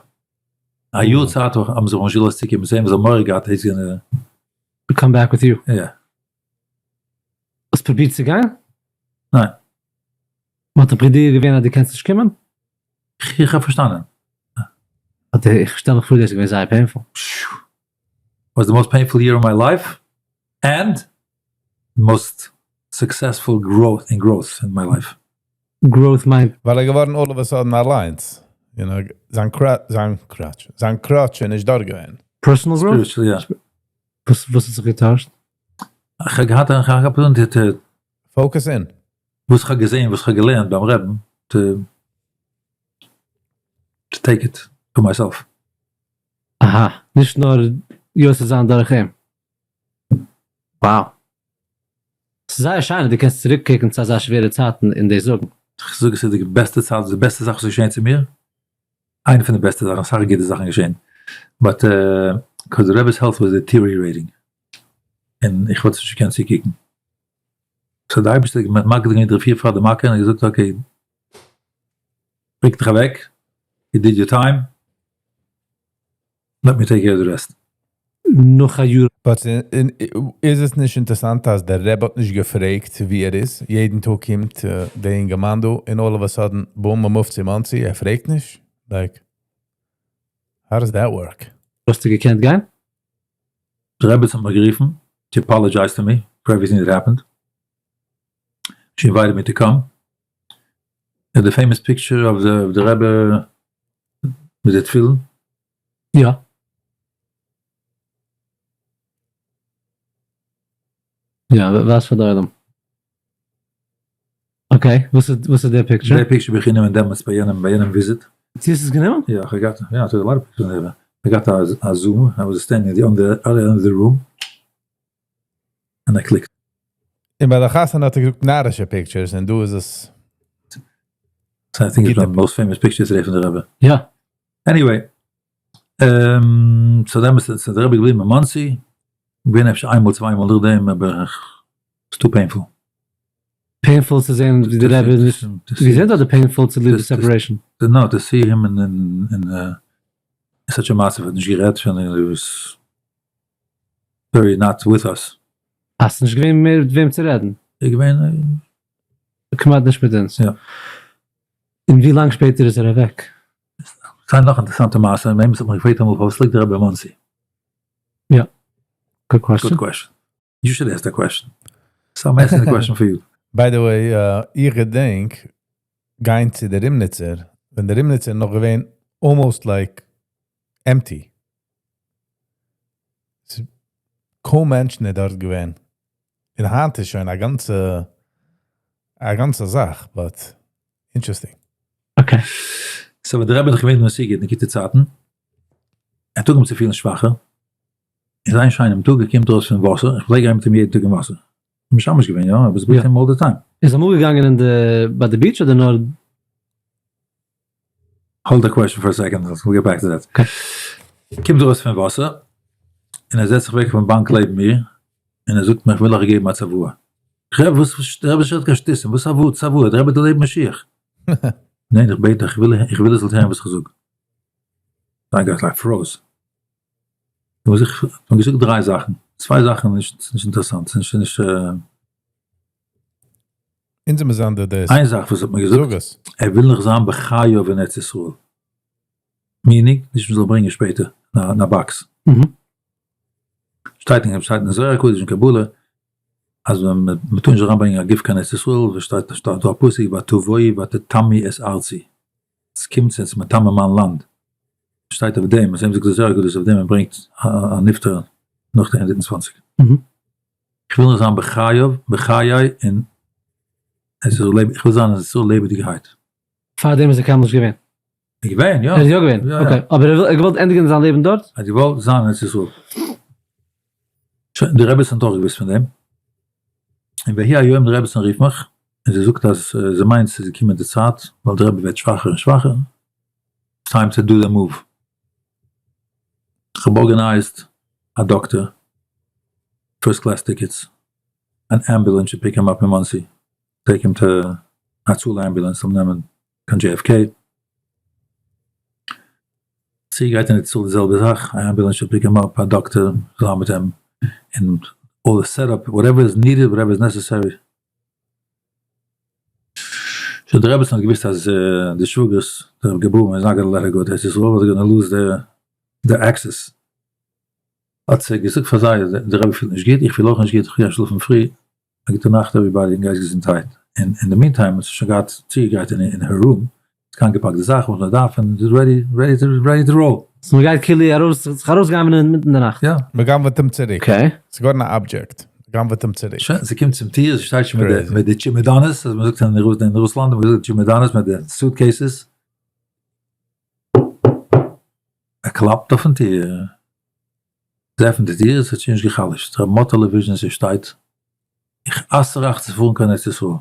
א יאר צייט האבן זיך נישט געלאזט צוקומען צו אים, זיי האבן מורא געהאט he's gonna. Come back with you. יא. האסט פרובירט צו גיין? ניין. מען האט מודיע געווען אז דו קענסט נישט קומען? איך האב פארשטאנען. איך שטעל מיך פאר דאס איז געווען זייער painful. Was the most painful year of my life and most successful growth in growth in my life. Growth מיינט? ווייל ער געווארן all of a sudden אליינס, you know, זיין זיין crutch, זיין crutch איז נישט דארט געווען. Personal growth? Spiritual, יא. וואס וואס האט זיך געטוישט? איך האב געהאט א opportunity to. Focus in. וואס איך האב געזען וואס איך האב געלערנט ביים רעבן to to take it for myself. אהא, נישט נאר יוצא זיין דורך אים. Wow. ס'איז זייער שיין אז דו קענסט צוריק קוקן צו אזא שווערע צייטן און דאס זאגן. איך זאג עס איז די בעסטע צייט, די בעסטע זאך וואס איז געשען צו מיר, איינע פון די בעסטע זאכן, אסאך גוטע זאכן געשען, but cause די רבי'ס health was deteriorating, און איך וואלט עס נישט געקענט צוקוקן, so די אייבערשטער האט מקדים געווען די רפואה פאר די מכה און געזאגט okay, רוק דיך אוועק, you did your time, let me take care of the rest. נאך א יאר. But איז עס נישט אינטערסאנט אז דער רבי האט נישט געפרעגט ווי ער איז? יעדן טאג קומט דער אינגערמאן דא און all of a sudden boom מען מופט צו מאנסי, ער פרעגט נישט? Like how does that work? האסטו געקענט גיין? די רעבעצן האט מיך גערופן, she apologized to me for everything that happened, she invited me to come, די famous picture אוו די רבי מיט די תפילין. יא. יא, ווייז פאר די עולם. Okay, וואס איז וואס איז די picture? די picture האב איך גענומען דעמאלטס ביי יענעם ביי יענעם visit. צו האסט עס גענומען? יא, איך האב געהאט, יא, איך האב a lot of pictures פון איך האב געהאט א Zoom, I was standing on the other end of the room, and I clicked. און ביי די חתונה האט ער געזאגט נארישע pictures און דא איז עס. So I think it's one of the most famous pictures today פון די רבי. יא. Anyway, so דעמאלטס איז דער רבי געבליבן אין מאנסי, געווען אפשר איינמאל צוויי מאל נאכדעם, אבער איך, ס'איז too painful. Painful צו זען ווי דער רבי איז נישט געזונט אדער painful צוליב די separation? No, to see him in in such a מצב, האט נישט גערעדט שוין, ער איז very not with us. אה, ס'איז נישט געווען מער מיט וועם צו רעדן? איז געווען. כמעט נישט מיט אונז. יא. און ווי לאנג שפעטער איז ער אוועק? ס'איז נאך אינטערעסאנטע מעשה, וועם ס'האט מיך געפרעגט אמאל פארוואס ליגט דער רבי אין מאנסי? יא. Good question. Good question. You should ask the question. So I'm asking the question for you. By the way, איך געדענק גיין צו די רימניצער, ווען די רימניצער נאך געווען almost like empty. ס'איז קוים מענטשן איז דארט געווען. און היינט איז שוין א גאנצע א גאנצע זאך, but interesting. Okay. So ווען די רבי איז נאך געווען אין סיגוט אין גוטע צייטן. האט אנגעהויבן צו פילן שוואכער, איז איין שיינעם טאג ער קומט ארויס פון וואסער, איך פלעג גיין מיט אים יעדן טאג אין וואסער, משמש געווען יא, I was with him all the time. איז אמאל געגאנגען אין די ביי די beach אדער נאר. Hold the question for a second, we'll get back to that. קומט ארויס פון וואסער, און ער זעצט זיך אוועק אויפן באנק לעבן מיר, און ער זאגט מיר איך וויל אייך געבן א צוואה. רבי וואס, דער רבי שרייט קיין שטותים, וואס א צוואה, דער רבי האט דערלעבט משיח. ניין איך בעט דיך, איך וויל איר זאלט הערן וואס איך זאג. I got like froze. האב איך האב געזאגט דריי זאכן, צוויי זאכן נישט נישט אינטערעסאנט, ס'נישט נישט. אונז מיר זיין די דאס. איין זאך וואס האט מיר געזאגט, ער וויל נאך זיין בחייו אין ארץ ישראל. Meaning, נישט מ'זאל ברענגען שפעטער אין א box. שטייט אין שטייט אין זוהר הקדוש אין קבלה, אז מ'טאר נישט אריינברענגען א גוף קיין ארץ ישראל, וואס שטייט שטייט דא א פסוק ותבואי ותטמאי את ארצי. עס קומט צו עס מטמא מיין לאנד. שטייט אויף דעם, אזוי זאגט דער זוהר הקדוש אויף דעם מען ברענגט א נפטר נאך די 120. איך וויל נאך זיין בחייו, בחיי און עס איז לעב, איך וויל זיין אין ישראל לעבעדיגערהייט. פאר דעם איז ער קיינמאל נישט געווען? איז געווען, יא. ער איז יא געווען, okay. אבער ער האט געוואלט ענדיגן זיין לעבן דארט? ער האט געוואלט זיין אין ארץ ישראל. שוין, די רעבעצן האט אויך געוואוסט פון דעם. און ויהי היום די רעבעצן רופט מיך, און זי זאגט אז זי מיינט ס'איז געקומען די צייט, ווייל די רבי ווערט שוואכער און שוואכער, it's time to do the move. כ'האב organized א דאקטער, first class tickets, אן ambulance to pick him up אין מאנסי, take him to הצלה ambulance זאל אים נעמען קיין JFK. זי גייט אין ארץ ישראל די זעלבע זאך, א ambulance to pick him up, א דאקטער זאל זיין מיט אים, און all the setup, whatever is needed, whatever is necessary. שוין די רעבעצן האט געוויסט אז די שוואגערס, די גבאים is not gonna let her go to ארץ ישראל, ווייל they're gonna lose their access. האט זי געזאגט פאר זיי, די רבי פילט נישט גוט, איך פיל אויך נישט גוט, איך גיי שלאפן פרי, א גוטע נאכט everybody און גייטס געזונטהייט, און אין די meantime האט זי שוין געהאט צוגעגרייט אין her room, האט איינגעפאקט די זאכן וואס מען דארף און איז ready ready to ready to roll. So מען גייט כאילו ארויס זיך ארויסגנב'נען אינמיטן די נאכט? יא. מען גנב'עט אים צוריק. Okay. ס'איז געווארן א object. מען גנב'עט אים צוריק. שוין, זי קומט צום טיר, זי שטייט שוין מיט די מיט די טשימעדאנעס, אז מען זאגט אין רוסלאנד האט מען געזאגט טשימעדאנעס מיט די suitcases. ער קלאפט אויפן טיר. זי עפנט די טיר, עס האט שוין נישט גע'חלש'ט, ר' מאטעלע וויזשניצער שטייט, איך אסר אייך צו פארן קיין ארץ ישראל. ווי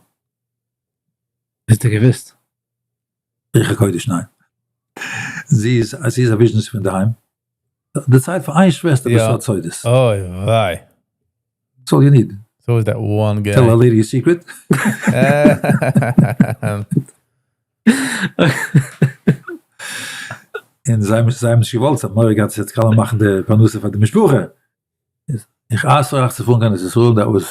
האט ער געוואוסט? רוח הקודש ניין. זי איז זי איז א וויזשניצער פון דערהיים. דערציילט פאר איין שוועסטער בסוד סודות. אוי וויי. That's all you need. So is that one guy. Tell a lady a secret. און זיי האבן זיי האבן נישט געוואלט, זיי האבן מורא געהאט ס'וועט קאלע מאכן די פרנסה פאר די משפחה. איך אסר אייך צו פארן קיין ארץ ישראל, that was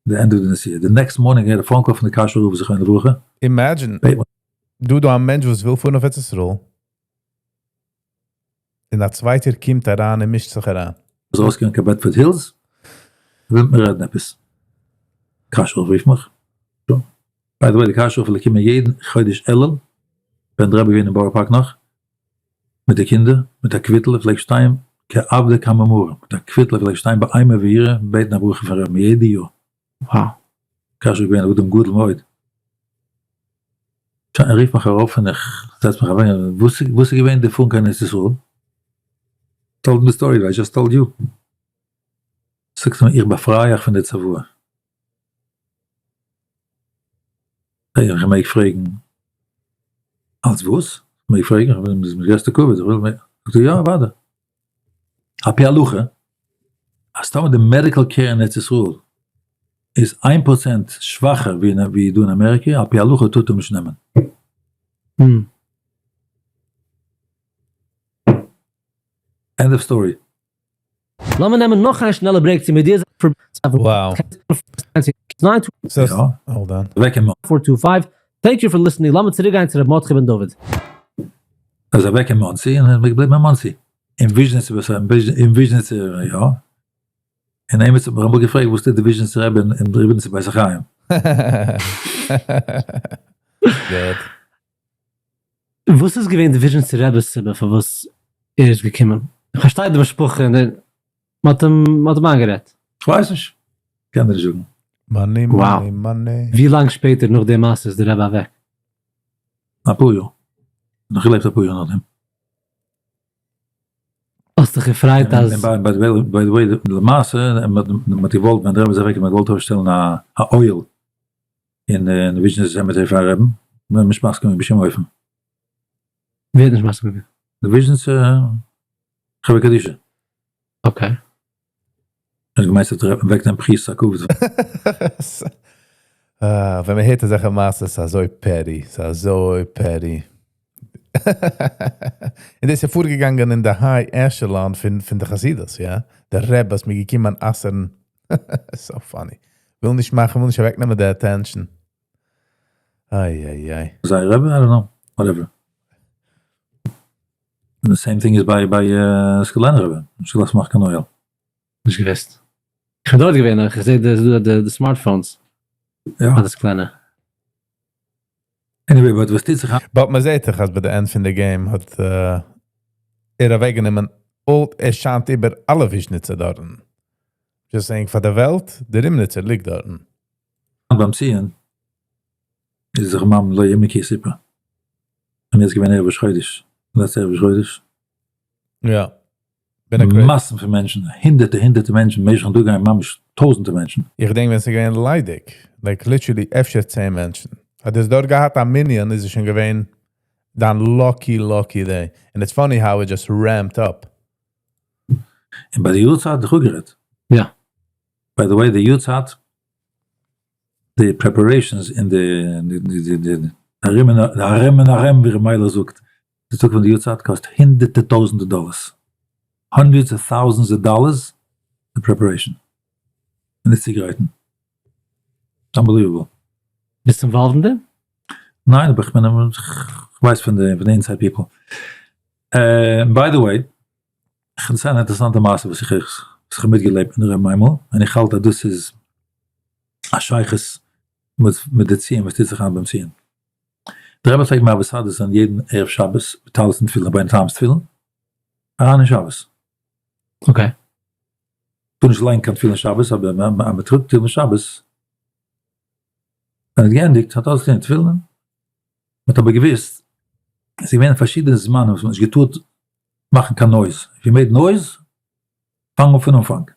the end of די נסיעה. The next morning געהערט א phone call פון די קאשויער רב זכרונו לברכה. Imagine, דא דא א מענטש וואס וויל פארן אויף ארץ ישראל, און א צווייטער קומט אריין און מישט זיך אריין. איז ארויסגעגאנגען קיין בעדפארד הילס, וויל מיט מיר רעדן עפעס. קאשויער רב רופט מיך. By the way, די קאשויער רב פלעגט קומען יעדן חודש אלול, ווען די רבי געווען אין בארא פארק נאך, מיט די קינדער, מיט א קוויטל, ער פלעגט שטיין כעבדא קמי מרא, מיט א קוויטל, ער פלעגט שטיין באימה ויראה בעטן א ברכה פון רבי'ן יעדע יאר. Wow. קאשויער געווען א אדם גדול מאוד. שוין, ער רופט מיך ארויף און איך זעץ מיך אוועק, וואס וואס איז געווען די פארן קיין ארץ ישראל? Told him the story I just told you. זאגט ער מיר, איך באפריי אייך פון די צוואה. פרעג איך, איך מעג פרעגן אלס וואס? איך מעג פרעגן? איך בין מיט גרעסטע כבוד, איך וויל מער. זאגט ער, יא אוודאי. על פי הלכה, אז טאמער די medical care אין ארץ ישראל איז 1% שוואכער ווי דא אין אמעריקע, על פי הלכה טארט ער נישט נעמען. End of story. לאמיר נעמען נאך איין שנעלע break צו מודיע זיין Wow. Hold on. 425, thank you for listening, לאמיר צוריק גיין צו ר' מרדכי בן דוד. ער איז אוועק אין מאנסי און ער איז געבליבן אין מאנסי. אין וויזשניצער בית אין וויזשניצער יא. און עימיצער האט מיך אמאל געפרעגט וואס טוט די וויזשניצער רבי אין ריבניצער בית החיים. גוט. וואס איז געווען די וויזשניצער רבי'ס סיבה פארוואס ער איז געקומען? איך פארשטיי די משפחה און די, מ'האט אים מ'האט אים איינגערעדט. כ'ווייס נישט. קען דיר נישט זאגן. Money money money. ווי לאנג שפעטער נאך די מעשה איז די רבי אוועק? אפאר יאר. נאך געלעבט אפאר יאר נאכדעם. האסט דיך געפרייט אז. און by the way, למעשה, מען האט געוואלט, ווען דער רבי איז אוועק האט מען געוואלט אויפשטעלן א אוהל אין וויזשניצער cemetery פארן רעבן, מען האט נישט מסכים געווען בשום אופן. ווער האט נישט מסכים געווען? די וויזשניצער חברה קדישא. Okay. האט געמיינט ס'וועט אוועקנעמען בחירת הכבוד. אה, ווען מען הערט אזעלכע מעשות ס'איז אזוי petty, ס'איז אזוי petty. און דאס איז פארגעגאנגען אין די high echelon פון פון די חסידות, יא? די רעבעס מיר געקומען אסר'ן. So funny. וויל נישט מאכן, וויל נישט אוועקנעמען די attention. איי איי איי. זייער רבי? I don't know. Whatever. און די same thing איז ביי ביי סקולענער רבי. נישט געלאזט מאכן קיין אוהל. נישט געוואוסט. איך בין דארט געווען איך זעה די די smartphones. יא. ביי די סקולענער. Anyway but וואס טוט זיך היינט? But מען זעהט דאך אז ביי די end פון די game האט ער אוועק גענומען און ער שיינט איבער אלע וויזשניצער דארטן. Just saying פאר די וועלט, די רימניצער ליגט דארטן. ביים ציון איז זיך ממ לא יאומן כי יסופר. און יעצט געווען ערב ראש חודש, לעצטע ערב ראש חודש. יא. בין א קרעיזי. מאסן פון מענטשן, הונדערטער הונדערטער מענטשן, משך'ן דא גייען ממש טויזענטער מענטשן. איך געדענק ווען ס'איז געווען ליידיג, like literally אפשר צען מענטשן. האט עס דארט געהאט א מנין איז עס שוין געווען דיין lucky lucky day. And it's funny how it just ramped up. און ביי די יארצייט האט איך אפגערעדט. יא. By the way די יארצייט די preparations און די ארום און ארום ווי ר' מיילעך זאגט, די טאג פון די יארצייט קאסט הונדערטער טויזענטער דאלערס, hundreds of thousands of dollars די preparation און די צוגרייטן, Unbelievable. ביסט involved אין דעם? ניין אבער איך בין איך ווייס פון די inside people. By the way, איך האב אן אינטערעסאנטע מעשה וואס איך וואס איך האב מיטגעלעבט מיט ר' מיימל, און איך האלט אז דאס איז א שייכות מיט די ציון וואס טוט זיך היינט ביים ציון. דער רבי פלעגט מעביר סדרה זיין יעדן ערב שבת מיט טלית און תפילין, רבינו תם'ס תפילין, אריין אין שבת. Okay. טאר נישט לייגן קיין תפילין שבת, אבער אז מען טראגט תפילין שבת, ווען ער האט געענדיגט האט אויסגעטון תפילין, מען האט אבער געוואוסט, עס איז געווען פארשידענע זמנים וואס מען האט נישט געטארט מאכן קיין noise, if you made noise, פאנג אן פון אנפאנג.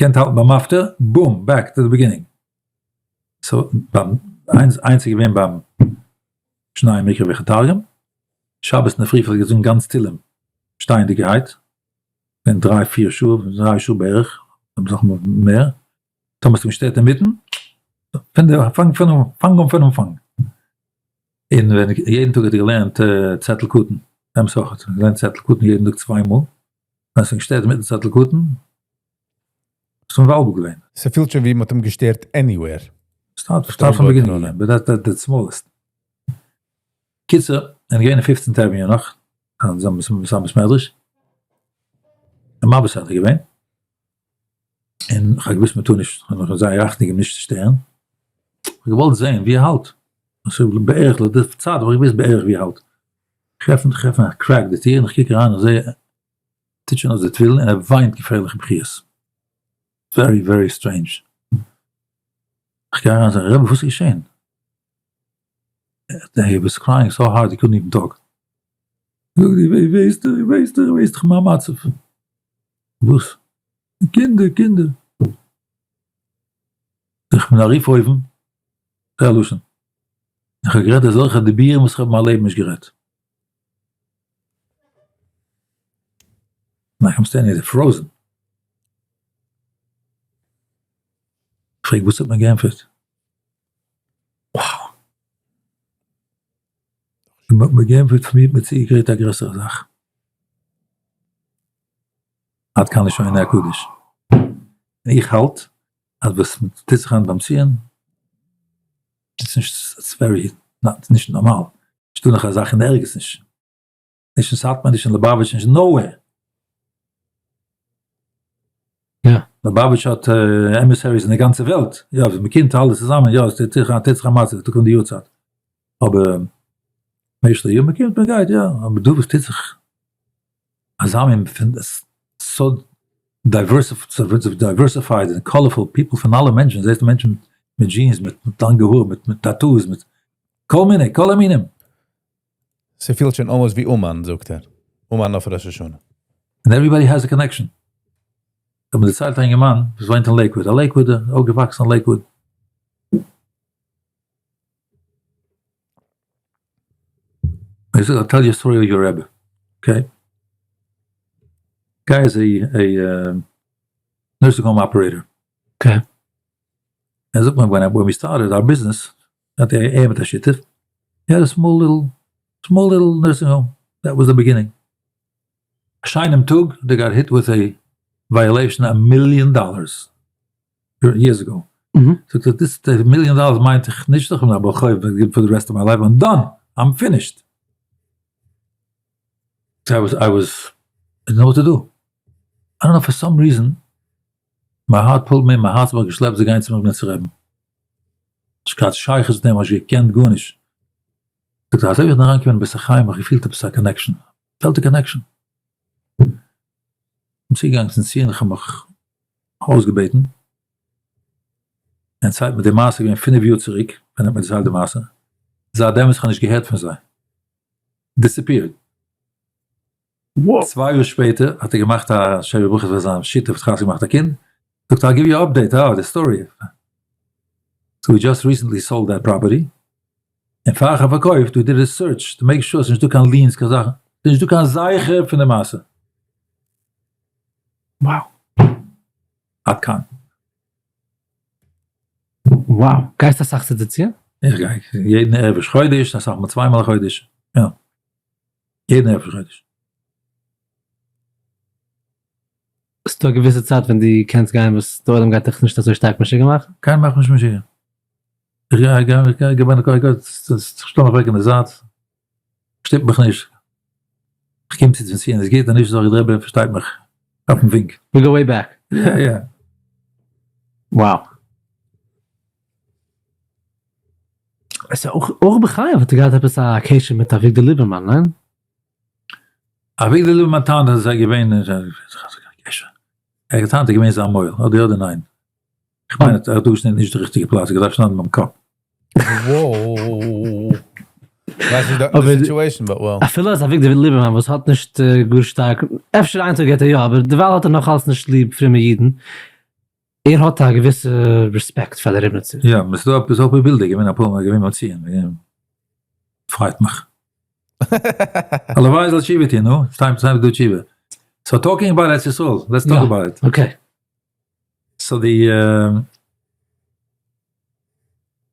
קענט האלטן ביים מפטיר, boom, back to the beginning. So ביים איינס איינס איז געווען ביים שנים מקרא ואחד תרגום, שבת אינדערפרי פלעגט ער זאגן גאנץ תהלים שטייענדיגערהייט, ווען דריי פיר שעה, דריי שעה בערך, אביסל מער, טאמער האסטו געשטערט אינמיטן, פון די פאנג פון פאנג אן פון אנפאנג. און ווען יעדן טאג האט ער געלערנט צעטל קטן, אמת אויך האט ער געלערנט צעטל קטן יעדן טאג צוויי מאל, ווען האסט אים געשטערט אינמיטן צעטל קטן, ביסטו מבלבל געווען. ס'פילט שוין ווי מ'האט אים געשטערט anywhere. Start start from beginning but that that smallest. קיצור, און געווען אין Fifteenth Avenue נאך, זיין בית מדרש, און מעביר סדרה געווען, און כ'האב געוואוסט מ'טאר נישט, כ'האב נאך זייער אכטונג געגעבן נישט צו שטערן, כ'האב געוואלט זעהן ווי ער האלט, בערך לויט די צייט האב איך געוואוסט בערך ווי ער האלט, כ'עפן כ'עפן א crack די טיר און כ'קוק אריין איך זעה ער טוט שוין אויס די תפילין און ער וויינט געפערליכע בכיות, Very very strange, כ'גיי אריין זאג איך רבי וואס איז געשעהן? He was crying so hard he couldn't even talk, זאגט ער ווייסט דאך ווייסט דאך ווייסט דאך מיין מצב, וואס? קינדער קינדער. איך בין ארויף אויבן, זה הלשון, איך האב גערעדט אזעלכע דיבורים וואס איך האב אין מיין לעבן נישט גערעדט. Like I'm standing there frozen. פרעג וואס האט מען געענטפערט? Wow! מען האט געענטפערט פון מיר האט מען צוגעגרייט א גרעסערע זאך. עד כאן לשונו הקדוש. און איך האלט אז וואס טוט זיך היינט ביים ציון איז נישט, it's very not, נישט נארמאל, נישטא נאך אזא זאך אין ערגעץ נישט, נישט אין סאטמאר, נישט אין ליובאוויטש, נישט nowhere. יא. ליובאוויטש האט emissaries אין די גאנצע וועלט, יא, מען קומט אלע צוזאמען, יא, עס טוט זיך א מצב, טאג פון די יארצייט, אבער משך די יאר מען קומט מען גייט, יא, אבער דא וואס טוט זיך? אזא מין פון so diversified און colorful people פון אלע מענטשן, זעסט מענטשן מיט jeans מיט לאנגע האר מיט tattoos מיט כל מיני כל המינים. ס'פילט שוין almost ווי אומאן זאגט ער. אומאן אויף ראש השנה. And everybody has a connection. האט מיר דערציילט א אינגערמאן וואס וואוינט אין לעיקוואד, א לעיקוואדער, אויפגעוואקסן אין לעיקוואד. ער זאגט, I'll tell you a story of your Rebbe. Okay. Guy is a nursing home operator. Okay. ער זאגט מיר, when we started our business, האט ער מיט א שותף, he had a small little, small little nursing home. That was the beginning. א שיינעם טאג, they got hit with a violation a million dollars. Years ago. זאגט ער, this million dollars מיינט איך נישט איך בין א בעל חוב for the rest of my life, I'm done, I'm finished. So I was, I was, I didn't know what to do. I don't know, for some reason, my heart pulled me, מיין הארץ האט מיך געשלעפט צו גיין צום ריבניצער רבי'ן. נישט געהאט שייכות מיט אים, האב נישט געקענט גארנישט. זאגט ער, אזוי ווי איך בין אריינגעקומען אין בית החיים האב איך געפילט עפעס א connection, felt a connection. בין צוגעגאנגען צום ציון, איך האב מיך אויסגעבעטן, און צייט מיט די מעשה געווען 5 יאר צוריק, ווען ער האט מיר דערציילט די מעשה, זייט דעמאלטס איך האב נישט געהערט פון זיי. Disappeared. 2 יאר שפעטער האט ער געמאכט א שבע ברכות פאר זיין שותף האט חתונה געמאכט א קינד, זאגט ער, I'll give you an update, oh, the story. So we just recently sold that property, און פאר איך האב פארקויפט, we did a search to make sure ס'איז נישטא קיין liens, קיין זאכן, ס'איז נישטא קיין זכר פון די מעשה. Wow. עד כאן. Wow. גייסט אסאך צו די ציון? איך גיי יעדן ערב ראש חודש, אסאך מאל צוויי מאל א חודש, יא. יעדן ערב ראש חודש. ס'דא א געוויסע צייט ווען דו קענסט גיין וואס די עולם גייט דיך נישט אזוי שטארק משוגע מאכן? קיינער מאכט מיך נישט משוגע. איך גיי, איך גיי, איך גיי, איך גיי, איך שטעל מיך אוועק אין די זייט, שטופ מיך נישט. איך קום צו צום ציון, עס גייט נישט, זאג איך, דער רבי פארשטייט מיך אויפן ווינק. We go way back. יא, יא. Wow. עס איז אויך, אויך בחייו האט ער געהאט עפעס א קשר מיט אביגדור ליבערמאן, ניין? אביגדור ליבערמאן טענה'ט אז ער איז געווען, קשר. ער האט געטענה'ט ער איז געווען זיין מוהל, אדער יא אדער ניין. איך מיין ער האט דא געשניטן נישט די ריכטיגע פלאץ, ער האט געדארפט שניידן ביים קאפ. Whoa. ווייס נישט די situation, but well. אפילו אז אביגדור ליבערמאן וואס האט נישט גאר שטארק, אפשר איין טאג געט ער יא, אבער דערווייל האט ער נאך אלץ נישט ליב פרומע אידן. ער האט א געוויסע רעספעקט פאר די ריבניצער. יא, ס'איז דא עפעס אויף די בילדער, געווען אפאר מאל געווען ביים ציון, פרייט מיך. הלוואי זאל תשובה טון, נו, it's time to do תשובה. So talking about ארץ ישראל, let's talk about it. Okay. So די,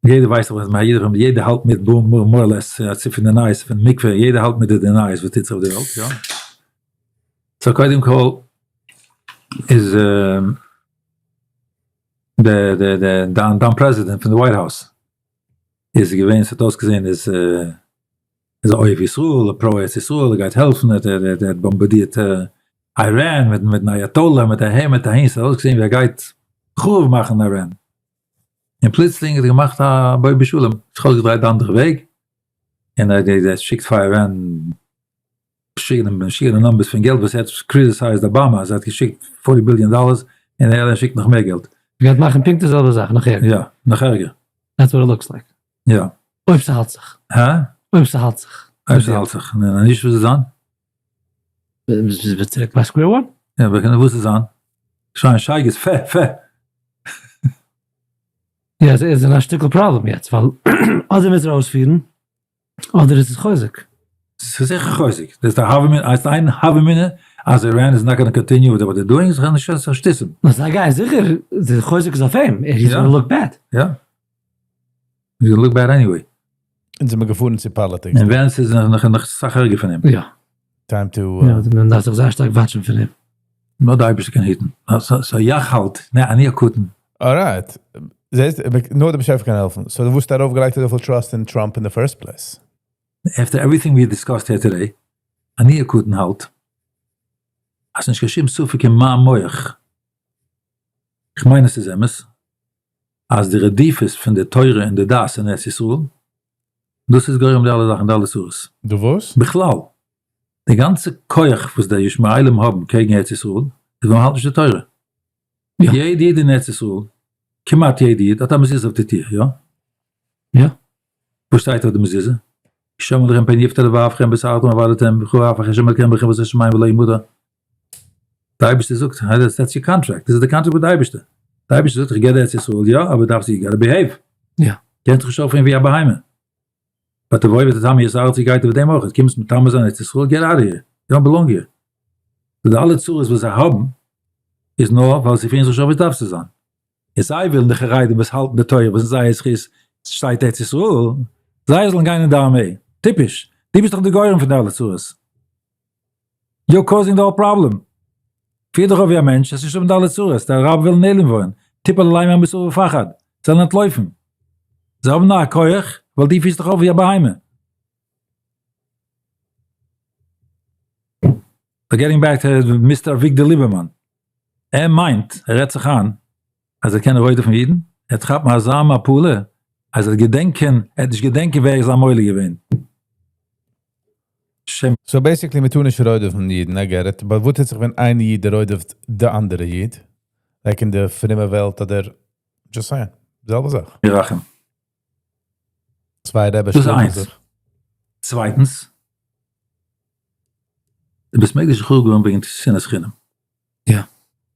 יעדער ווייסט דאך וואס יעדער יעדער האלט מיט more or less פון די נייעס פון מקווה, יעדער האלט מיט די נייעס וואס טוט זיך אויף די וועלט, יא. So קודם כל איז די די די דיין דיין פרעזידענט פון די White House איז געווען, ס'האט אויסגעזען איז איז א אוהב ישראל, א pro ארץ ישראל, ער גייט העלפן, ער האט באמבארדירט איראן מיט מיטן אייאטאלא, מיט אהער מיט אהין, ס'האט אויסגעזען ווי ער גייט חרוב מאכן איראן. און פלוצלינג האט ער געמאכט א בואי בשלום, זיך אויסגעדרייט די אנדערע וועג, און ער האט שיקט פאר איראן משוגענע numbers פון געלט וואס ער האט criticized אבאמא אז ער האט געשיקט 40 billion dollars, און ער שיקט נאך מער געלט. גייט מאכן פונקט די זעלבע זאך, נאך ערגער. יא, נאך ערגער. That's what it looks like. יא. אויב ס'האלט זיך. הא? אויב ס'האלט זיך. אויב ס'האלט זיך. ניין, נישט וואס איז זיין? ביסט צוריק ביי square one? יא, אבער וואס איז זיין? שרייען שייגעץ, פע, פע. יא, עס איז א שטיקל פראבלעם יעצט, ווייל אדער מוז ער אויספירן, אדער איז עס חוזק. ס'איז זיכער חוזק. דאס איז די הוה אמינא, הייסט איין הוה אמינא אז איראן is not gonna continue with what they're doing, איז נישט קיין שטותים. נאר זיי גייען זיכער, די חוזק איז אויף אים, ער איז gonna look bad. יא. He's gonna look bad anyway. און זענען מיר געפארן צו politics. און ווען ס'איז נאך נאך סאך ערגער פון אים. יא. Time to... יא, מען דארף זיך זייער שטארק וואטשן פון אים. נאר די אייבערשטער קען היטן. So יאך האלט, נע, אני הקטן. Alright. זעסט, נאר דער באשעפער קען העלפן. So דו וואלסט ארויפגעלייגט אזויפיל trust אין Trump in the first place. After everything we discussed here today, אני הקטן האלט, אז נישט קיין שום ספק אין מיין מח, איך מיין עס איז אמת, אז די רדיפות פון די תורה און די דת אין ארץ ישראל, דאס איז גורם די אלע זאכן, די אלע צרות. דו וואס? בכלל, די גאנצע כח וואס די ישמעאלים האבן קעגן ארץ ישראל, איז ווייל מ'האלט נישט די תורה. יעדע איד אין ארץ ישראל, כמעט יעדע איד, האט א מזוזה אויף די טיר, יא? יא. וואס שטייט אויף די מזוזה? השמר לכם פן יפתה לבבכם בסרתם עבדתם וכו' אף השם אלקיכם בכם ועושה שמים ולא ימותו. די אייבערשטער זאגט, that's your contract, דאס איז די contract מיט די אייבערשטער. די אייבערשטער זאגט איך געב דיר ארץ ישראל, יא, אבער דארפסט you gotta behave. יא. קענסט דיך נישט אויפפירן ווי א בהמה. ותבואו ותטמאו את ארצי גייט איבער דעם אויך, קומסט מטמא זיין ארץ ישראל, get out here, you don't belong here. די אלע צרות וואס זיי האבן איז נאר ווייל זיי פירן זיך נישט אויף ווי עס דארף צו זיין. און זיי ווילן די חרדים וואס האלטן די תורה וואס אין זייער זכות שטייט ארץ ישראל, זיי זאלן גיין אין די ארמעי. טיפש! דו ביסט דאך די גורם פון די אלע צרות. You're causing the whole problem. פיר דיך אויף ווי א מענטש, עס איז נישט האבן די אלע צרות, די אראבער ווילן נעלם ווערן, תיפול עליהם המסור ופחד, זיי זאלן אנטלויפן. זיי האבן נאר א כח ווייל דו פירסט דיך אויף ווי א בהמה. So getting back to Mister אביגדור ליבערמאן, ער מיינט, ער רעדט זיך איין, אז ער קען רודף'ן אידן, ער וועט כאפן אזא מפלה אז ער וועט געדענקען, ער וועט נישט געדענקען ווער איז זיין מוהל געווען. שם. So basically מען טאר נישט רודף'ן אידן, I get it, but וואס טוט זיך ווען איין איד רודף'ט די אנדערע איד? Like אין די פרומע וועלט אדער, just saying, די זעלבע זאך. ירחם. צוויי רעבעס דאס איז שלאגן איינס. זיך. צווייטנס, די בית מקדש איז חרוב געווארן וועגן שנאת חינם. יא.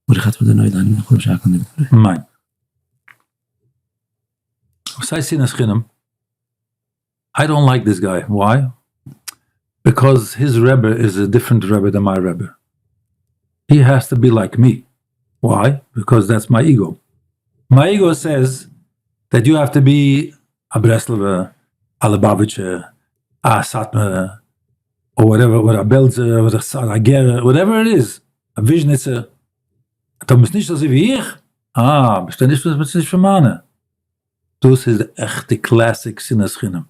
ברוך אתה אדוני אלוהינו מלך העולם שהכל נהיה בדברו. ניין. וואס הייסט שנאת חינם? I don't like this guy, why? Because his רבי is a different רבי than my רבי. He has to be like me. Why? Because that's my ego. My ego says that you have to be א ברסלב'ער, א ליבאוויטשער, א סאטמארער, or whatever, אדער א בעלזער, אדער א גערער, whatever it is, א וויזשניצער. דו ביסט נישט אזוי ווי איך? אה, ביסטו נישט, ביסט נישט פון מיינע. דאס איז די עכטע classic שנאת חינם.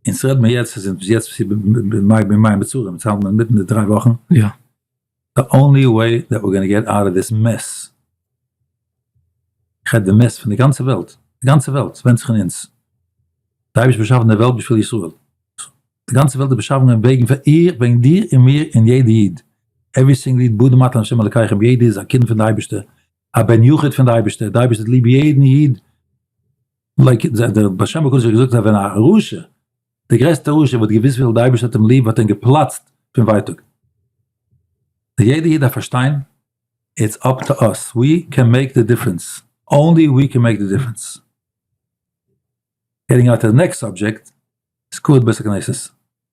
אונז רעד מיר יעצט, עס איז יעצט בימי המצרים, אונז האלטן אינמיטן די דריי וואכן. יא. The only way that we're gonna get out of this mess, איך רעד די mess פון די גאנצע וועלט, די גאנצע וועלט ווענדט זיך אין אונז. די אייבערשטער באשאפן די וועלט בשביל ישראל. די גאנצע וועלט איז באשאפן געווארן וועגן פאר איר, וועגן דיר און מיר און יעדע איד. Every single איד, בנים אתם לה' אלקיכם, יעדע איז א קינד פון די אייבערשטער, א בן יחיד פון די אייבערשטער, די אייבערשטער האט ליב יעדן איד, like דער בעל שם הקדוש האט געזאגט אז ווען א רשע, דער גרעסטער רשע וואלט געוואוסט וויפיל די אייבערשטער האט אים ליב וואלט אים געפלאצט פון ווייטאג. יעדע איד דארף פארשטיין, it's up to us, we can make the difference, only we can make the difference. Getting out to the next subject, איז כבוד בית הכנסת.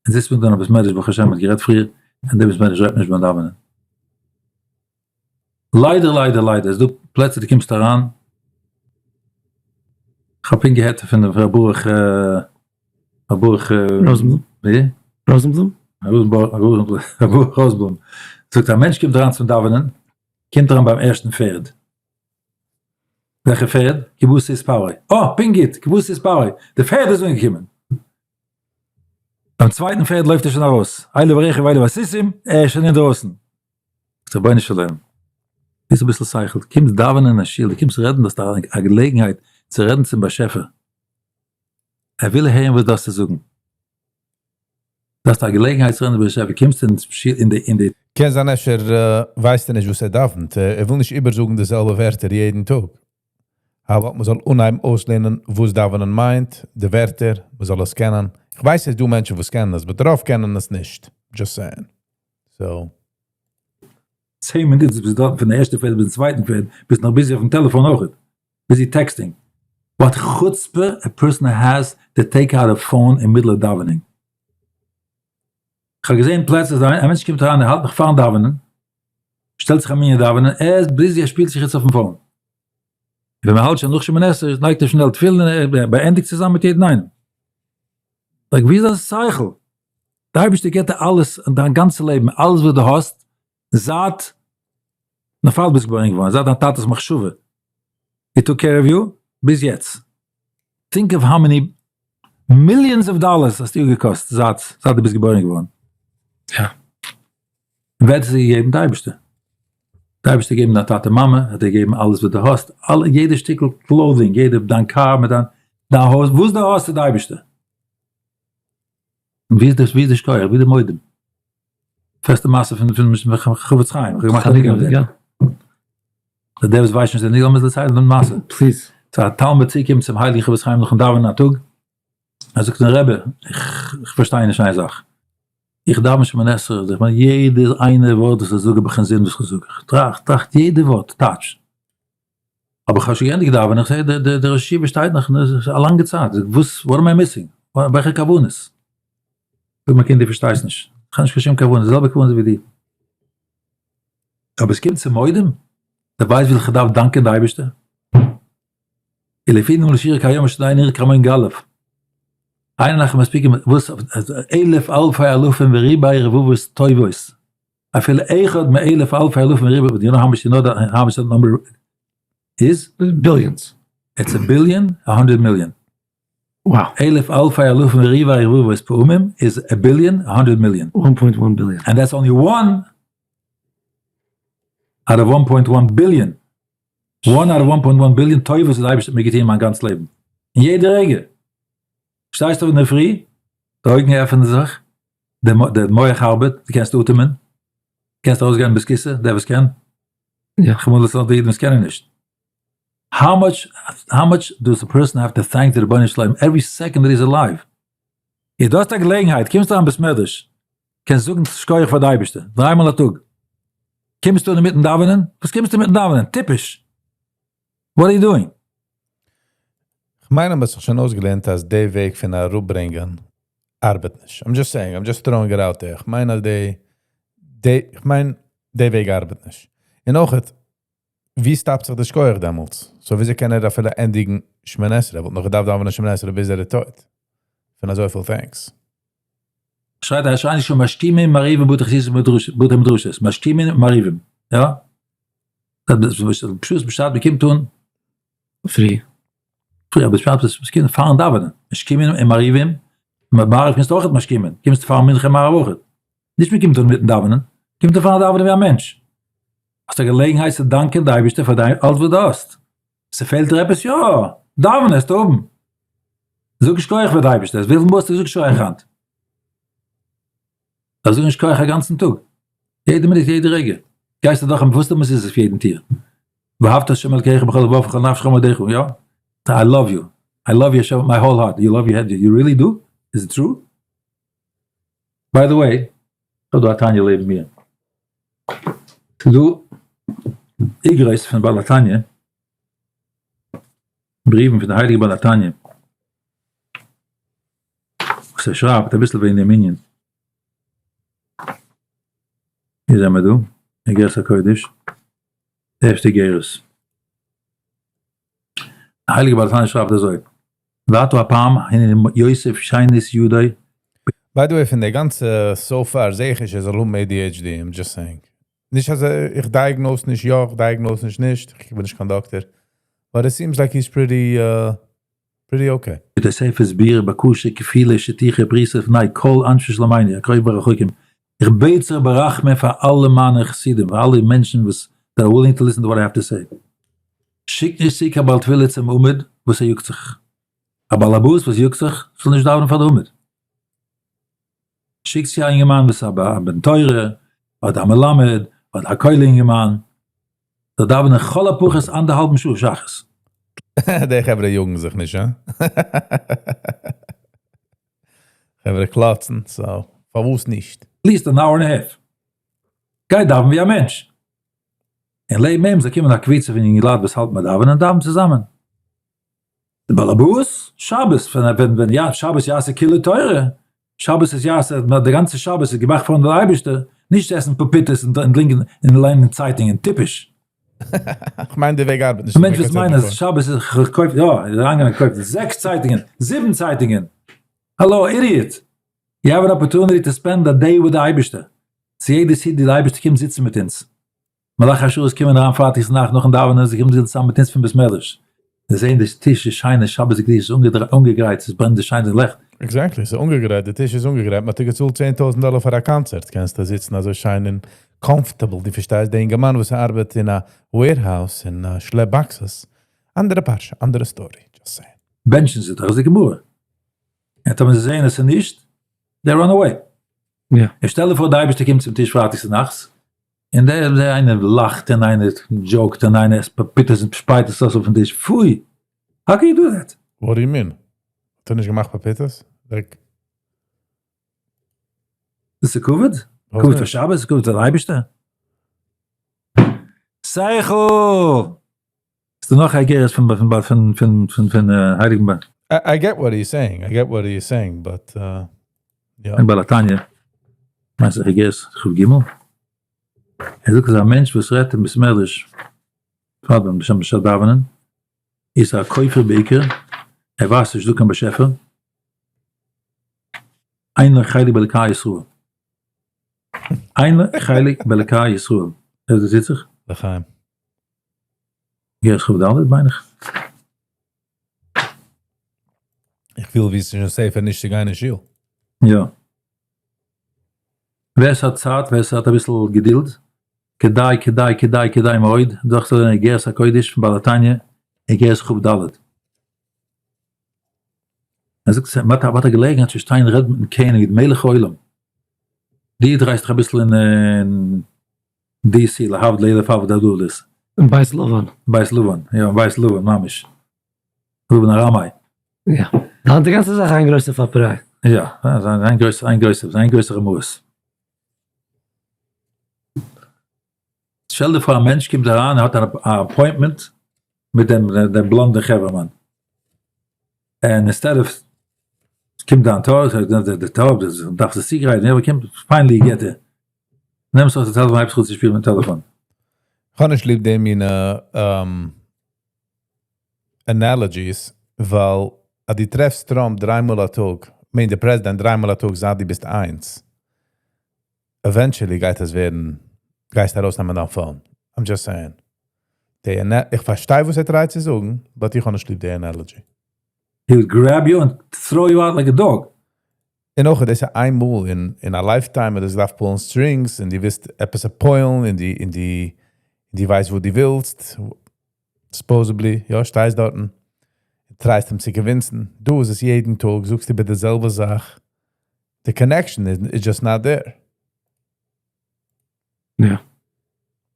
און זיצט מען דא אין א בית מדרש ברוך השם מ'האט גערעדט פריער, און די בית מדרש רעדט נישט ביים דאווענען. ליידער ליידער ליידער איז דא פלעצער דו קומסט אריין, כ'האב פונקט געהערט פון ר' ברוך ר' ברוך ראזנבלום? ווי? ראזנבלום? ר' ברוך ראזנבלום זאגט א מענטש קומט אריין צום דאווענען, קומט אריין ביים ערשטן פערד, וועלכע פערד? כי בא סוס פרעה, אה פונקט גוט, כי בא סוס פרעה, די פערד איז אנגעקומען, ביים צווייטן פערד לויפט ער שוין ארויס, אלה ברכב ואלה בסוסים, ער איז שוין אינדרויסן. זאגט רבונו של עולם, ביסט אביסל שכל, דו קומסט דאווענען אין שול, דו קומסט רעדן, דו האסט א געלעגנהייט צו רעדן צום באשעפער, ער וויל הערן וואס דו האסט צו זאגן, דו האסט א געלעגנהייט צו רעדן צום באשעפער, קומסט אין שול אין די אין די. קען זיין אפשר ווייסט ער נישט וואס ער דאווענט, ער וויל נישט איבערזאגן די זעלבע ווערטער יעדן טאג. האב מען זאל אנהייבן אויסלערנען וואס דאווענען מיינט, די ווערטער, מען זאל עס קענען. איך ווייס ס'איז דא מענטשן וואס קענען עס, but רוב קענען עס נישט. Just saying. So. 10 מינוט ביסט דארטן פון די ערשטע פערד ביזן צווייטן פערד, ביסט נאך busy אויפן טעלעפאן אויכעט, busy texting. What חוצפה a person has to take out a phone אין middle of davening. כ'האב געזען פלעצער אז א מענטש קומט אריין ער האלט נאך פארן דאווענען, שטעלט זיך א מנין דאווענען, ער איז busy ער שפילט זיך יעצט אויפן phone. ווען מען האלט שוין נאך שמונה עשרה לייגט ער שנעל תפילין און ער באענדיגט צוזאמען מיט יעדן איינעם. Like ווי איז דיין שכל? די אייבערשטער געבט דיר אלעס אין דיין גאנצע לעבן, אלעס וואס דו האסט, זייט נאך פאר דו ביסט געבוירן געווארן, זייט דיין טאטע'ס מחשבה, he took care of you, ביז יעצט. Think of how many millions of dollars האסטו געקאסט זייט זייט דו ביסט געבוירן געווארן. יא. ווער האט עס דיר געגעבן? די אייבערשטער. די אייבערשטער געגעבן דיין טאטע מאמע, האט דיר געגעבן אלעס וואס דו האסט, אלע יעדע שטיקל clothing, יעדע דיין קאר מיט דיין דיין הויז, וואס דו האסט איז די אייבערשטער. און ווי איז די ווי איז די שכוח? ווי איז די מודים? פעסטע מעשה פון פון חפץ חיים, איך האב געמאכט א ניגון אויף דעם. דער וואס ווייסט נישט די ניגון, לאמיר דערציילן די מעשה. Please. ס'איז א תלמיד צוגעקומען צום הייליגן חפץ חיים נאכן דאווענען א טאג. ער זאגט מיר רבי, איך פארשטיי נישט איין זאך, איך דאווען שמונה עשרה, איך מיין יעדע איינע ווארט וואס איך זאג האב איך אינזין וואס איך זאג, איך טראכט טראכט יעדע ווארט טייטש, אבער איך האב שוין געענדיגט דאווענען, איך זע דער ראש ישיבה שטייט נאך א לאנגע צייט, וואס what am I missing, וועלכע כוונות? זאג מיין קינד דו פארשטייסט נישט, איך האב נישט קיין שום כוונות, די זעלבע כוונות ווי דיר. אבער עס קומט צו מודים, דו ווייסט וויפיל איך דארף דאנקען די אייבערשטער? ולפי נאמר לשיר כיום שדי נראה כרמון גלף. אין אנחנו מספיקים וואס אלף אלפי אלפים וריבאי רבבות טובות. אפילו אחד מאלף אלפי אלפים וריבאי, you know how much you know that how much that number is? Billions. It's a billion, a hundred million. Wow. אלף אלפי אלפים וריבאי רבבות פעמים is a billion, a hundred million. 1.1 billion. And that's only one out of 1.1 billion. One out of 1.1 billion טובות האט דער אייבערשטער מיר געטון מיין גאנץ לעבן. אין יעדע רגע. שטייסט אויף אינדערפרי, די אויגן עפענען זיך, די מח ארבעט, דו קענסט אטעמען, קענסט ארויסגיין בית כסא, דער וואס קען. רחמנא לצלן די אידן וואס קענען נישט. How much, how much does a person have to thank the רבונו של עולם every second that he's alive? איז דו האסט א געלעגנהייט, קומסט אריין בית מדרש, קענסט זאגן שכוח פאר די אייבערשטער, דריי מאל א טאג. קומסטו אינמיטן דאווענען? וואס קומסטו אינמיטן דאווענען? טיפש! What are you doing? כ'מיין אז מ'האט זיך שוין אויסגעלערנט אז די וועג פון אראפברענגען ארבעט נישט. I'm just saying, I'm just throwing it out there. כ'מיין אז די, די, כ'מיין די וועג ארבעט נישט. און אויכעט, ווי stop ט זיך די שכוח דעמאלטס? So וויאזוי קען ער אפילו ענדיגן שמונה עשרה? ער וואלט נאך געדארפט דאווענען שמונה עשרה ביז ער איז טויט. פון אזויפיל thanks. שרייט ער שרייט נישט משכימים מעריבים בתי כסאות בתי מדרשות משכימים מעריבים יא? פשוט פשט מ'קומט אן פרי. פרי אבער פשט איז מ'קומט פארן דאווענען משכימים און מעריבים מעריב קומסטו אויכעט משכימים קומסט פאר מנחה מעריב אויכעט נישט מ'קומט אן מיטן דאווענען קומט אן פארן דאווענען ווי א מענטש האסט א געלעגנהייט צו דאנקען די אייבערשטער פאר דיין אלץ וואס דו האסט ס'פעלט דיר עפעס? יא! דאווען עסטו האבן! זאג שכוח פאר די אייבערשטער, וויפיל מאל האסטו געזאגט שכוח היינט? דארפסט זאגן שכוח א גאנצן טאג, יעדע מינוט יעדע רגע, גייסטו דורך א וואס דעמאלטס איז עס אויף יעדן טיר, ואהבת את ה' אלקיך בכל לבבך ובכל נפשך ומאודך, יא? I love you, I love you השם מיט my whole heart, you love you, you really do? Is it true? By the way, כ'האב דא א תניא לעבן מיר. ס'איז דא איגרות פון בעל התניא, בריוון פון די הייליגע בעל התניא, וואס ער שרייבט אביסל וועגן דעם ענין. ווי זעמער דא? אגרת הקודש, די ערשטע איגרת. די הייליגע בעל התניא שרייבט אזוי, ועתה הפעם הנה יוסף שנית ידו. By the way פון די גאנצע so far זעה איך נישט ער זאל האבן ADHD, I'm just saying. נישט אז איך diagnose נישט יא, איך diagnose נישט נישט, איך בין נישט קיין דאקטער, but it seems like he's pretty pretty okay. בתוספת בירה בקשה כפילה שתיחה פריסה לפני כל אנשי שלומינו הקרובים והרחוקים, איך בעט זיך ברחמים פאר אלע מיינע חסידים פאר אלע מענטשן וואס they are willing to listen to what I have to say, שיק נישט צו קיין בעל תפילה צום עמוד וואס ער יאגט זיך, א בעל הבית וואס יאגט זיך זאל נישט דאווענען פאר די עמוד, שיק צו א אינגערמאן וואס איז א בן תורה אדער א מלמד אדער א כולל אינגערמאן זאל דאווענען לכל הפחות אנדערהאלבן שעה שחרית. די חברה יאגן זיך נישט, הא? חברה קלאצן, so פארוואס נישט? Least an hour and half. גיי דאווען ווי א מענטש. און לעבן אים זאל קומען א קבוצה פון יונגעלייט וואס האלטן ביי דאווענען און דאווענען צוזאמען. די באלעבאס, שבת, ווען ווען יא שבת יעשה כולו תורה, שבת איז יעשה, די גאנצע שבת איז געמאכט פארן דער אייבערשטער, נישט צו עסן פאפיטעס און טרינקען און ליינען צייטונגען, טיפש. כ'מיין די וועג ארבעט נישט. א מענטש וואס מיינט אז שבת איז כ'קויף יא, איז אריינגעגאנגען געקויפט זעקס צייטונגען, זיבן צייטונגען, האלא idiot! You have an opportunity to spend a day with די אייבערשטער, צו יעדע סידי די אייבערשטער קומט זיצן מיט אונז, מלאכי השרת קומען אריין פרייטאג צו נאכט נאכן דאווענען, זיי קומען זיצן צוזאמען מיט אונז פון בית מדרש, זיי זעען די טיש איז שיין און שבת'דיג איז אנגעגרייט, עס ברענט די שיינע לעכט. Exactly, ס'איז אנגעגרייט, די טיש איז אנגעגרייט, מ'האט דיר געצאלט 10,000 דאלער פאר א קאנצערט, קענסטו זיצן אזוי שיין און comfortable, דו פארשטייסט, די אינגערמאן וואס ארבעט אין א warehouse און שלעפט boxes, אנדערע פרשה, אנדערע story, just saying. בענטשן זיי דאך, איז די גמרא. און טאמער זיי זעען עס איז נישט, they run away. און שטעל דיר פאר די אייבערשטער קומט צום טיש פרייטאג צונאכטס, און דער דער איינער לאכט און איינער joke ט און איינער עסט פאפיטעס און שפייט עס אויס אויפן טיש, פוי! How can you do that? What do you mean? האט ער נישט געמאכט פאפיטעס? Like. דאס איז כבוד? כבוד פאר שבת? כבוד פאר די אייבערשטער? שכל! איז דא נאך א איגרת פון פון פון פון פון פון הייליגן בעל. I get what he's saying, I get what he's saying, but יא. אין בעל התניא, מיינט זיך איגרת כ"ג, ער זאגט אז א מענטש וואס רעדט אין בית מדרש פאר דעם בשעת דאווענען, איז א כופר בעיקר, ער ווייסט נישט דא קיין באשעפער, אין לו חלק באלקי ישראל, אין לו חלק באלקי ישראל, הערסט וואס טוט זיך? לחיים. איגרת כ"ד מיין איך. איך פיל ווי ס'איז שוין safer נישט צו גיין אין שול. יא. ווער ס'האט צייט, ווער ס'האט אביסל געדולד, כדאי כדאי כדאי כדאי מאוד דורכצולערנען איגרת הקודש פון בעל התניא, איגרת כ"ד. ער זאגט אז מ'האט א געלעגנהייט צו שטיין און רעדן מיטן קעניג, מלך העולם. דו דרייסט דיך אביסל אין DC להבדיל אלף אלפי הבדלות. אין בית לבן. בית לבן, יא אין בית לבן ממש. לבן ארמאי. יא. היינט די גאנצע זאך איין גרויסע פאפעריי. יא, איין גרויסע, איין גרויסע, איין גרויסע רמאות. שטעל דיר פאר א מענטש קומט אריין ער האט אן appointment מיט דעם דעם בלאנדע חברה'מאן, און instead of קומט דיין תור, די תור דארף זיך צוגרייטן, ער קומט finally געט ער, נעמסט אויס די טעלעפאן הייבסט אן צו שפילן מיטן טעלעפאן. כ'האב נישט ליב די מינע analogies, ווייל אז דו טרעפסט טראמפ דריי מאל א טאג, מיין די פרעזידענט דריי מאל א טאג זייט דו ביסט איינס, eventually גייט עס ווערן, גייסטו ארויסנעמען דיין phone. I'm just saying. די איך פארשטיי וואס ער try ט צו זאגן, but איך האב נישט ליב די analogy. He would grab you and throw you out like a dog. און אויך דאס איז איינמאל אין אין א lifetime אז דו דארפסט pull ן strings און דו ווילסט עפעס פועל'ן און די און די די ווייסט וואס דו ווילסט, supposedly, יא, שטייסט דארטן, try סט אים צו convince ן, דא איז עס יעדן טאג, זאגסט איבער די זעלבע זאך, די connection איז just not there. יא.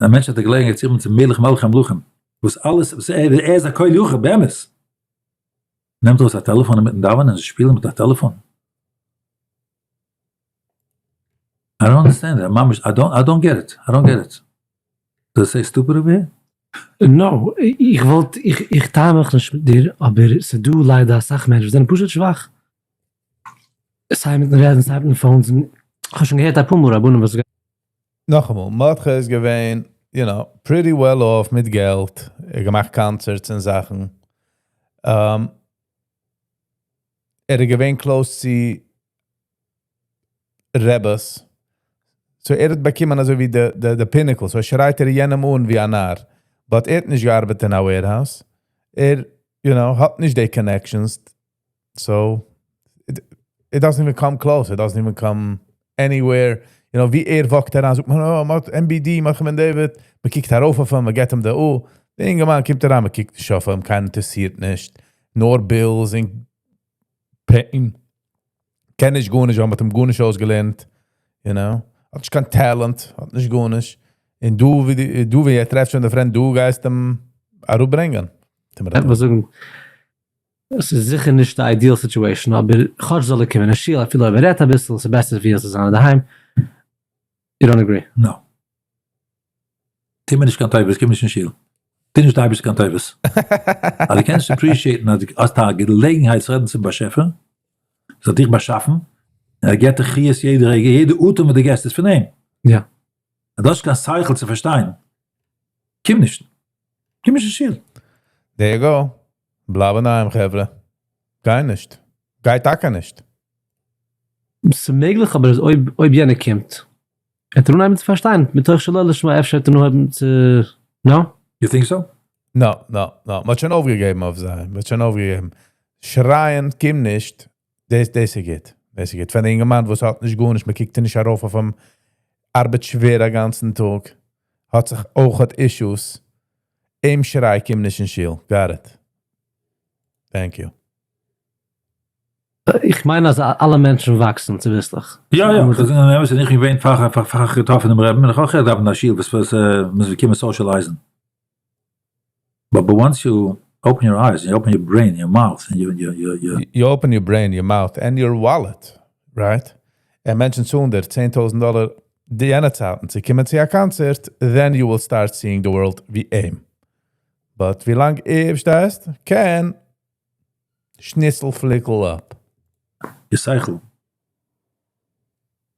א מענטש האט די געלעגנהייט צו קומען צום מלך מלכי המלכים, וואס אלעס, וואס ער איז א כל יכול באמת, נעמט ארויס א טעלעפאן אינמיטן דאווענען און זיך שפילן מיט א טעלעפאן. I don't understand it, ממש, I don't, I don't get it, I don't get it. Does it say stupid over here? No, איך וואלט, איך איך טענה מיך נישט מיט דיר, אבער ס'איז דא ליידער אסאך מענטשן וואס זענען פשוט שוואך. סיי מיטן רעדן סיי מיטן phones, און כ'האב שוין געהערט אפאר מאל רבנים וואס. נאכאמאל, מרדכי איז געווען, you know, pretty well off מיט געלט, ער האט געמאכט concerts און זאכן. ער איז געווען close צו רעבעס, so ער האט באקומען אזוי ווי די די די pinnacle, so שרייט ער יענעם אן ווי א נאר, but ער האט נישט געארבעט אין א warehouse, ער you know האט נישט די connections, so it doesn't even come close, it doesn't even come anywhere, you know ווי ער walk ט אריין זאגט מען אה מ'האט MBD מרדכי בן דוד, מ'קוקט ארויף אויף אים, מ'געט אים די אה, די אינגערמאן קומט אריין מ'קוקט נישט אויף אים, קיינער אינטערעסירט נישט, נאר bills און pain, קען נישט גארנישט ווייל מ'האט אים גארנישט אויסגעלערנט, you know, האט נישט קיין talent, האט נישט גארנישט, און דא ווי דא ווי ער טרעפט שוין די friend דא גייסט אים אראפברענגען? איך וועל זאגן, עס איז זיכער נישט די ideal situation, אבער כאטש זאל ער קומען אין שול אפילו אויב ער רעדט אביסל, ס'איז בעסער ווי ער זאל זיין אינדערהיים. You don't agree? No. טו מיר נישט קיין טובות, קום נישט אין שול. טו נישט די אייבערשטער קיין טובות. אז דו קענסט appreciate ן אז דו האסט א געלעגנהייט צו רעדן צום באשעפער, וואס האט דיך באשאפן, און ער געבט דיך חיות יעדע רגע, יעדע אטעם וואס דו געבסט איז פון אים. יא. אז דו האסט נישט קיין שכל צו פארשטיין, קום נישט. קום נישט אין שול. There you go. בלייב אינדערהיים חברה. גיי נישט. גיי טאקע נישט. ס'מעגליך אבער אז אויב אויב יענער קומט וועט ער אנהייבן צו פארשטיין מתוך שלא לשמה אפשר וועט ער אנהויבן צו no? You think so? No no no, מ'האט שוין אויפגעגעבן אויף זיי, מ'האט שוין אויפגעגעבן. שרייען קום נישט, דאס דאס איז גוט, דאס איז גוט. פאר די אינגערמאן וואס האט נישט גארנישט, מ'קוקט נישט ארויף אויף אים, ארבעט שווער א גאנצן טאג, האט זיך אויכעט issues, אים שריי קום נישט אין שול, got it. Thank you. איך מיין אז אלע מענטשן וואקסן צוביסלעך. יא יא, כ'זאג נאר אמת, איך געווען פאר פאר איך געטראפן דעם רעבן, איך אויך געדאווענט אין א שול וואס וואס מ'איז געקומען socialize ן. But but once you. Open your eyes, you open your brain, your mouth, and your, your, your, your You open your brain, your mouth, and your wallet, right? און מענטשן צאלן דיר 10,000 דאלאר די יענע צייטן צו קומען צו א קאנצערט, then you will start seeing the world ווי אים. But ווי לאנג ער שטייסט, קען שניצל פליקל אפ. Your שכל.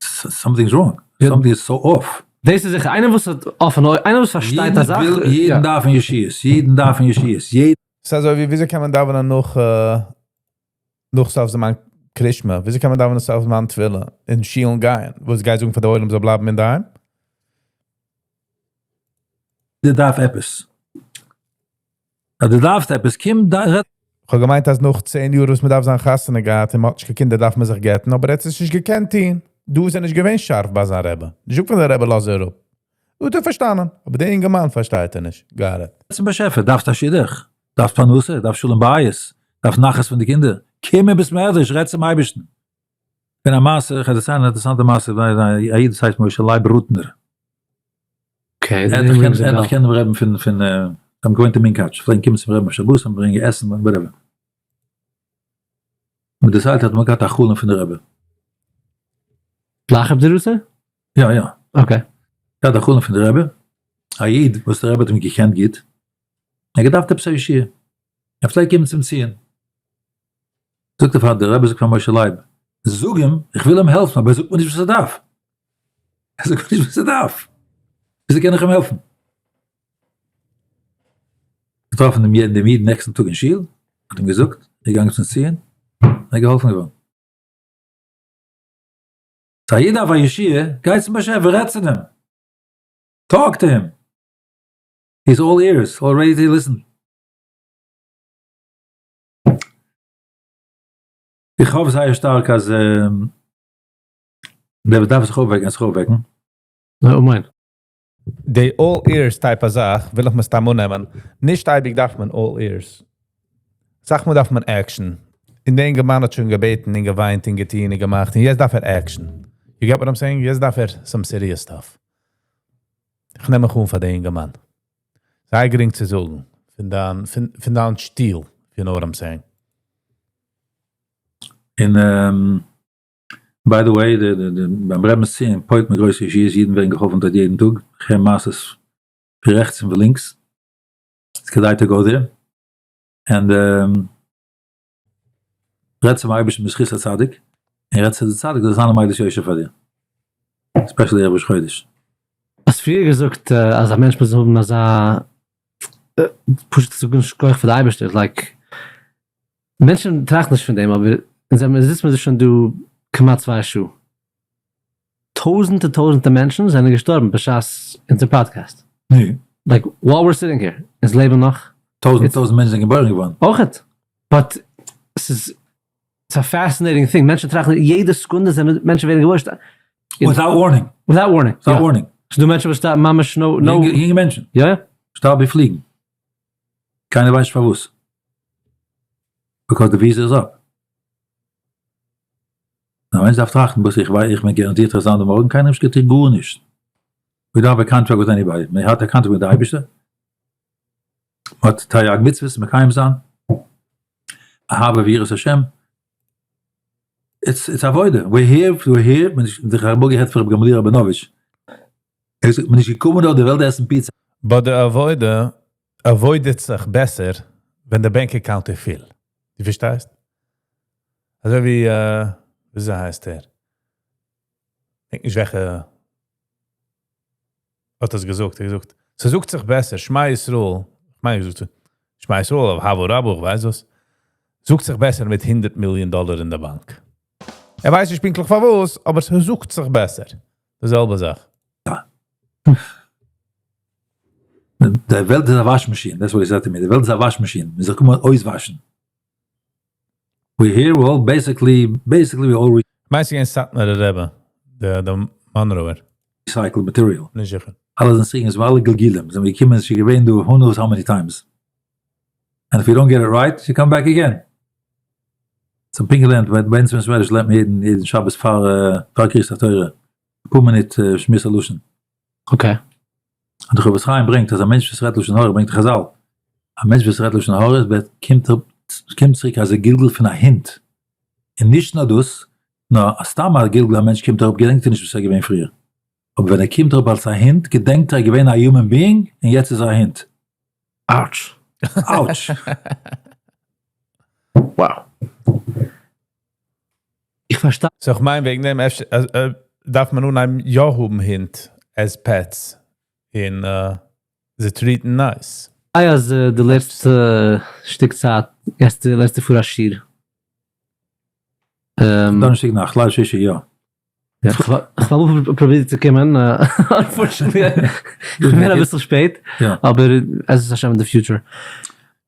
Something's wrong. Something is so off. דאס איז זיכער, איינער וואס האט אפענע אויגן, איינער וואס פארשטייט א זאך. יעדן דארף ישועות, יעדן דארף ישועות, יעדן. ס'איז אזוי ווי, וויאזוי קען מען דאווענען נאך נאך סוף זמן קרישמע? וויאזוי קען מען דאווענען סוף זמן תפילה אין שילן גיין? וואס גייט זאגן פאר די עולם זאל בלייבן אינדערהיים? דו דארף עפעס. אז דו דארפסט עפעס, קום רעד. כ'האב געמיינט אז נאך 10 יאר וואס מ'דארף זיין חתונה געהאט און מ'האט נישט קיין קינדער דארף מען זיך גט'ן, אבער ער האט עס נישט געקענט טון. דא איז ער נישט געווען שארף ביי זיין רבי. נישט זאגט פון דער רבי לאז ער אפ. דא האט ער פארשטאנען, אבער דער אינגערמאן פארשטייט ער נישט. Got it. צום באשעפער, דארפסט א שידוך, דארפסט פרנסה, דארפסט שלום בית, דארפסט נחת פון די קינדער, קום אין בית מדרש, רעד צום אייבערשטן. און א מעשה, איך וועל דערציילן א אינטערעסאנטע מעשה, א איד וואס הייסט משה לייב רוטנער. ער האט נאך קענען דעם רעבן פון פון זיי האבן געוואוינט אין מונקאטש, פלעגן קומען צום רעבן אויף שבת און ברענגען עסן און whatever. מען דערציילט האט אמאל געהאט א חלום פון די רבי. גלייך אויף די רוסע? יא יא. Okay. געהאט א חלום פון די רבי, א איד וואס די רבי האט אים געקענט גוט, ער האט געדארפט עפעס א ישועה, ער פלעגט קומען צום ציון, זאגט ער פאר די רבי זאגט פאר משה לייב, זאג אים איך וויל אים העלפן אבער ער זאגט מיר נישט וואס ער דארף, ער זאגט מיר נישט וואס ער דארף, וויאזוי קען איך אים העלפן? געטראפן דעם איד דעם איד נעקסטן טאג אין שול, האט אים געזאגט, ער איז געגאנגען צום ציון, און ער איז געהאלפן געווארן. סא א איד דארף א ישועה, גיי צום באשעפער, רעד צו דעם, talk to him, he is all ears, all ready to listen. איך האף זייער שטארק אז דער וואס דארף זיך אויפוועקן זיך אויפוועקן. אמן. די all ears type א זאך וויל איך מסתם אננעמען, נישט אייביג דארף מען all ears, אסאך מאל דארף מען action, און דער אינגערמאן האט שוין געבעטן און געוויינט און געטון און געמאכט און יעצט דארף ער action, you get what I'm saying? יעצט דארף ער some serious stuff. איך נעם מיך אן פאר די אינגערמאן. זייער גרינג צו זאגן פון דיין פון דיין שטיל, you know what I'm saying. און by the way, ביים רבינ'ס ציון פועל'ט מען גרויסע ישועות, אידן ווערן געהאלפן דארט יעדן טאג, איך הער מעשות פון רעכטס און פון לינקס, ס'איז כדאי to go there, and רעד צום אייבערשטן בזכות הצדיק, און רעד צו די צדיק זאל זיין א מליץ יושר פאר דיר, especially ערב ראש חודש. האסט פריער געזאגט אז א מענטש מוז האבן אזא פשוט צו זאגן שכוח פאר די אייבערשטער, like מענטשן טראכטן נישט פון דעם אבער אונז זעמיר זיצן מיר שוין דא כמעט 2 שעה, טויזענטער טויזענטער מענטשן זענען געשטארבן בשעת אונזער פאדקעסט. Like while we're sitting here, אונז לעבן נאך. טויזענט טויזענט מענטשן זענען געבוירן געווארן. אויכעט. But ס'איז א fascinating thing, מענטשן טראכטן יעדע סעקונדע זענען מענטשן ווערן געבוירן. Without warning. Without warning. Without warning. ס'דא מענטשן וואס שטארבן ממש no no. יונגע מענטשן. יא יא. שטארבן ווי פליגן. קיינער ווייסט נישט פארוואס. Because די וויזע איז אפ. א מענטש דארף טראכטן וואס איך ווייס איך בין גאראנטירט אז זיין דא מארגן קיינער נישט געטון גארנישט. We don't have a contract with anybody. מען האט א קאנטראקט מיט די אייבערשטער. מען האט תרי"ג מצוות מקיים זיין. אהבה ויראת השם. It's עבודה. We're here, we're here. מען איז איך האב אמאל געהערט פון רבי גמליאל ראבינאוויטש. ער זאגט מען איז נישט געקומען אויף די וועלט עסן פיצא. But די עבודה עבודה'ט זיך בעסער ווען די bank account איז פיל. דו פארשטייסט? אזוי ווי וויאזוי הייסט ער? דענק נישט וועלכע האט עס געזאגט, ער האט געזאגט, ס'זאגט זיך בעסער, שמע ישראל, כ'מיין ער האט געזאגט, שמע ישראל, אהבה רבה, איך ווייס וואס, זאגט זיך בעסער מיט 100 מיליאן דאלער אין די באנק. ער ווייסט נישט פונקטליך פארוואס, אבער ס'זאגט זיך בעסער. די זעלבע זאך. די וועלט איז א וואש מאשין, that's what he said to me, די וועלט איז א וואש מאשין, מען זאל קומען אויסוואשן. We here we all basically, basically we all מיינסט געווען סאטמארער רבי, די מאנראער? Recycled material. נישט זיכער. אלע זענען צוריק, זענען אלע גלגולים, זענען געקומען, ס'איז געווען דא who knows how many times. And if you don't get it right, you come back again. צום פונקט געלערנט, ביי אונז אין בית מדרש לערנט מען יעדן יעדן שבת פאר פאר קריאת התורה, אפאר מינוט שמירת הלשון. Okay. און דער חפץ חיים ברענגט אז א מענטש וואס רעדט לשון הרע ברענגט חזל. א מענטש וואס רעדט לשון הרע ווערט קומט קומט צוריק אזא גלגול פון א הונט, און נישט נאר דאס, נאר סתם א גלגול א מענטש קומט אראפ געדענקט ער נישט וואס ער איז געווען פריער, אבער ווען ער קומט אראפ אלס א הונט געדענקט ער ער איז געווען א human being און יעצט איז ער א הונט. Ouch. Ouch. Wow. איך פארשטיי. So איך מיין וועגן דעם אפשר דארף מען אנהייבן יא האבן הינט as pets און זיי treat ן nice. אז די לעצטע שטיק צייט גייסטו לערנסטו פאר א שיעור. דאנערשטאג נאכט, ליל שישי, יא. איך האב פרובירט צו קומען, unfortunately איך בין געווען אביסל שפעט, אבער בעזרת השם אין די future.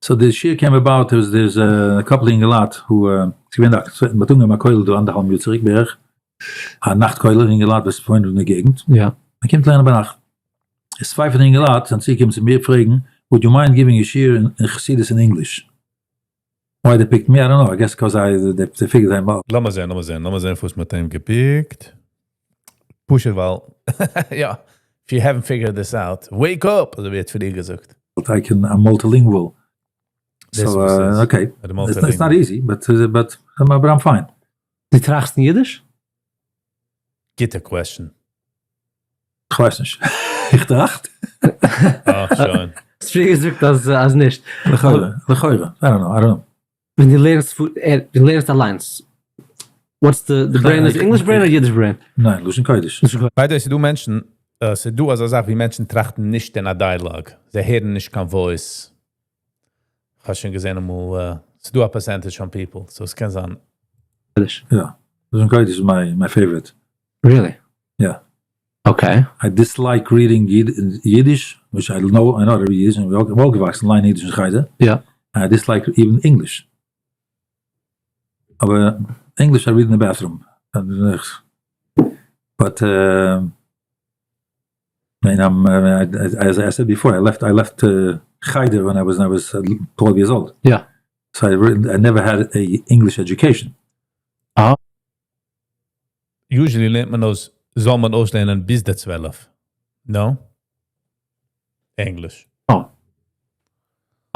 So די שיעור came about איז there's a couple אינגעלייט who, ס'איז געווען א, מ'האט אנגעהויבן א כולל דא אנדערהאלבן יאר צוריק בערך, א נאכט כולל אינגעלייט וואס וואוינען אין די געגנט, מ'קומט לערנען ביינאכט, איז צוויי פון די אינגעלייט זענען צוגעקומען צו מיר פרעגן, would you mind giving a שיעור אין חסידות אין English? Why they picked me I don't know, I guess cause I they figured I'm לאמיר זען, לאמיר זען, לאמיר זען וואס מ'האט אים גע pick ט. פשוט ווייל, יא, if you haven't figured this out, wake up! אזוי ווי ער האט פריער געזאגט. I can, I'm multilingual. דאס So וואס איז. Okay, די it's not easy, but but but I'm fine. דו טראכסט אין אידיש? גוטע question. כ'ווייס נישט. איך טראכט. אה, שוין. האסט פריער געזאגט אז אז נישט. לכאורה, לכאורה. I don't know, I don't know. ווען דו לערנסט פאר, ווען דו לערנסט אליינס, what's the the brain איז English brain אדער אידיש brain? ניין, לשון קודש. לשון קודש. By the way, ס'דא מענטשן, ס'דא אזא זאך ווי מענטשן טראכטן נישט אין א dialogue, זיי הערן נישט קיין voice. כ'האב שוין געזען אמאל, ס'דא א percentage פון people, so ס'קען זיין. קודש. יא, לשון קודש איז my my favorite. Really? יא. Okay. I dislike reading Yiddish, which I know, I know how to read Yiddish, און איך בין אויפגעוואקסן ליינען אידיש אין חדר. יא. I dislike even English. אבער English I read in the bathroom. But I mean as I said before, I left I left חדר when I was I was 12 years old. יא. So I I never had a English education. אה. Usually לערנט מען אויס, זאל מען אויסלערנען ביז די 12. No? ענגליש. אה.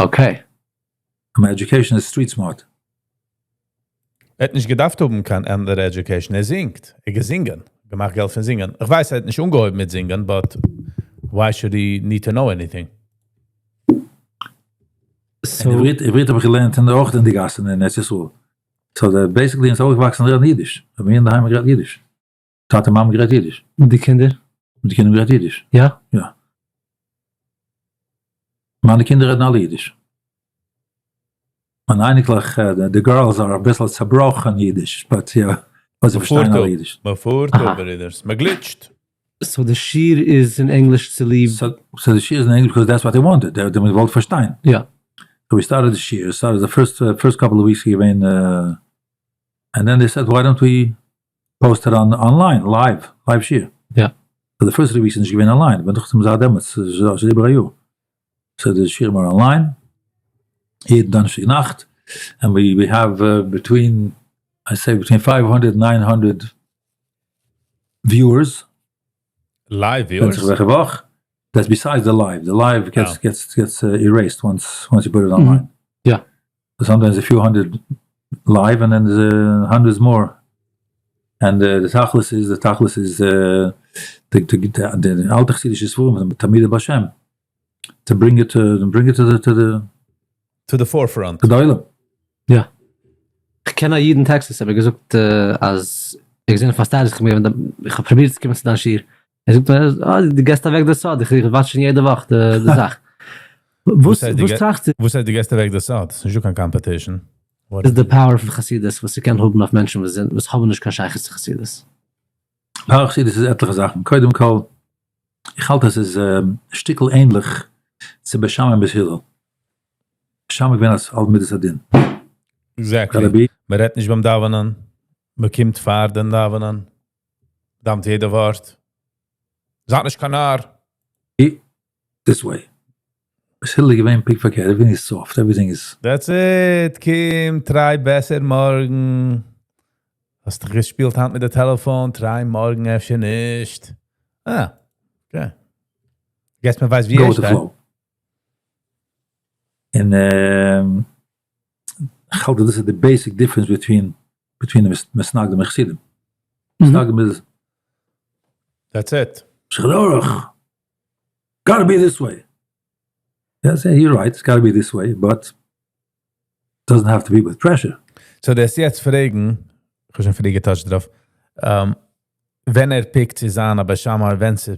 Okay. My education is street smart. ער האט נישט געדארפט האבן קיין אנדערע education, ער זינגט, ער האט געזינגען, געמאכט געלט פון זינגען. איך ווייס ער האט נישט אנגעהויבן מיט זינגען, but why should he need to know anything? So. עברית, עברית האב איך געלערנט אין אויך אין די גאסן אין ארץ ישראל. So the basically אונז אויפגעוואקסן רעדן אידיש. ביי מיר אינדערהיים האט מען גערעדט אידיש. טאטע מאמע גערעדט אידיש. מיט די קינדער? מיט די קינדער גערעדט אידיש. יא? יא. מיינע קינדער רעדן אלע אידיש. מיינע אייניקלעך, די girls are אביסל צעבראכן אידיש, but יא, אבער זיי פארשטייען אלע אידיש. מ'פארט אפ, ברידערס. מ'גליטשט. So די שיעור איז אין ענגליש צוליב. So די שיעור איז אין ענגליש because that's what they wanted, זיי האבן געוואלט פארשטיין. יא. So we started די שיעור, started the first first couple of weeks איז געווען, and then they said why don't we post it on online, live, live שיעור. יא. So די first three weeks איז נישט געווען online, אבער נאכדעם זייט דעמאלטס, ס'איז איבער א יאר. So די שיעורים are online, יעדן דאנערשטאג נאכט, and we we have between, I say between 500 900 viewers. Live viewers? ווענדט זיך וועלכע וואך. That's besides the live, the live gets gets gets erased once once you put it online. יא. Sometimes a few hundred live and then hundreds more. And די תכלית איז, די תכלית איז די די אלטע חסידישע ספרים פון תלמידי בעל שם, to bring it to bring it to the to the To the forefront. צו די עולם. יא. כ'קען א איד אין טעקסעס האט מיר געזאגט אז ער האט געזען אויף א status איך האב פרובירט צו קומען צו דיין שיעור, ער זאגט מיר אה דו געסט אוועק די סוד, איך watch שוין יעדע וואך די זאך. וואס וואס טראכסטו? וואס הייסט דו געסט אוועק די סוד? ס'איז נישטא קיין competition. איז די power פון חסידות וואס ס'קען האבן אויף מענטשן וואס זענען וואס האבן נישט קיין שייכות צו חסידות? Power חסידות איז עטליכע זאכן, קודם כל איך האלט אז ס'איז שטיקל ענליך צו בית שמאי און בית הלל. בית שמאי איז געווען אלס אלט מידת הדין. Exactly. מ'רעדט נישט ביים דאווענען, מ'קומט פאר דעם דאווענען, דאווענט יעדע ווארט. זייט נישט קיין נאר. This way. בית הלל איז געווען פונקט פארקערט, everything איז soft, everything איז. That's it, קום, try בעסער מארגן. האסט דיך געשפילט היינט מיט די טעלעפאן, try מארגן אפשר נישט. אה, okay. Guess מען ווייסט ווי ער שטייט. און איך האלט אז דאס איז די basic difference between between די מתנגדים און חסידים. מתנגדים איז. That's it. שולחן ערוך! Gotta be this way! Yes, you're right, it's gotta be this way, but doesn't have to be with pressure. So דאס יעצט פרעגן, איך האב שוין פריער גע touch ט דערויף, ווען ער pick ט צו זיין א בית שמאי, ווען צו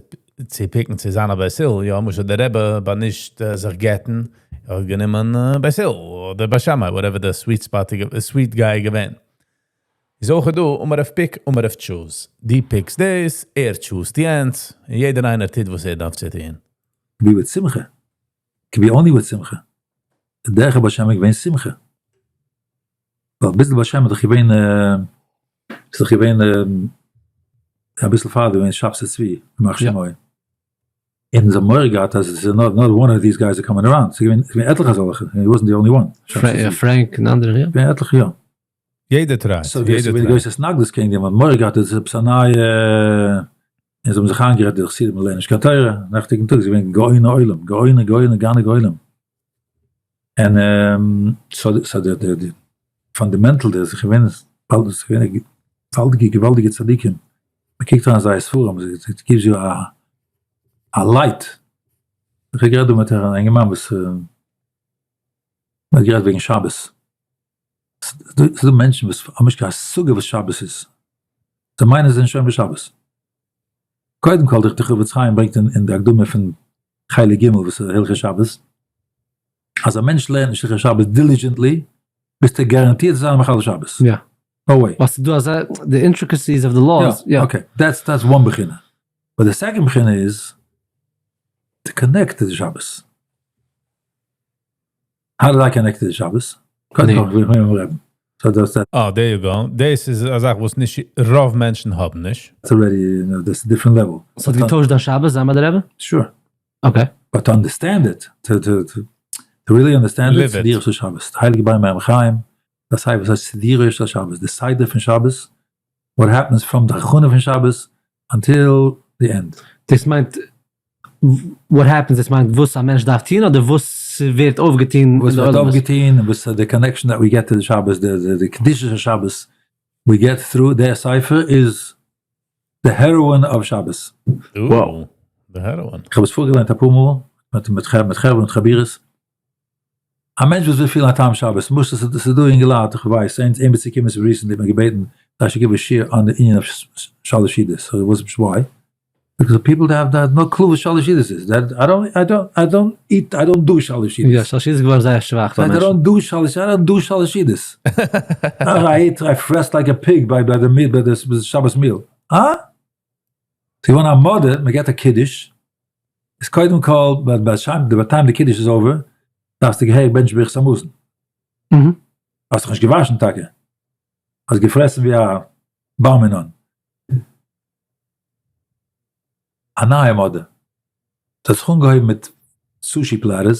צו pick ן צו זיין א בית הלל, יא, למשל דער רבי ביי נישט זיך גט'ן, ער האט גענומען בית הלל אדער בית שמאי, whatever די sweet spot, sweet guy געווען. איז אויך דא, און מ'דארף pick און מ'דארף choose. דו pick סט דאס, ער choose ט יענץ, און יעדער איינער טוט וואס ער דארף צו טון. Be with שמחה. Can be only with שמחה. די דרך הבעל שם איז געווען שמחה. ווייל ביז די בעל שם איז דאך געווען, איז דאך געווען אביסל פאר דעם געווען שבתי צבי, ימח שמו. און זיי האבן מורא געהאט אז עס איז not not one of these guys are coming around. ס'איז געווען, ס'איז געווען עטליכע אזעלכע, he wasn't the only one. פרענק און אנדערע, יא. געווען עטליכע, יא. יעדער try ט, so דאס איז געווען די גרויסע התנגדות קעגן דעם, מ'האט מורא געהאט אז עס איז עפעס א נייע, און זיי האבן זיך איינגערעדט די חסידים לערנען נישט קיין תורה, נעכטיגן טאג איז געווען גאוני עולם, גאוני גאוני גאוני גאונים, און so so די די די fundamental די איז געווען באלד איז געווען געוואלדיגע געוואלדיגע צדיקים, מען קוקט אריין זייער ספרים, it gives you a a light, איך האב גערעדט דא מיט א אינגערמאן וואס מען האט גערעדט וועגן שבת, ס'איז דא מענטשן וואס האבן נישט קיין השגה וואס שבת איז, זיי מיינען זיי זענען שומר שבת. קודם כל דער חפץ חיים ברענגט אין די הקדמה פון חלק ג' וואס איז הלכות שבת, אז א מענטש לערנט נישט הלכות שבת diligently, ביסטו גאראנטירט צו זיין א מחלל שבת. יא. No way. ווייל ס'איז דא אזא די intricacies of the laws. יא, okay, that's that's one בחינה. But די second בחינה איז to connect to די שבת. How did I connect to די שבת? קודם כל איך בין מיטן רעבן. So דאס אה, there you go. דאס איז א זאך וואס נישט רוב מענטשן האבן נישט. It's already, you know, that's a different level. ס'האט געטוישט דיין שבת זיין ביי די רבי? Sure. Okay. But to understand it, to to to really understand it, סידורו של שבת. די הייליגע באר מים חיים, דאס הייסט וואס הייסט סידורו של שבת, די סדר פון שבת, what happens from די הכנה פון שבת until the end. דאס מיינט what happens, דאס מיינט וואס א מענטש דארף טון אדער וואס ווערט אויפגעטון אין וואס די ווערט עולמות? אויפגעטון און וואס די connection that we get to די שבת, די קדושת השבת we get through דער ספר איז די heroin of שבת. Wow. די heroin. איך האב עס פארגעליינט אפאר מאל מיט מיט מיט חברה מיט חבירות. א מענטש וואס וויל פילן א טעם שבת, למשל ס'איז דא אינגעלייט איך ווייס איינס איינער איז צוגעקומען צו מיר recently האט מיר געבעטן I should give a שיעור on די ענין of שלש סעודות, so וואס why? Because people have no clue וואס שלש סעודות איז, I don't I don't I don't eat I don't do שלש סעודות. יא, שלש סעודות איז געווארן זייער שוואך פאר מענטשן. I don't do שלש I don't do שלש סעודות. I eat I פרעס like a pig ביי ביי די meal ביי די שבת meal. אה? ס'איז געווארן א מאדע, מ'געט א קידוש, איז קודם כל ביי די time די קידוש איז over דארפסטו געהעריג בענטשן ברכת המזון. האסט דיך נישט געוואשן טאקע, האסט געפרעסן ווי א בר מינן. א נייע מאדע. ס'האט זיך אנגעהויבן מיט sushi platters,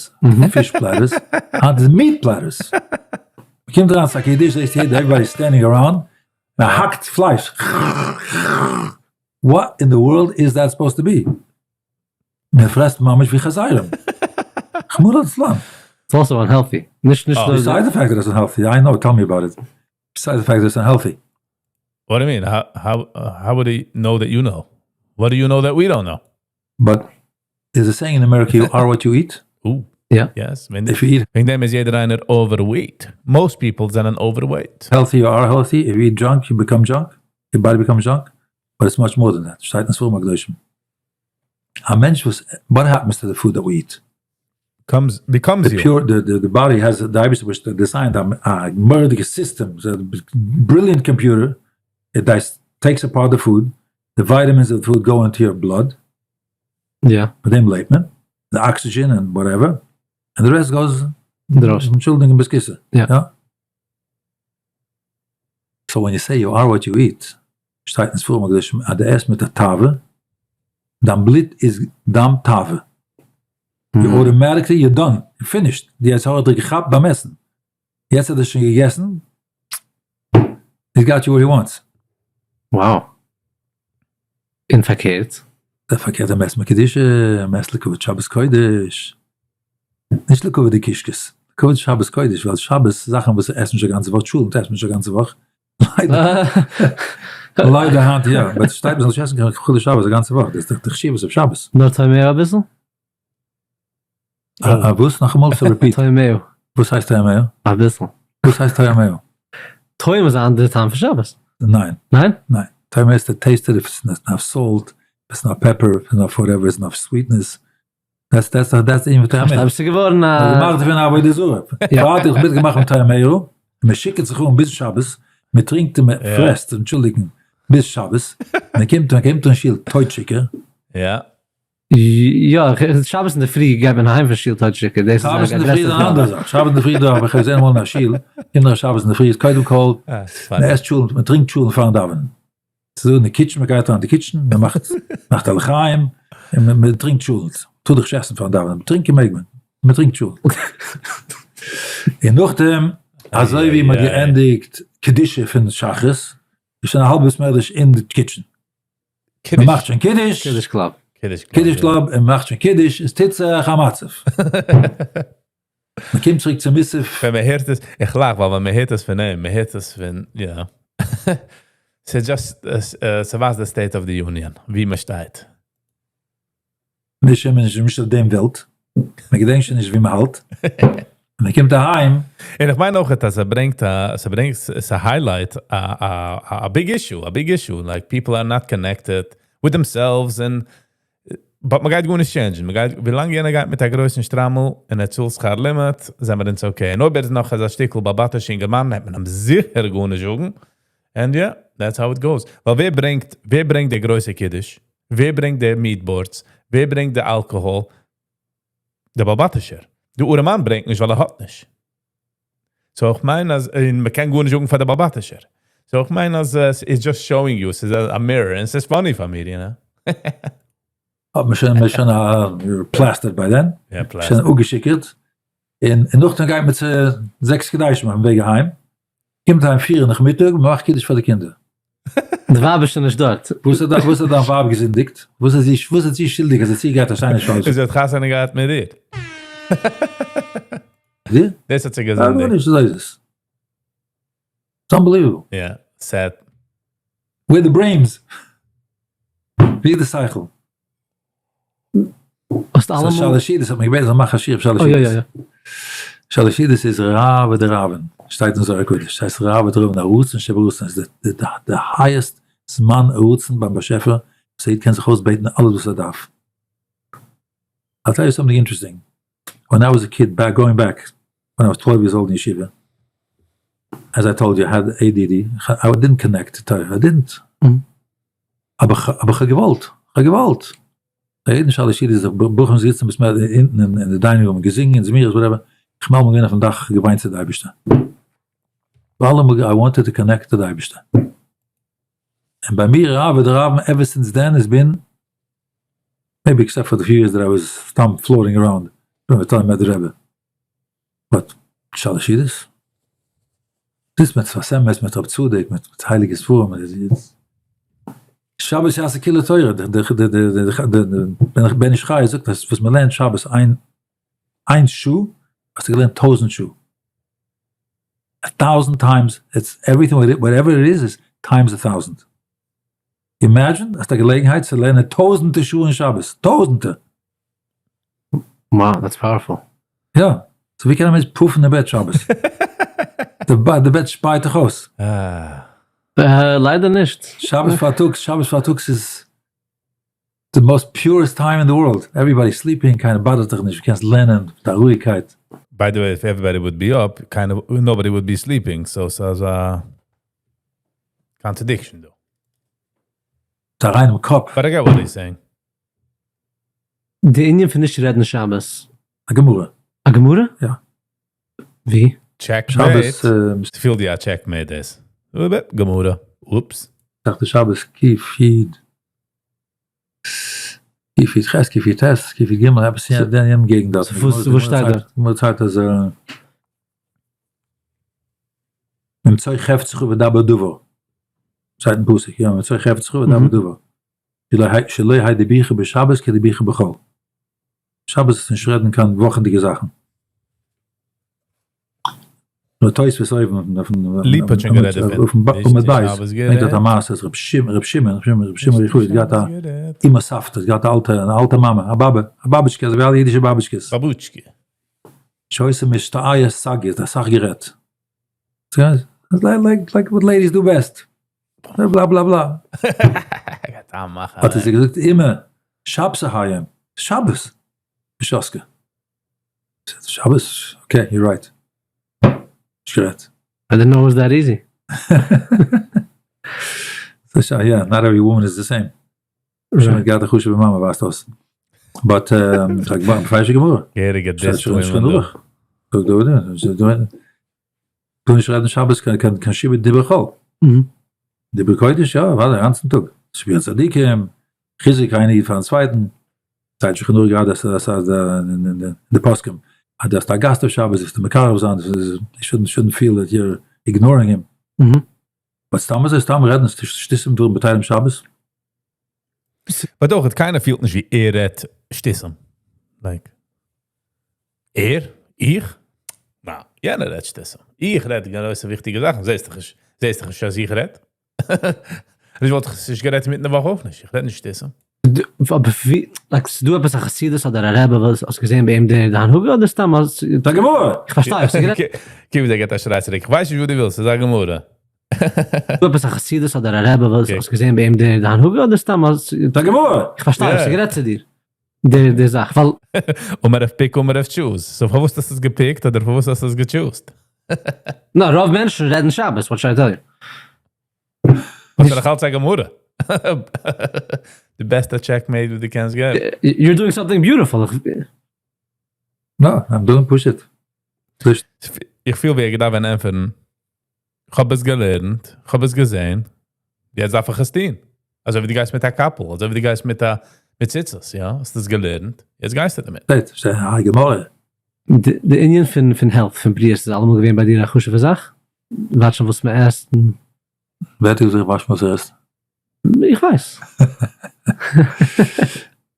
fish platters, היינט איז meat platters. מ'קומט אריין צו א קידוש זעסט יעדער everybody is standing around, מ'האקט פלייש. What in the world is that supposed to be? מען פרעסט ממש ווי חזירים. רחמנא לצלן. It's also unhealthy. נישט נישט נאר. Beside the fact that it's unhealthy, I know, tell me about it. Beside the fact that it's unhealthy. What do you mean? How how how would he know that you know? What do you know that we don't know? But there's a saying in America, you are what you eat. Ooh. Yeah. Yes. ווען If you eat וועגן דעם איז יעדער איינער overweight. Most people זענען overweight. healthy, you are healthy. If you eat junk, you become junk. Your body becomes junk. But it's much more than that. שטייט אין ספרים הקדושים. א מענטש וואס, what happens to the food that we eat? Comes, becomes The you. pure, the, the, the body has, the אייבערשטער וואס designed a, a מורא'דיגע system, a brilliant computer, it dice, takes apart the food, the vitamins of the food go into your blood, יא. מיט דעם לעבט מען, the oxygen and whatever, and the rest goes אינדרויסן. אנטשולדיגונג אין בית כסא. יא. יא. So when you say you are what you eat, שטייט אין ספרים הקדושים אז דו עסט מיט א תאווה, דיין בלוט איז דם תאווה. You automatically you're done, you're finished, די יצר הרע האט דיך געכאפט ביים עסן, יעצט האט ער שוין געגעסן, he's got you where he wants. Wow. און פארקערט? דער פארקערט אז מ'עסט מיט קדושה, מ'עסט לכבוד שבת קודש, נישט לכבוד די קישקעס. לכבוד שבת קודש, ווייל שבת זאכן וואס עסט נישט א גאנצע וואך, טשולענט עסט מען נישט א גאנצע וואך, ליידער ליידער היינט יא, but שטייט מ'זאל נישט עסן קיין חילול שבת א גאנצע וואך, דאס איז דאך די חשיבות אויף שבת. נאר טועמיה אביסל? א וואס? נאכאמאל so repeat. טועמיה. וואס הייסט טועמיה? אביסל. וואס הייסט טועמיה? טועם איז א אנדערע טעם פון שבת. ניין. ניין? ניין. טועמיה איז to taste it if it's enough salt, if it's enough pepper, if it's enough whatever, it's enough sweetness. that's that's that's די מיט אמת. ס'איז געווארן א. געמאכט פון עבודה זרה. פארטיג מיטגעמאכט מיט טועמיה, מען שיקערט זיך אן ביז שבת, מען טרינקט און מען פרעסט, אנטשולדיגן, ביז שבת, מען קומט מען קומט אין שול טויט שיכור. יא. יא, שבת אינדערפרי גייט מען אהיים פון שול טויט שיכור, דאס איז א גרעסערע פראבלעם. שבת אינדערפרי איז אן אנדערע זאך, שבת אינדערפרי דא האב איך געזען אמאל אין א שול, קומט נאך שבת אינדערפרי איז קודם כל, מען עסט טשולענט, מען טרינקט טשולענט פארן דאווענען. ס'איז דא אין די kitchen, מען גייט אריין אין די kitchen, מען מאכט מאכט א לחיים, און מען טרינקט טשולענט, טאר דאך נישט עסן פארן דאווענען, טרינקען מעג מען, מען טרינקט טשולענט. און נאכדעם, אזוי ווי מען האט געענדיגט קדושה פון שחרית, איז שוין א האלב בית מדרש אין די kitchen. מען מאכט שוין קידוש, קידוש club, קידוש club, און מען מאכט שוין קידוש, עס טוט זיך א מצב. מען קומט צוריק צו מוסף. ווען מען הערט עס, איך לאך ווייל ווען מען הערט עס פון אים, מען הערט עס פון, יא. ס'איז just, ס'ווייזט די state of the union, ווי מען שטייט. מען איז שוין נישט אויף דעם וועלט, מען געדענקט שוין נישט ווי מען האלט, מען קומט אהיים. און איך מיין אויכעט אז ס'ברענגט א, ס'ברענגט, ס' highlight א א big issue, א big issue, like people are not connected with themselves און but מ'גייט גארנישט change ן, מ'גייט, ווילאנג יענער גייט מיט א גרויסן שטריימל און ער צאלט שכר לימוד, זעמער אונז okay, און אויב ער איז נאך אזא שטיקל באלעבאטיש אינגערמאן וועט מען אים זיכער גארנישט זאגן, and yeah, that's how it goes. ווייל ווער ברענגט, ווער ברענגט די גרויסע קידוש? ווער ברענגט די meat boards? ווער ברענגט די אלקאהאל? די באלעבאטישער. די ארעמאן ברענגט נישט ווייל ער האט נישט. so איך מיין אז, און מ'קען גארנישט זאגן פאר די באלעבאטישער. so איך מיין אז עס איז just showing you, ס'איז א mirror, און ס'איז funny פאר מיר, you know. האט מען שוין, מ'איז שוין plastered by then, שוין אפגעשיקערט, און נאכדעם גייט מען צו זעקס קדשים אויפן וועג אהיים, קומט אהיים פיר נאכמיטאג, מען מאכט קידוש פאר די קינדער. די ווייב איז שוין נישט דארט. וואס האט וואס האט דיין ווייב געזינדיגט? וואס איז זי וואס איז זי שולדיג אז זי צוגעהאט א שיינע שלש? זי האט חתונה געהאט מיט דיר. דיר? דאס האט זי געזינדיגט. גארנישט, אזוי איז עס. it's unbelievable. יא, sad. Where the brains? ווי איז די שכל? האסט אלעמאל. שלשידעס האט מען געבעטן זאל מאכן א שיעור אויף שלשידעס. שלשידעס איז רעוא דרעוין, שטייט אין זוהר הקדוש, ס'הייסט רעוא דרעוין, א רצון שברצון, איז די highest זמן רצון ביים באשעפער, וואס א איד קען זיך אויסבעטן אלעס וואס ער דארף. I'll tell you something interesting, when I was a kid back going back when I was 12 years old אין ישיבה, as I told you I had ADD, I didn't connect to תורה, I didn't. אבער כ'האב געוואלט, כ'האב געוואלט. יעדן שלש סעודות איז בחורים זיצן ביז מער אונטן אין די dining room געזינגען זמירות whatever, איך בין אלעמאל געווען אויפן דאך געוויינט צו די אייבערשטער. אלעמאל I wanted to connect to די אייבערשטער. און ביי מיר רעוא דרעוין ever since then איז been, maybe except for the few years that I was סתם floating around, מיט די רבי. but שלש סעודות? זיצט מיט שפת אמת, מיט רב צדוק, מיט הייליגע ספרים, שבת יעשה כולו תורה, דער בן איש חי זאגט אז וואס מען לערנט שבת איין איין שעה, האסטו געלערנט טויזנט שעה, א thousand times, it's everything whatever it is is times a thousand, imagine האסט א געלעגנהייט צו לערנען טויזנטער שעה אין שבת, טויזנטער! Wow, that's powerful. יא, so ווי קען א מענטש פאפן אין בעט שבת? די בעט שפייט דיך אויס. ליידער נישט. שבת פארטאגס, שבת פארטאגס איז the most purest time in the world, everybody sleeping, קיינער bother ט דיך נישט, דו קענסט לערנען מיט א רואיגקייט. By the way, if everybody would be up, קיינער, nobody would be sleeping, so ס'איז א contradiction דא. מיט א ריינעם קאפ. But I get what he's saying. די ענין פון נישט רעדן שבת. א גמרא. א גמרא? יא. ווי? Checkmate. ס'פילט ווי א checkmate דאס. גמרא. Oops. מסכת שבת קיף י קיף י ח קיף י ט קיף י ג עפעס אין יענעם געגנט דארט. וואס שטייט דארט? גמרא ציילט אז ממצוא חפצך ודבר דבר. שטייט אין פסוק יא ממצוא חפצך ודבר דבר. שלא יהא דיבורך בשבת כדיבורך בחול. שבת איז נישט רעדן קיין וואכענדיגע זאכן. תוספות אויבן אויפן ליפא האט שוין גערעדט דערפון. עמוד בית ברענגט דארט א מעשה אז רבי שמעון רבי שמעון רבי שמעון בר יוחאי האט געהאט א אמא סבתא האט געהאט א אלטע אן אלטע מאמע א באבע א באבעטשקע אזוי ווי אלע אידישע באבעטשקעס. באבוטשקע. שהיתה משתעיה סגי האט אסאך גערעדט. Like like what ladies do best. בלא בלא בלא. האט ער זיי געזאגט אמא שבתא היום שבת ושתקה. שבת? Okay, you're right. נישט גערעדט. I didn't know it was that easy. Yeah, not every woman is the same. שוין געהאט א חשוב'ע מאמע ווייזט אויס. But מפרש'ע גמרא. געהעריגע דיסט women דא. טאר נישט רעדן שבת קיין קיין שום דיבור חול. דיבור קודש יא, אוודאי, גאנצן טאג. סיפורי צדיקים, חיזוק איין איד פארן צווייטן. זייט שולחן ערוך גראדע אז אז די פוסקים אז דו האסט א גאסט אויף שבת זאלסטו מקרב זיין, you shouldn't feel that you're ignoring him. But סתם אזוי סתם רעדן שטותים דברים בטלים שבת? But אויך קיינער פילט נישט ווי ער רעדט שטותים. Like ער? איך? נא, יענער רעדט שטותים. איך רעד גרויסע וויכטיגע זאכן. זעסט דאך נישט, זעסט דאך נישט אז איך רעד. איך וואלט נישט גערעדט מיטן וואך אויך נישט. איך רעד נישט שטותים. אבער ווי, like, ס'דא עפעס א חסידות אדער א רבי וואס האסט געזען ביי אים די הנהגה אדער סתם אז. די גמרא! איך פארשטיי, האסט גערעדט. קוק ווי דער געבט א שריי צוריק, איך ווייס נישט וואס דו ווילסט, ס'איז א גמרא. דא עפעס א חסידות אדער א רבי וואס האסט געזען ביי אים די הנהגה אדער סתם אז. די גמרא! איך פארשטיי, האסט גערעדט צו דיר די זאך ווייל. און מען דארף pick און מען דארף choose, so פארוואס האסטו עס גע pick ט אדער פארוואס האסטו עס גע choose ט? נא, רוב מענטשן רעדן שבת, what should I tell you? וואס איז נאך אלץ א גמרא? די בעסטע checkmate וואס דו קענסט געבן. You're doing something beautiful. נא, I'm doing פשוט. איך פיל ווי ער געדארפט ווען ענטפערן, כ'האב עס געלערנט, כ'האב עס געזען, יעצט דארף איך עס טון. אזוי ווי דו גייסט מיט א קאפל, אזוי ווי דו גייסט מיט א מיט ציצית, יא? האסט עס געלערנט, יעצט גייסטו דערמיט. שטייט, שטייט אין א גמרא. די ענין פון פון health, פון בריאות איז אלעמאל געווען ביי דיר א חשוב'ע זאך? וואטשן וואס מען עסט און. ווער האט דיר געזאגט וואטשן וואס ער עסט? איך ווייס.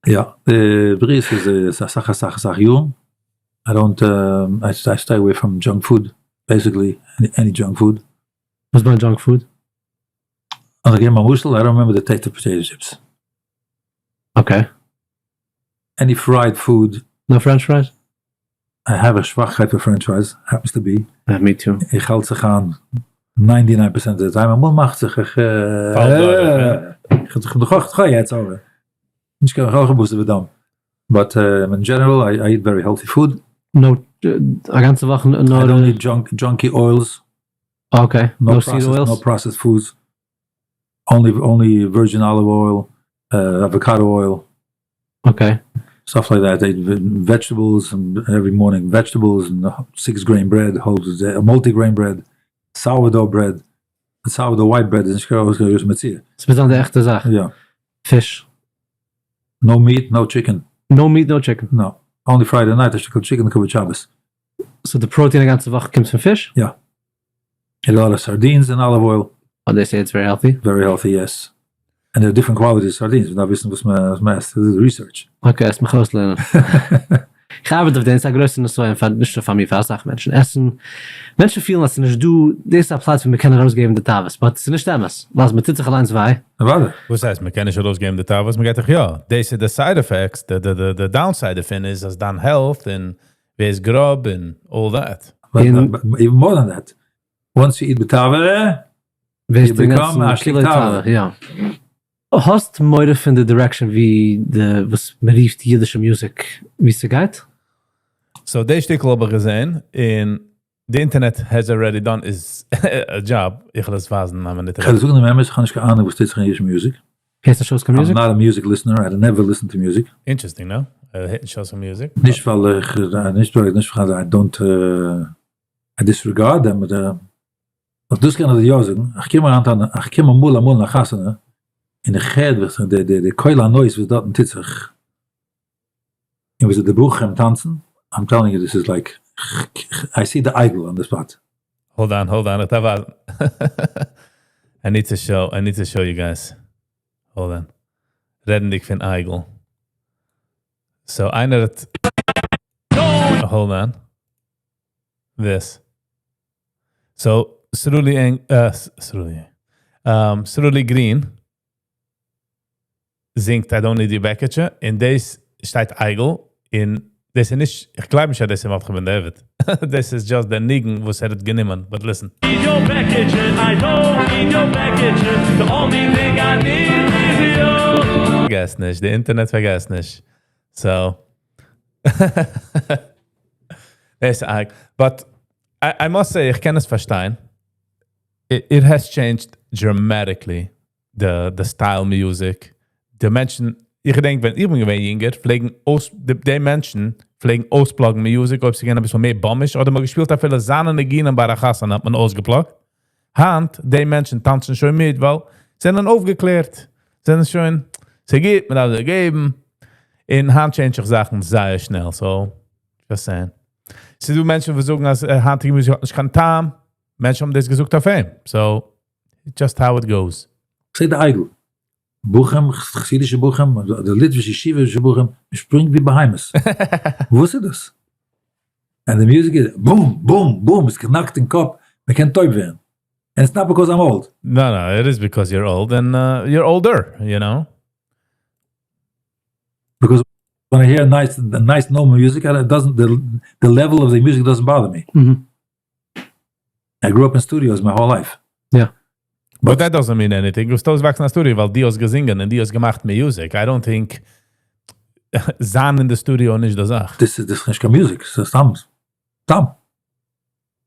יא, די בריאות איז אסאך אסאך אסאך יארן, I don't I stay away from junk food, basically any junk food. וואס מיינט junk food? אז איך געב א משל, I don't remember the taste of potato chips. Okay. Any fried food. No french fries? I have א שוואכקייט פאר french fries, happens to be. Me too. איך האלט זיך איין ninety nine percent of the time, אמאל מאכט זיך איך איך דאך אויך יעצט אבער נישט קיין אויך בשר ודם, but in general I eat very healthy food. No, א גאנצע וואך נאר. I don't eat junky oils. Okay, no seed oils? No processed foods, only only virgin olive oil, avocado oil. Okay. Stuff like that, vegetables every morning, vegetables and six grain bread, multi grain bread, sourdough bread, sourdough white bread איז נישט קיין גרויסע מציאה. ס'מוז זיין די עכטע זאך. יא. פיש. No meat, no chicken. No meat no chicken? No. Only Friday night א שטיקל chicken לכבוד שבת. So די protein א גאנצע וואך קומט פון פיש? יא. A lot of sardines and olive oil. Oh they say it's very healthy? Very healthy yes. And there are different qualities sardines, מ'דארף וויסן וואס מען עסט, דאס איז research. Okay, עסט מיך אויסלערנען. איך ארבעט אויף דעם, ס'איז א גרויסע נסיון פאר, נישט נאר פאר מיר, פאר אסאך מענטשן. עסן, מענטשן פילן אז ס'איז נישט דא, דאס איז א פלאץ ווי מ'קען ארויסגעבן די תאוות, but ס'איז נישט אמת, ווייל אז מ'טוט זיך אליינס וויי. אוודאי. וואס הייסט מ'קען נישט ארויסגעבן די תאוות? מ'גייט דאך יא. דאס איז די side effects, די downside דערפון איז אז דיין health און ווערסט גראב און all that. Even more than that, once you eat בתאווה, you become א שטיק תאווה. יא. האסט מורא פון די direction ווי די וואס מען רופט אידישע מוזיק ווי ס'גייט? So די שטיקל האב איך געזען און די אינטערנעט has already done its job, איך וועל עס ווייזן א מינוט. כ'וועל זאגן דעם אמת, איך האב נישט קיין אהנונג וואס טוט זיך אין אידישע מוזיק. הערסט נישט אויס קיין מוזיק? I'm not a music listener, I never listen to music. Interesting, no? ער הערט נישט אויס קיין מוזיק? נישט ווייל איך, נישט ווייל נישט ווייל I don't I disregard them, but אויף דאס קען איך דיר יא זאגן, איך קום אריין טאן, איך קום אמאל אמאל אין א חתונה, און איך הער ווי די די די קול ענות וואס דארטן טוט זיך, און וויאזוי די בחורים טאנצן, I'm telling you this is like, I see די עגל on the spot. Hold on, hold on, איך דארף ווייזן. I need to show, I need to show you guys. Hold on. רעדנדיג פון עגל. So איינער האט. Hold on. This. So, סרולי ענג, סרולי, סרולי גרין זינגט I don't need your בעקיטשע, און דאס שטייט אייגל, און דאס איז נישט, איך גלייב נישט אז דאס איז מרדכי בן דוד. דאס איז just דער ניגון וואס ער האט גענומען, but listen. Need your בעקיטשע, I don't need your בעקיטשע, the only thing I need is you. פארגעס נישט, די אינטערנעט פארגעסט נישט. So, דאס איז אייג. But, I must say, איך קען עס פארשטיין. It has changed dramatically, the style music. די מענטשן, איך געדענק, ווען איך בין געווען יונגער, פלעגן אויס, די מענטשן פלעגן אויס plug ן music, אויב ס'איז געווען א ביסל מער באמיש, אדער מ'האט געשפילט אפילו זיינע ניגונים ביי א חתונה, האט מען אויסגע plug ט. היינט, די מענטשן טאנצן שוין מיט, ווייל זיי זענען אויפגעקלערט. זענען שוין, ס'גייט, מען דארף זיי געבן. און היינט change זיך זאכן זייער שנעל, so, just saying. ס'איז דא מענטשן, וואס זאגן, אז היינטיגע מוזיק האט נישט קיין טעם. מענטשן האבן דאס געזאגט אויף אים. So, just how it goes. זע די אייגל. בחורים, חסידישע בחורים, אדער ליטווישע ישיבישע בחורים, מ'שפרינגט ווי בהמות. וואס איז דאס? And the music איז boom, boom, boom, עס קנאקט אין קאפ, מען קען טויב ווערן. And it's not because I'm old. No, it is because you're old and you're older, you know? Because when I hear nice normal music, it doesn't, the level of the music doesn't bother me. I grew up in studios my whole life. But that doesn't mean anything. דו ביסט אויסגעוואקסן אין studio, ווייל דו האסט געזונגען און דו האסט געמאכט music. I don't think זיין אין די studio נישט די זאך. דאס איז נישט קיין music, ס'איז סתם. סתם.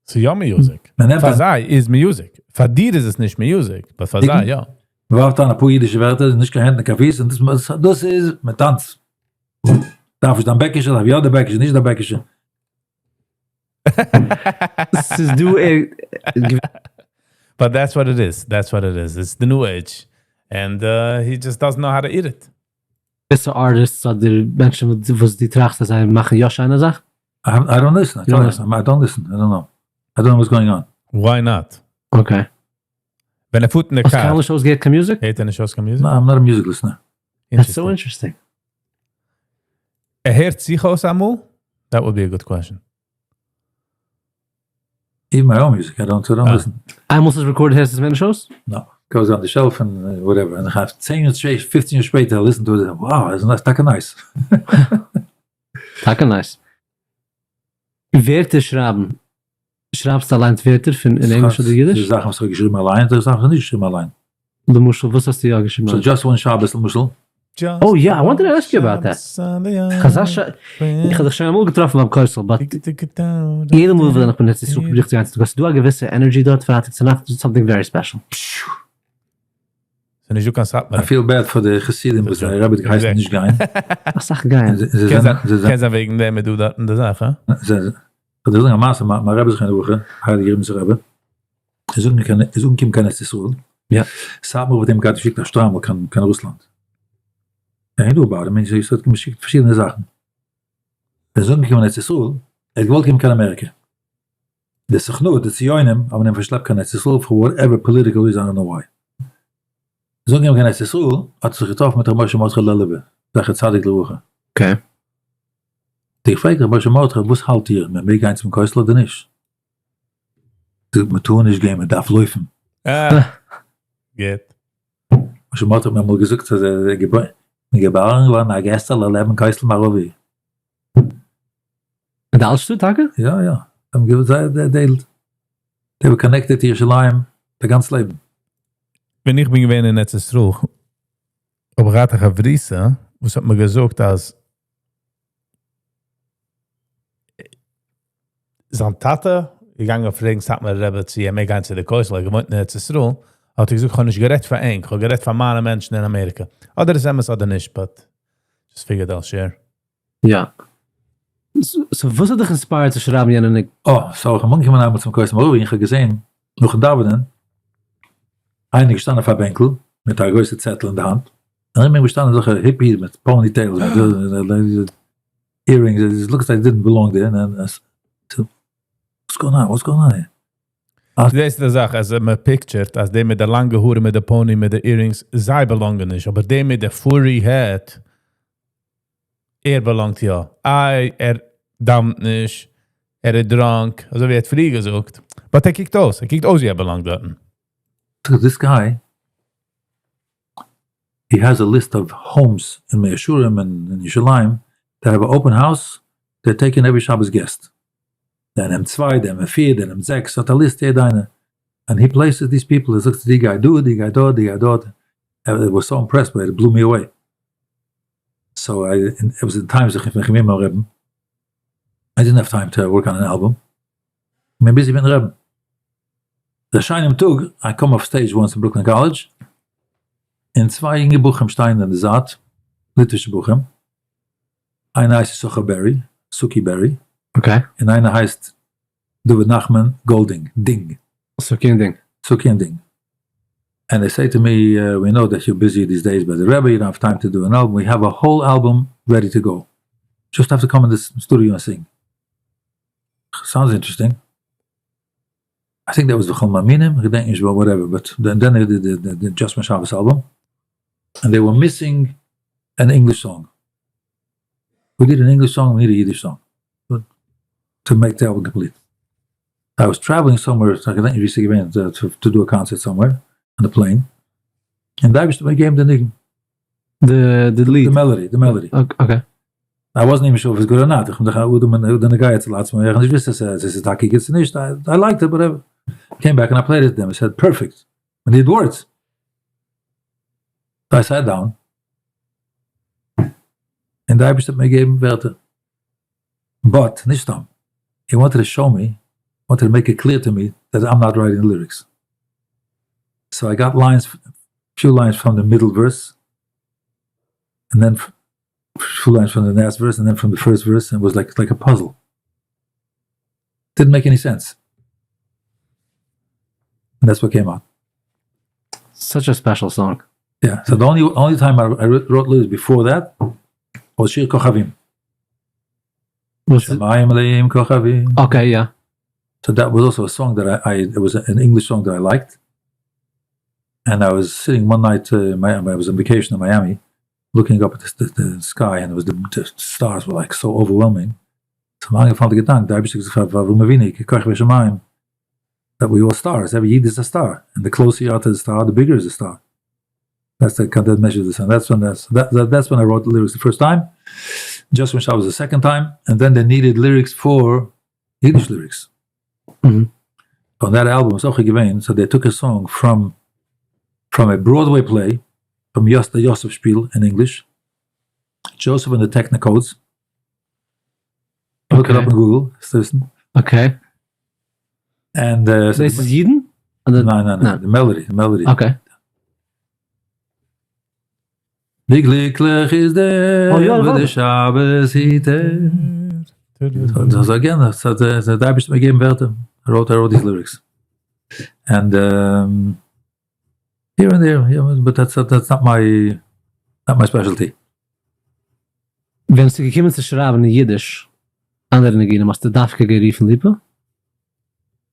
ס'איז יא music. מען נעמט פאר א זיי איז music. פאר דיר איז עס נישט music, but פאר זיי יא. מ'ווארפט אריין אפאר אידישע ווערטער, נישט קיין הענט און קיין פיס, און דאס איז, מען טאנצט. דארף נישט דיין בעקישע, דארף יא די בעקישע, נישט די בעקישע. ס'איז דא But that's what it is. That's what it is. It's the new age. And he just doesn't know how to eat it. געוויסע artists אדער מענטשן וואס דו טראכסט אז זיי מאכן יא שיינע זאכן? I don't listen. I You don't tell you, I don't listen. I don't know. I don't know what's going on. Why not? Okay. ווען ער פארט אין די האסט car. קיינמאל נישט אויסגעהערט קיין music? הערט ער נישט אויס קיין music? No, I'm not a music listener. That's so interesting. ער הערט זיך אויס אמאל? That would be a good question. Even my own music, I don't listen. איינמאל ס'איז recorded הערסטו עס מער נישט אויס? No. Goes on the shelf and whatever. And I have 10 years, 15 years später, I listen to it and wow, isn't that טאקע nice? טאקע nice. ווערטער שרייבן. שרייבסטו אליינס ווערטער פון אין ענגליש אדער אידיש? די זאכן וואס איך האב געשריבן אליין, די זאכן וואס איך נישט געשריבן אליין. למשל, וואס האסטו יא געשריבן So אליין? just one Shabbos, למשל. Just Oh yeah, I wanted to ask you about that. Sunday איך האב דיך שוין אמאל געטראפן ביים כותל, but יעדע מאל ווען איך בין יעצט צוריק פרוביר איך צו גיין צו די כותל. ס'דא א געוויסע energy דארט פרייטאג צו נאכט, something very special. ס'איז נישט דא קיין סאטמאר. I feel bad for the חסידים וואס זייער רבי האט געהייסן נישט גיין. אסאך גייען. זיי זענען קען זיין וועגן דעם איז דא דארט אין די זאך, הא? כ'וועל דיר זאגן א מעשה, מיין רבי זכרונו לברכה, הייליגער ריבניצער רבי, איז אנגעקומען קיין ארץ ישראל, סאטמאר האט אים געהאט געשיקט א שטריימל קיין רוסלאנד, ער איז דא ביי די מענטשן, האט אים געשיקט פארשידענע זאכן, ער איז אנגעקומען אין ארץ ישראל, ער האט געוואלט קומען קיין אמעריקע, די סוכנות, די ציונים, האבן אים פארשלעפט קיין ארץ ישראל for whatever political reason, I don't know why. איז אנגעקומען קיין ארץ ישראל, האט ער זיך געטראפן מיט ר' משה מרדכי לעלובער, זכר צדיק לברכה. האט ער געפרעגט ר' משה מרדכי, וואס האלט איר, מען מעג גיין צום כותל אדער נישט? זאגט, מען טאר נישט גיין, מען דארף לויפן. גוט. משה מרדכי האט מיר אמאל געזאגט אז ער איז געבארן געווארן א געסטעלע לעבן כותל מערבי. אין די אלטשטאט טאקע? יא יא, זיי האבן געוואוסט זייער די they were connected to ירושלים די גאנץ לעבן. ווען איך בין געווען אין ארץ ישראל האב איך געהאט א חברותא וואס האט מיר געזאגט אז זיין טאטע איז געגאנגען פרעגן סאטמארער רבי צו ער מעג גיין צו די כותל, ער האט געוואוינט אין ארץ ישראל, האט ער געזאגט איך האב נישט גערעדט פאר ענק, איך האב גערעדט פאר מיינע מענטשן אין אמעריקע. אדער איז אמת אדער נישט, but just figured I'll share. יא. So וואס האט דיך inspired צו שרייבן יענע ניגון? אה, so איך בין אנגעקומען איינמאל צום כותל מערבי און איך האב געזען נאכן דאווענען איינער געשטאנען אויף א בענקל מיט א גרויסע צעטל אין די האנט, ארום אים געשטאנען אזעלכע hippies מיט ponytails מיט earrings, it looks like didn't belong there, און what's going on, what's going on here? דאס איז די זאך, אז מען picture ט אז די מיט די לאנגע האר מיט די pony מיט די earrings, זיי belong ען נישט, אבער די מיט די furry hat, ער belong ט יא. איי, ער דאווענט נישט, ער איז drunk, אזוי ווי ער האט פריער געזאגט. But ער קוקט אויס, ער קוקט אויס ווי ער belong ט דארטן. So this guy, he has a list of homes in Mea Shearim and in Yerushalayim that have an open house, they're taking every Shabbos guest. דער נעמט צוויי, דער נעמט פיר, דער נעמט זעקס, האט א list יעדע איינער. And he places these people, ער זאגט די גיי דא, די גיי דארט, די גיי דארט. I was so impressed by it, it blew me away. So I, it was in times איך בין געווען ביים רעבן, I didn't have time to work on an album. איך בין busy מיטן רעבן. דער שיינעם טאג, I come off stage once in Brooklyn College, און צוויי יונגע בחורים שטייען אין די זייט, ליטווישע בחורים, איינער הייסט יששכר בערי, סוקי בערי, און איינער הייסט דוד נחמן גאלדינג, דינג. סוקי און דינג. סוקי און דינג. And they say to me, we know that you're busy these days by the Rebbe, you don't have time to do an album, we have a whole album ready to go. Just have to come in the studio and sing. Sounds interesting. I think that was וכל מאמינים, איך געדענק נישט, whatever, but then they did the Just When Shabbos album, and they were missing an English song. We need an English song, we need a Yiddish song to make the album complete. I was traveling somewhere, איך געדענק נישט ווי ס'איז געווען, to do a concert somewhere, on the plane, און דער אייבערשטער האט מיר געגעבן די ניגון. די ליד? די melody, די melody. Okay. I wasn't even sure if it's good or not, איך בין דאך א אדם אדם נוגע אצל עצמו, איך האב נישט געוואוסט אז עס איז טאקע גוט צו נישט, I liked it, whatever. Came back and I played it to them, I said perfect, we need words. I sat down, און די אייבערשטער האט מיר געגעבן ווערטער. But, נישט סתם, he wanted to show me, wanted to make it clear to me that I'm not writing the lyrics. So I got lines, few lines from the middle verse, and then few lines from the last verse, and then from the first verse, and it was like a puzzle. Didn't make any sense. And that's what came out. Such a special song. Yeah, so the only time I wrote lyrics before that was שיר כוכבים. שמים מלאים כוכבים. Okay, yeah. So that was also a song that I, it was an English song that I liked. And I was sitting one night, in Miami, I was on vacation in Miami, looking up at the sky, and the stars were so overwhelming. So I'm אנגעפאלן די געדאנק, די אייבערשטער האט געזאגט פאר אברהם אבינו, ככוכבי השמים, that we all stars, every Yid is a star, and the closer you are to the star, the bigger is the star. That's the kind that measures the sun. That's when I wrote the lyrics the first time. Just When Shabbos the second time, and then they needed lyrics for Yiddish lyrics. On that album, was אויך געווען, so they took a song from a Broadway play, from the Yosef Spiel in English, Joseph and the Technicodes. Look it up on Google. Listen. Okay. And so this is Yidden? No, no, no. The melody, the melody. Okay. ווי גליקליך איז דער וואס די שבת היט ער. So again, so the דער אייבערשטער האט מיר געגעבן ווערטער. I wrote these lyrics. And here and there, yeah, but that's not my specialty. ווען ס'איז געקומען צו שרייבן אין אידיש, אנדערע ניגונים, האסטו דווקא גערופן ליפא?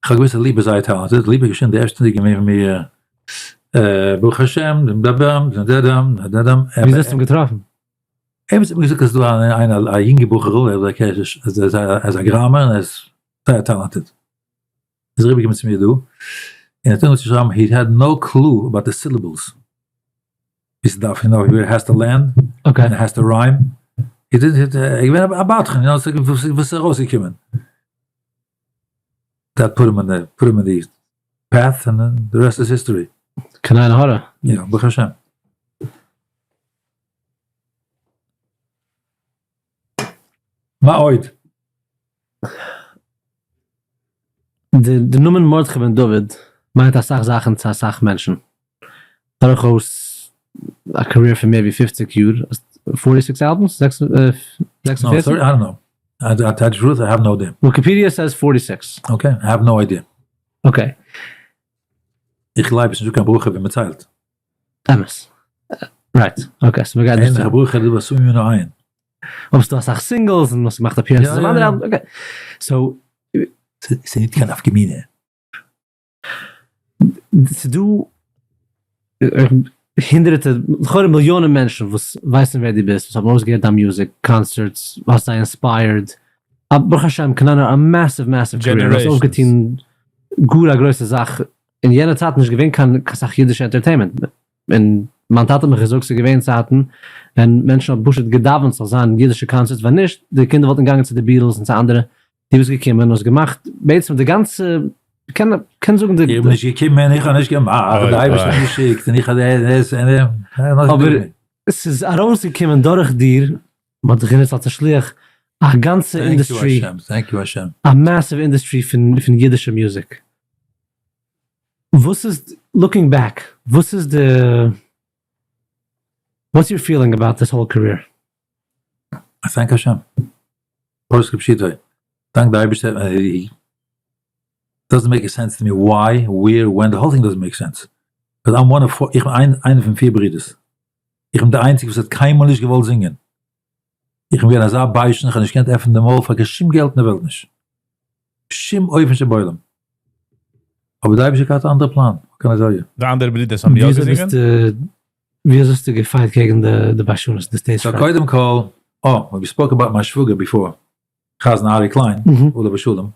איך האב געוואוסט אז ליפא איז זייער talented, ליפא איז געשריבן די ערשטע ניגון פון מיר, ברוך השם, דעם דעם דעם דעם דעם דעם דעם. ווי האסטו אים געטראפן? ער האט מיר געזאגט אז ס'איז דא איינער א יונגע בחור'ל, ער איז א גראמער און ער איז זייער talented. איז אריבערגעקומען צו מיר דא, און ער האט אנגעהויבן צו שרייבן, he had no clue about the syllables. ווי ס'דארף, you know, where it has to land, and it has to rhyme. He didn't, ער איז געווען א בדחן, you know, וואס איז ארויסגעקומען. That put him in the, put him in the path, and then the rest is history. קיין עין הרע. יא, ברוך השם. מה עוד? די נאמען מרדכי בן דוד מיינט אסאך זאכן צו אסאך מענטשן. דורכאויס א career פון מער ווי 50 יאר, forty six albums? 46? No, I don't know. I, I tell you the truth, I have no idea. Wikipedia says 46. Okay, I have no idea. Okay. איך גלייב עס איז נישטא קיין ברכה ווען מען ציילט. אמת. Right. Okay, so מ'גייט נישט. אין לך ברכה אלא בשמים ממנו עין. אבער ס'דא אסאך singles און האסט געמאכט appearances אויף אנדערע albums. Okay. So. ס'איז נישט קיין נפקא מינה. ס'דא הונדערטער, לכאורה מיליאנען מענטשן וואס ווייסן ווער דו ביסט, וואס האבן אויסגעהערט דיין מוזיק, concerts, האסט זיי inspired, ברוך השם קיין עין הרע א massive massive career, האסט אויפגעטון. גאר א גרויסע זאך, אין יענע צייטן נישט געווען קיין סאך אידישע entertainment, און מיין טאטע האט מיך געזאגט ס'איז געווען צייטן ווען מענטשן האבן פשוט געדאווענט ס'זאל זיין אידישע concerts, ווען נישט, די קינדער וואלטן געגאנגען צו די Beatles און צו אנדערע, דו ביסט געקומען און האסט געמאכט בעצם די גאנצע, קען קען זאגן די. איך בין נישט געקומען, איך האב נישט געמאכט, די אייבערשטער האט געשיקט און איך האב דאס און דעם. אבער ס'איז ארויסגעקומען דורך דיר, מ'האט דיך גענוצט אלס א שליח, א גאנצע industry, thank you השם, א massive industry פון פון אידישע מוזיק. וואס איז, looking back, וואס איז די, what's your feeling about this whole career? I thank השם. פשוט כפשוטו. דאנק די אייבערשטער. doesn't make sense to me why, where, when, the whole thing doesn't make sense. But I'm one of four, איך בין איינער פון פיר ברידערס. איך בין דער איינציגער וואס האט קיינמאל נישט געוואלט זינגען. איך בין געווען אזא ביישן, איך האב נישט געקענט עפענען די מויל פאר קיין שום געלט אין די וועלט נישט. בשום אופן שבעולם. אבער די אייבערשטער האט געהאט א אנדערע פלאן, what can I tell you. די אנדערע ברידערס האבן יא געזינגען? ווי אזוי האסטו גע fight קעגן די ביישנות, די stage fright? קודם כל, אה, we spoke about מיין שוואגער before, חזן ארי קליין, עליו השלום,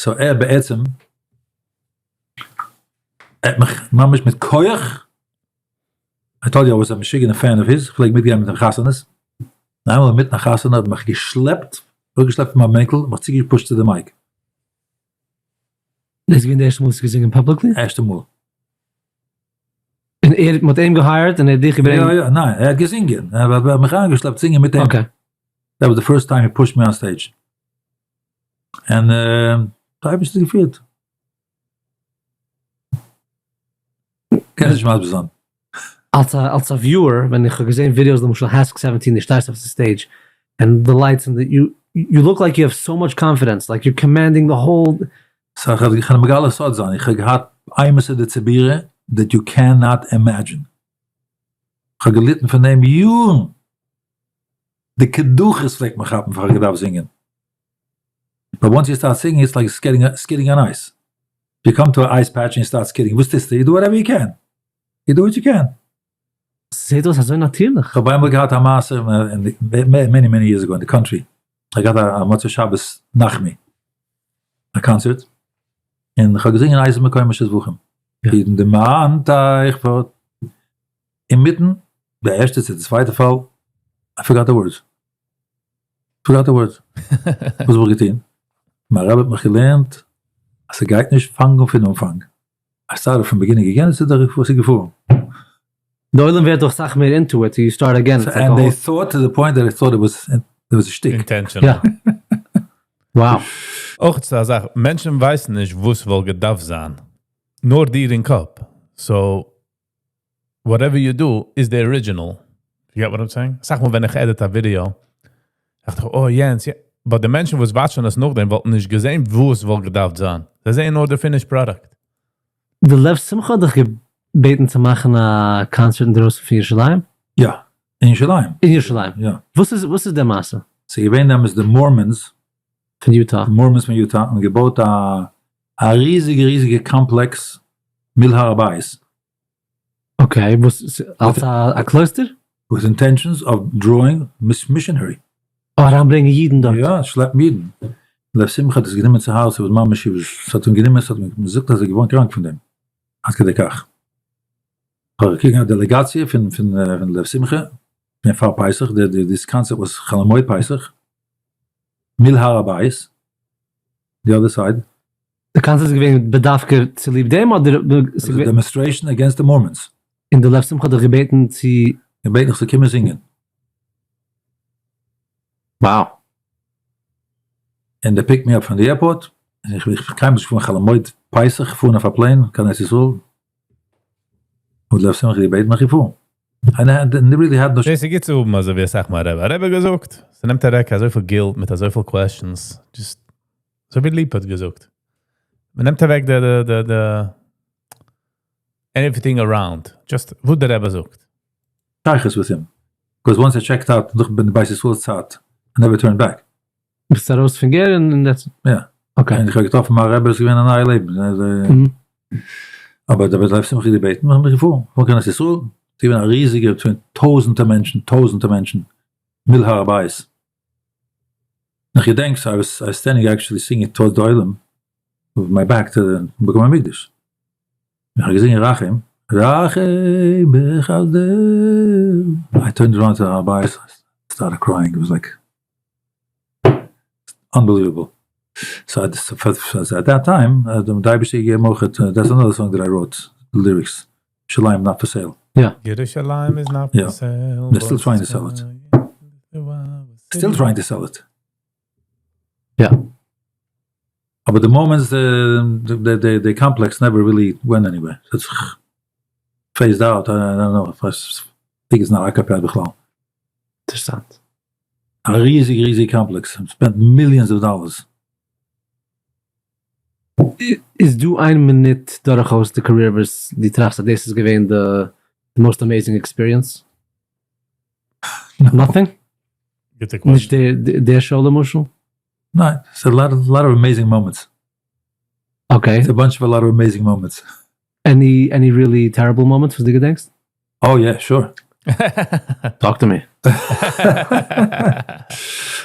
so ער בעצם, ער האט מיך ממש מיט כח, I told you I was a משוגענע fan of his, כ'פלעג מיטגיין מיט אים חתונות, און איינמאל אינמיטן א חתונה האט ער מיך געשלעפט, אראפגעשלעפט פון מיין בענקל און מיך צוגע push ט צו די mic. דאס איז געווען די ערשטע מאל האסט געזינגען publicly? ערשטע מאל. און ער, מ'האט אים גע hire ט און ער האט דיך געברענגט? יא יא, ניין, ער האט געזינגען, ער האט מיך אריינגעשלעפט זינגען מיט אים. okay. That was the first time he pushed me on stage. און די אייבערשטער האט געפירט. קען נישט מסביר זיין. אלס א אלס א viewer ווען איך האב געזען videos למשל HASC seventeen די שטייסט אויף די stage און די lights און די you you look like you have so much confidence like you commanding the whole. סא איך וועל מגלה סוד זיין איך האב געהאט אימתא דציבורא that you can not imagine. איך האב געליטן פון דעם יארן. די קדחות פלעגט מען כאפן פאר איך געדארפט זינגען. But once you start singing it's like skidding on ice. You come to א ice patch and you start skidding, וואס טוסטו? You do whatever you can. You do what you can. ס'זעט אויס אזוי נאטירליך. כ'האב איינמאל געהאט א מעשה many many years ago אין די country, כ'האב געהאט א מוצאי שבת נחמי א קאנצערט, און כ'האב געזינגען איזה מקום שבחים, אידן דערמאנט אייך פאר, אינמיטן די ערשטע צו די צווייטע פאל, I forgot the words. Forgot the words. וואס האב איך געטון? מיין רבי האט מיך געלערנט אז ס'גייט נישט פאנג אן פון אנפאנג. I started from beginning again, עס איז דאך וואס איז געפארן. די עולם ווערט דאך סאך מער into it, you start again. And they thought to the point that I thought it was it was א שטיק. Intentional. יא. Wow. אויך איז א זאך, מענטשן ווייסן נישט וואס וואלט געדארפט זיין. נאר דיר אין קאפ. So whatever you do איז די original. You get what I'm saying? אסאך מאל ווען איך edit א ווידיאו, דאכט איך, oh יענץ, but די מענטשן וואס watch ן עס נאכדעם וואלטן נישט געזען וואס וואלט געדארפט זיין. זיי זעען נאר די finished product. די לב שמחה האט דיך געבעטן צו מאכן א קאנצערט אינדרויסן פון ירושלים? יא, אין ירושלים. אין ירושלים? יא. וואס איז וואס איז די מעשה? ס'איז געווען דעמאלטס די Mormons. פון יוטא. די Mormons פון יוטא האבן געבויט א א ריזיגע ריזיגע קאמפלעקס מול הר הבית. Okay, וואס אלס א קלויסטער? With intentions of drawing missionary. אה, אריינברענגען אידן דארט. יא, שלעפן אידן. לב שמחה האט עס גענומען צו הארץ, ס'וואס ממש ס'האט אים גענומען, ס'האט אים, מ'זאגט אז ער איז געווארן קראנק פון דעם, עד כדי כך. כ'האב געקריגן א דעלעגאציע פון פון לב שמחה, פון פאר פסח, די this concert was חול המועד פסח, מול הר הבית, the other side. די קאנצערט איז געווען בדווקא צוליב דעם אדער ס'איז א demonstration against די Mormons. און די לב שמחה האט דיך געבעטן צו. געבעטן איך זאל קומען זינגען. Wow. און they pick me up פון די airport, און איך בין קיינמאל נישט געפארן חול המועד פסח פארן אויף א plane קיין ארץ ישראל, האט לב שמחה געבעטן איך געפארן. דאס איז גוט צו האבן אזוי ווי אסאך מאל א רבי. א רבי האט געזאגט, ס'נעמט אוועק אזויפיל guilt מיט אזויפיל questions, just אזוי ווי ליפא האט געזאגט, מ'נעמט אוועק די די די די everything around, just וואס די רבי זאגט. שייכות with him, because once I checked out נאך בין בית ישראל צייט, I never turned back. ביסט ארויס פון גער און that's it. יא. Okay. און איך האב געטראפן מיין רבי איז געווען א נייע לעבן. אבער דער לב שמחה געבעטן האב איך געפארן, געפארן קיין ארץ ישראל, ס'איז געווען א ריזיגע פון טויזענטער מענטשן, טויזענטער מענטשן, מול הר הבית. איך געדענק so I was standing actually singing towards די עולם. with my back to the מקום המקדש. איך האב געזינגען רחם, רחם בחסדך, I turned around to הר הבית, started crying, it was like unbelievable. So at that time, די אייבערשטער געגעבן אויך, that's another song that I wrote, the lyrics, ירושלים not for sale. יא. ירושלים is not for sale. They're still trying to sell it. Still trying to sell it. יא. אבער די moments די complex never really went anywhere. ס'האט זיך phased out, I don't know, איך think it's not occupied בכלל. אינטערעסאנט. א ריזיג ריזיג complex, spent millions of dollars. איז דא איין מינוט דורכאויס די career וואס דו טראכסט אז דאס איז געווען די most amazing experience? Nothing? גוטע question. נישט די show למשל? ניין, ס'איז a lot of amazing moments. Okay. It's a bunch of a lot of amazing moments. Any any really terrible moments וואס דו געדענקסט? Oh yeah, sure. Talk to me.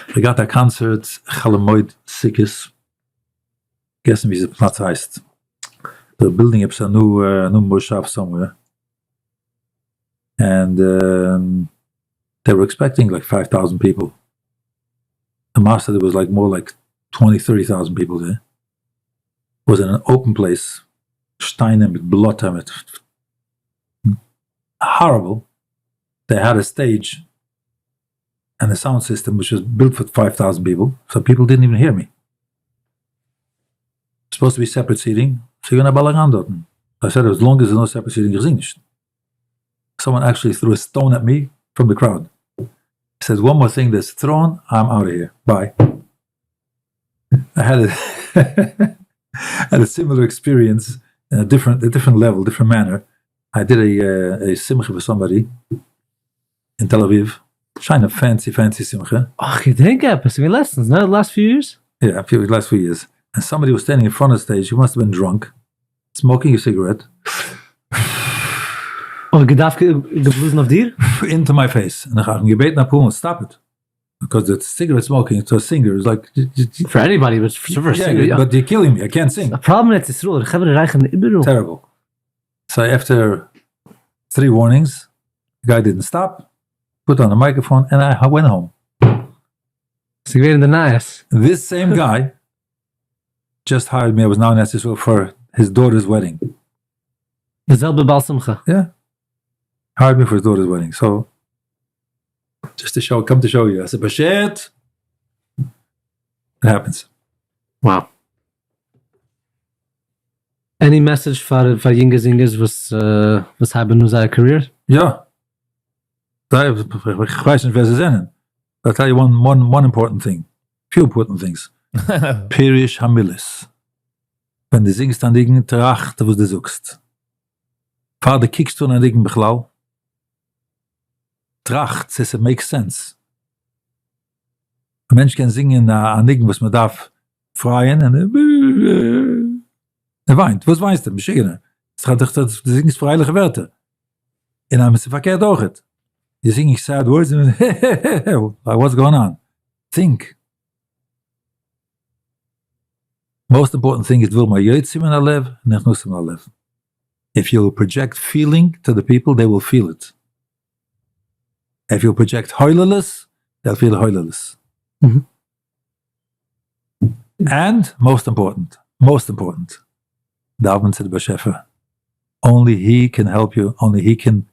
איך געהאט א קאנצערט חול המועד סוכות, פארגעסן ווי די פלאץ הייסט, די building עפעס א new new מושב somewhere, and they were expecting like 5000 people, למעשה there was like more like 20 30 thousand people there, was in an open place, שטיינער מיט בלאטע מיט horrible, they had a stage and a sound system which was built for 5000 people, so people didn't even hear me. Supposed to be separate seating, ס'איז געווען א באלאגאן דארטן. I said as long as there's no separate seating, איך זינג נישט. Someone actually threw a stone at me from the crowd. He says, one more thing that's thrown, I'm out of here. Bye. I had a similar experience in a different level, different manner. I did a simcha for somebody in Tel Aviv. שיינע fancy, fancy simcha. אך, איך געדענק עפעס, געווען לעצטנס, נע? Last few years? Yeah, a few, last few years. And somebody was standing in front of the stage, he must have been drunk, smoking a cigarette. און געדארפט געבלאזן אויף דיר? Into my face. און איך האב אים געבעטן אפאר מאל, stop it. Because the cigarette smoking to a singer is like... For anybody, but for a singer, yeah. But you're killing me, I can't sing. א פראבלעם אין ארץ ישראל, די חברה רייכערן איבעראל. Terrible. So after 3 warnings, the guy didn't stop, put on the microphone, and I went home. ס'איז געווען אין די נייעס. This same guy just hired me, I was now in ארץ ישראל for his daughter's wedding. די זעלבע בעל שמחה. Yeah. Hired me for his daughter's wedding. So, just to show, come to show you. I said, Bashet! It happens. Wow. Any message פאר יונגע זינגערס וואס הייבן אן זייער career? יא. איך ווייס נישט ווער זיי זענען. But I'll tell you one important thing. Few important things. פירוש המילות. ווען דו זינגסט א ניגון, טראכט וואס דו זאגסט. פאר דו קוקסט אן א ניגון בכלל, טראכט צו עס make sense. א מענטש קען זינגען א ניגון וואס מען דארף פרייען, און ער וויינט. וואס וויינסטו, משוגענער? דו זינגסט פרייליכע ווערטער. און אז עס איז פארקערט אויך. You're singing sad words, and what's going on? Think. Most important thing is דברים היוצאים מן הלב, נכנסים ללב. If you project feeling to the people, they will feel it. If you project הוללות, they'll feel הוללות. And most important, most important, דאווען צו די באשעפער. Only he can help you, only he can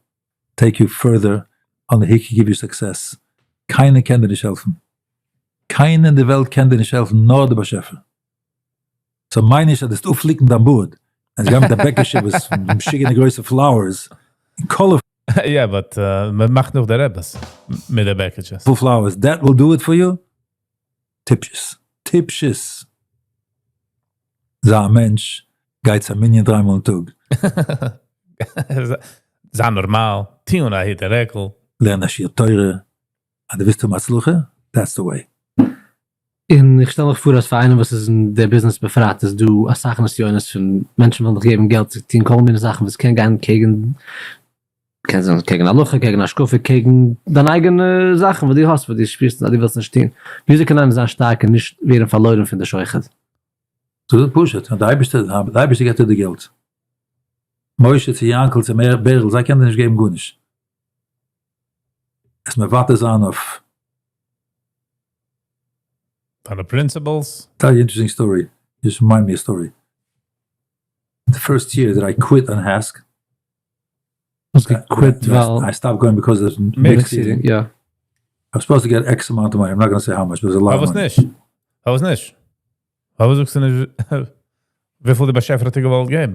take you further, only he can give you success. קיינער קען דיר נישט העלפן. קיינער אין די וועלט קען דיר נישט העלפן, נאר דער באשעפער. So מיין נישט אז דו וועסט אויפפליקן דיין בארד. און זיי גייען מיט א בעקעשע וואס משוגענע גרויסע flowers. Colorful Yeah, but מען מאכט נאך די רעבעס מיט די בעקעטשעס. Flowers, that will do it for you? טיפשות. טיפשות. זיי א מענטש, גיי צו א מנין דריי מאל אין טאג. זיי נארמאל, טוה אן א היט און רעקל. לערן א שיעור תורה, אז דו ווילסט האבן הצלחה, that's the way. און איך שטעל מיך פאר אז פאר איינעם וואס איז אין דער ביזנעס בפרט איז דא אסאך נסיונות פון מענטשן ווילן דיך געבן געלט צו טון כל מיני זאכן וואס קען גיין קעגן, קען זיין קעגן הלכה, קעגן השקפה, קעגן דיין אייגענע זאכן וואס דו האסט, וואס דו שפירסט אז דו ווילסט נישט טון. וויאזוי קען איינער זיין שטארק און נישט ווערן פארלוירן פון די שוחד? ס'איז פשוט, דער אייבערשטער, דער אייבערשטער געבט דיר די געלט. משה צו יענקל צו בערל, זיי קענען דיר נישט געבן גארנישט. עס מוותר זיין אויף. דיינע principles? Tell you interesting story, just remind me a story. The first year that I quit on HASC. האסט גע quit ווייל. I stopped going because of mixed seating. יא. I was supposed to get X amount of money, I'm not gonna say how much, but it's a lot of פארוואס money. נישט? פארוואס נישט? פארוואס זאגסטו נישט וויפיל די באשעפער האט דיר געוואלט געבן?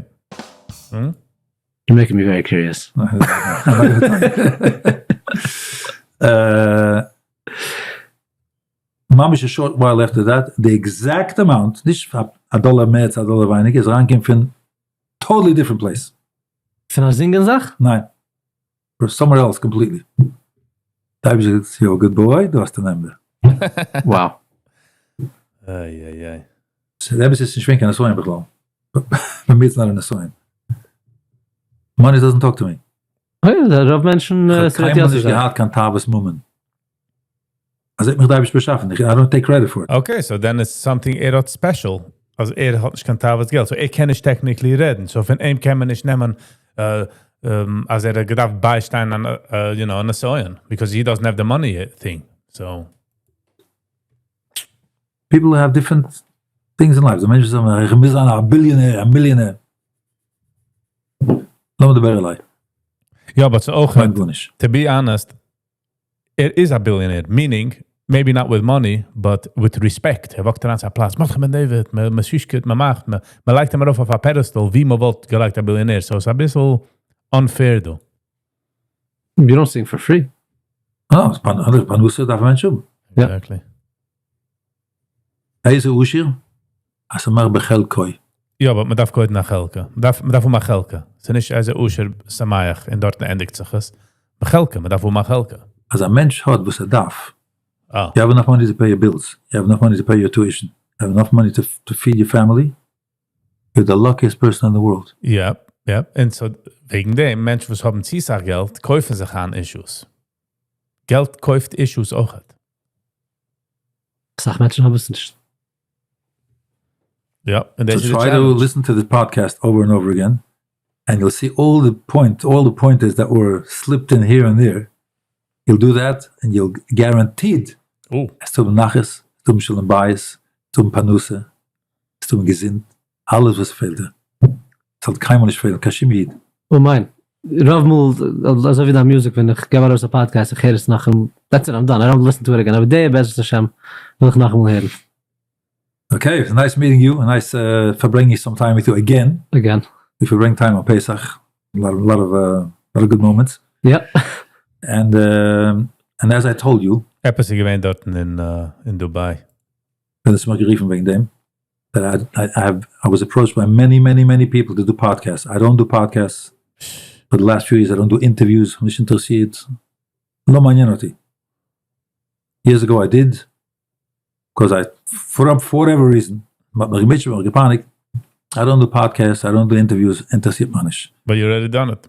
You're making me very curious. ממש a short while after that, the exact amount, נישט א דאלער מער צו א דאלער ווייניגער, איז אריינגעקומען פון totally different place. פון א זינגען זאך? ניין. From somewhere else completely. די אייבערשטער זאגט, you're a good boy, דו האסט א number. Wow. איי איי איי. So די אמת איז נישט געווען קיין נסיון בכלל. ביי מיר איז נאר א נסיון. Money doesn't talk to me. אוי, רוב מענטשן איך האב קיינמאל נישט געהאט קיין תאוות ממון. אזוי האט מיך די אייבערשטער באשאפן, איך I don't take credit for it. Okay, so then איז something ער האט special, אז ער האט נישט קיין תאוות געלט, so ער קען נישט technically רעדן, so פון אים קען מען נישט נעמען אז ער האט געדארפט ביישטיין אן you know, א נסיון, because he doesn't have the money thing, so. People have different things in life, די מענטשן זאגן איך מוז זיין א billionaire, א millionaire. לאמיר דבר אליי. יא, but ס'איז אויך, מיינט גארנישט. to be honest, ער איז א billionaire, meaning, maybe not with money, but with respect. ער walk ט אריין צו א פלאץ, מרדכי בן דוד, מען שישקעט, מען מאכט, מען לייגט אים ארויף אויף א pedestal, ווי מען וואלט געלייגט א billionaire, so ס'איז אביסל unfair דא. You don't sing for free. אה, פרנסה דארף א מענטש האבן. יא. Exactly. איזה עשיר? השמח בחלקו. יא, but מען דארף קודם א חלקה. מען דארף, מען דארף האבן א חלקה. ס'איז נישט איזה עשיר שמח און דארטן ענדיגט זיך עס. בחלקה, מען דארף האבן א חלקה. אז א מענטש האט וואס ער דארף. אה. You have enough money to pay your bills, you have enough money to pay your tuition, you have enough money to to feed your family, you're the luckiest person in the world. Yep, yep. און so וועגן דעם, מענטשן וואס האבן צו סאך געלט, קויפן זיך אן issues. געלט קויפט issues אויכעט. אסאך מענטשן האבן עס נישט. יא, און דאס So איז די try to challenge. listen to the podcast over and over again, and you'll see all the point, all the pointers that were slipped in here and there. You'll do that, and you'll guaranteed Oh. עס טוט נחת, עס טוט שלום בית, עס טוט פרנסה, עס טוט געזונט, אלעס וואס פעלט דיר. עס זאל קיינמאל נישט פעלן, קיין שום איד. אמן. רוב מאל, אזוי ווי דיין music, ווען איך געב ארויס א podcast, איך הער עס נאכאמאל, that's it, I'm done, I don't listen to it again, אבער די בעזרת השם וויל איך נאכאמאל הערן. Okay, it's nice meeting you, nice פארברענגינג some time with you again. Again. We פארברענגט time on Pesach, a lot of, lot of, lot of good moments. יא. And and as I told you, עפעס איז געווען דארטן אין אין דובאי. ווען עס האט מיך גערופן וועגן דעם, that I, I, I have, I was approached by many, many, many people to do podcasts. I don't do podcasts. For the last few years, I don't do interviews. נישט אינטערעסירט. לא מעניין אותי. Years ago I did, because I, for, for whatever reason, מ'האט מיך געמוטשעט, מ'האט מיך געפייניגט. I don't do podcasts, I don't do interviews, אינטערעסירט מיך נישט. But you already done it.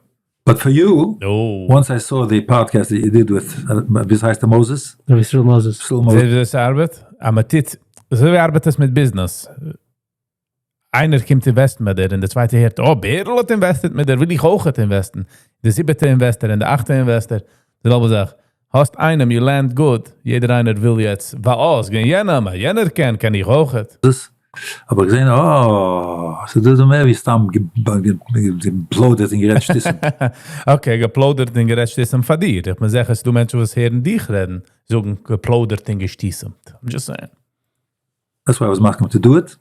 But for you, Oh. once I saw the podcast that you did with, ווי הייסט ער, Moses? רבי ישראל Moses. ישראל Moses. זעהט ווי דאס ארבעט? אז מען טוט, אזוי ווי ארבעט עס מיט business. איינער קומט invest ן מיט דיר און דער צווייטער הערט, oh, בערל האט invested מיט דיר, וויל איך אויך invest ן. דער זיבעטע investor און דער אכטע investor. די זעלבע זאך. האסט איינעם, you land good, יעדער איינער וויל יעצט, ווייל oh, עס גייט יענער, אבער יענער קען, קען איך אויך. האב איך געזען, oh, ס'איז דא מער ווי סתם געפלוידערט און גערעדט שטותים. Okay, געפלוידערט און גערעדט שטותים פאר דיר. איך בין זיכער, ס'דא מענטשן וואס הערן דיך רעדן, זאגן געפלוידערט און געשטיסעמט. I'm just saying. That's why I was מסכים to do it.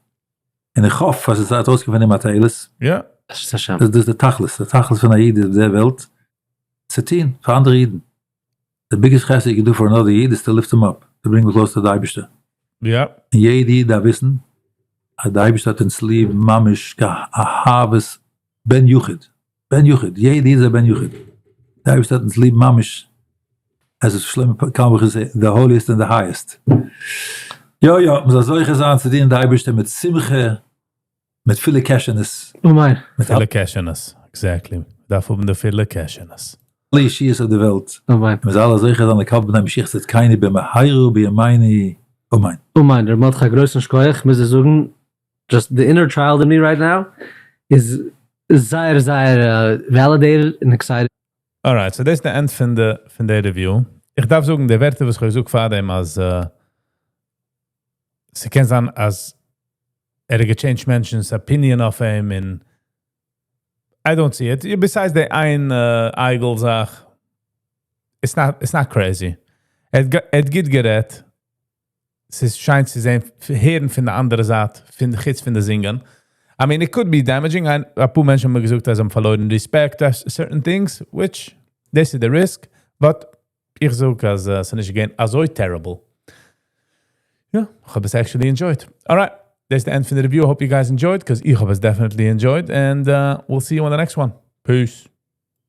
און איך האף אז עס האט אויסגעפונען א תועלת. יא. בעזרת השם. דאס איז דער תכלית, דער תכלית פון א איד אויף דער וועלט, צו טון פאר אנדערע אידן. The biggest חסד you can do for another איד is to lift him up, to bring him close to the אייבערשטער. יא. און יעדע איד דארף וויסן אז דער אייבערשטער האט אונז ליב ממש כאהבת בן יחיד, בן יחיד, יעדע איד איז א בן יחיד. דער אייבערשטער האט אונז ליב ממש, as שלמה קארלבאך איז the holiest and the highest. יא יא, מען זאל זוכה זיין צו דינען די אייבערשטער מיט שמחה, מיט פילע קעשענעס. אמן. מיט פילע קעשענעס, exactly. דארף האבן די פילע קעשענעס. אלע ישועות אויף די וועלט. אמן. מען זאל אלע זוכה זיין לקבל פני משיח צדקינו במהרה בימינו, אמן. אמן. ר' מרדכי א גרויסן שכוח, מוז איך זאגן. Just the inner child in me right now איז זייער זייער validated and excited. Alright, so דאס איז די end פון די review. איך דארף זאגן, די ווערטער וואס איך זאג פאר דעם, אז ס'קען זיין, אז ער האט גע change מענטשנ'ס opinion אויף אים און I don't see it. Besides די איין אייגל זאך, it's not crazy. ער האט גוט גערעדט. עס שיינט צו זען, הערן פון די אנדערע זייט, פון די חוץ פון די זינגען. I mean, it could be damaging. א פאר מענטשן האבן געזאגט, אז זיי האבן פארלוירן respect, certain things, which, this is the risk, but איך זאג, אז עס איז נישט געווען אזוי terrible. יא, איך האב עס actually enjoyed. Alright, that's the end for the review. Hope you guys enjoyed, because איך האב עס definitely enjoyed, and we'll see you on the next one. Peace.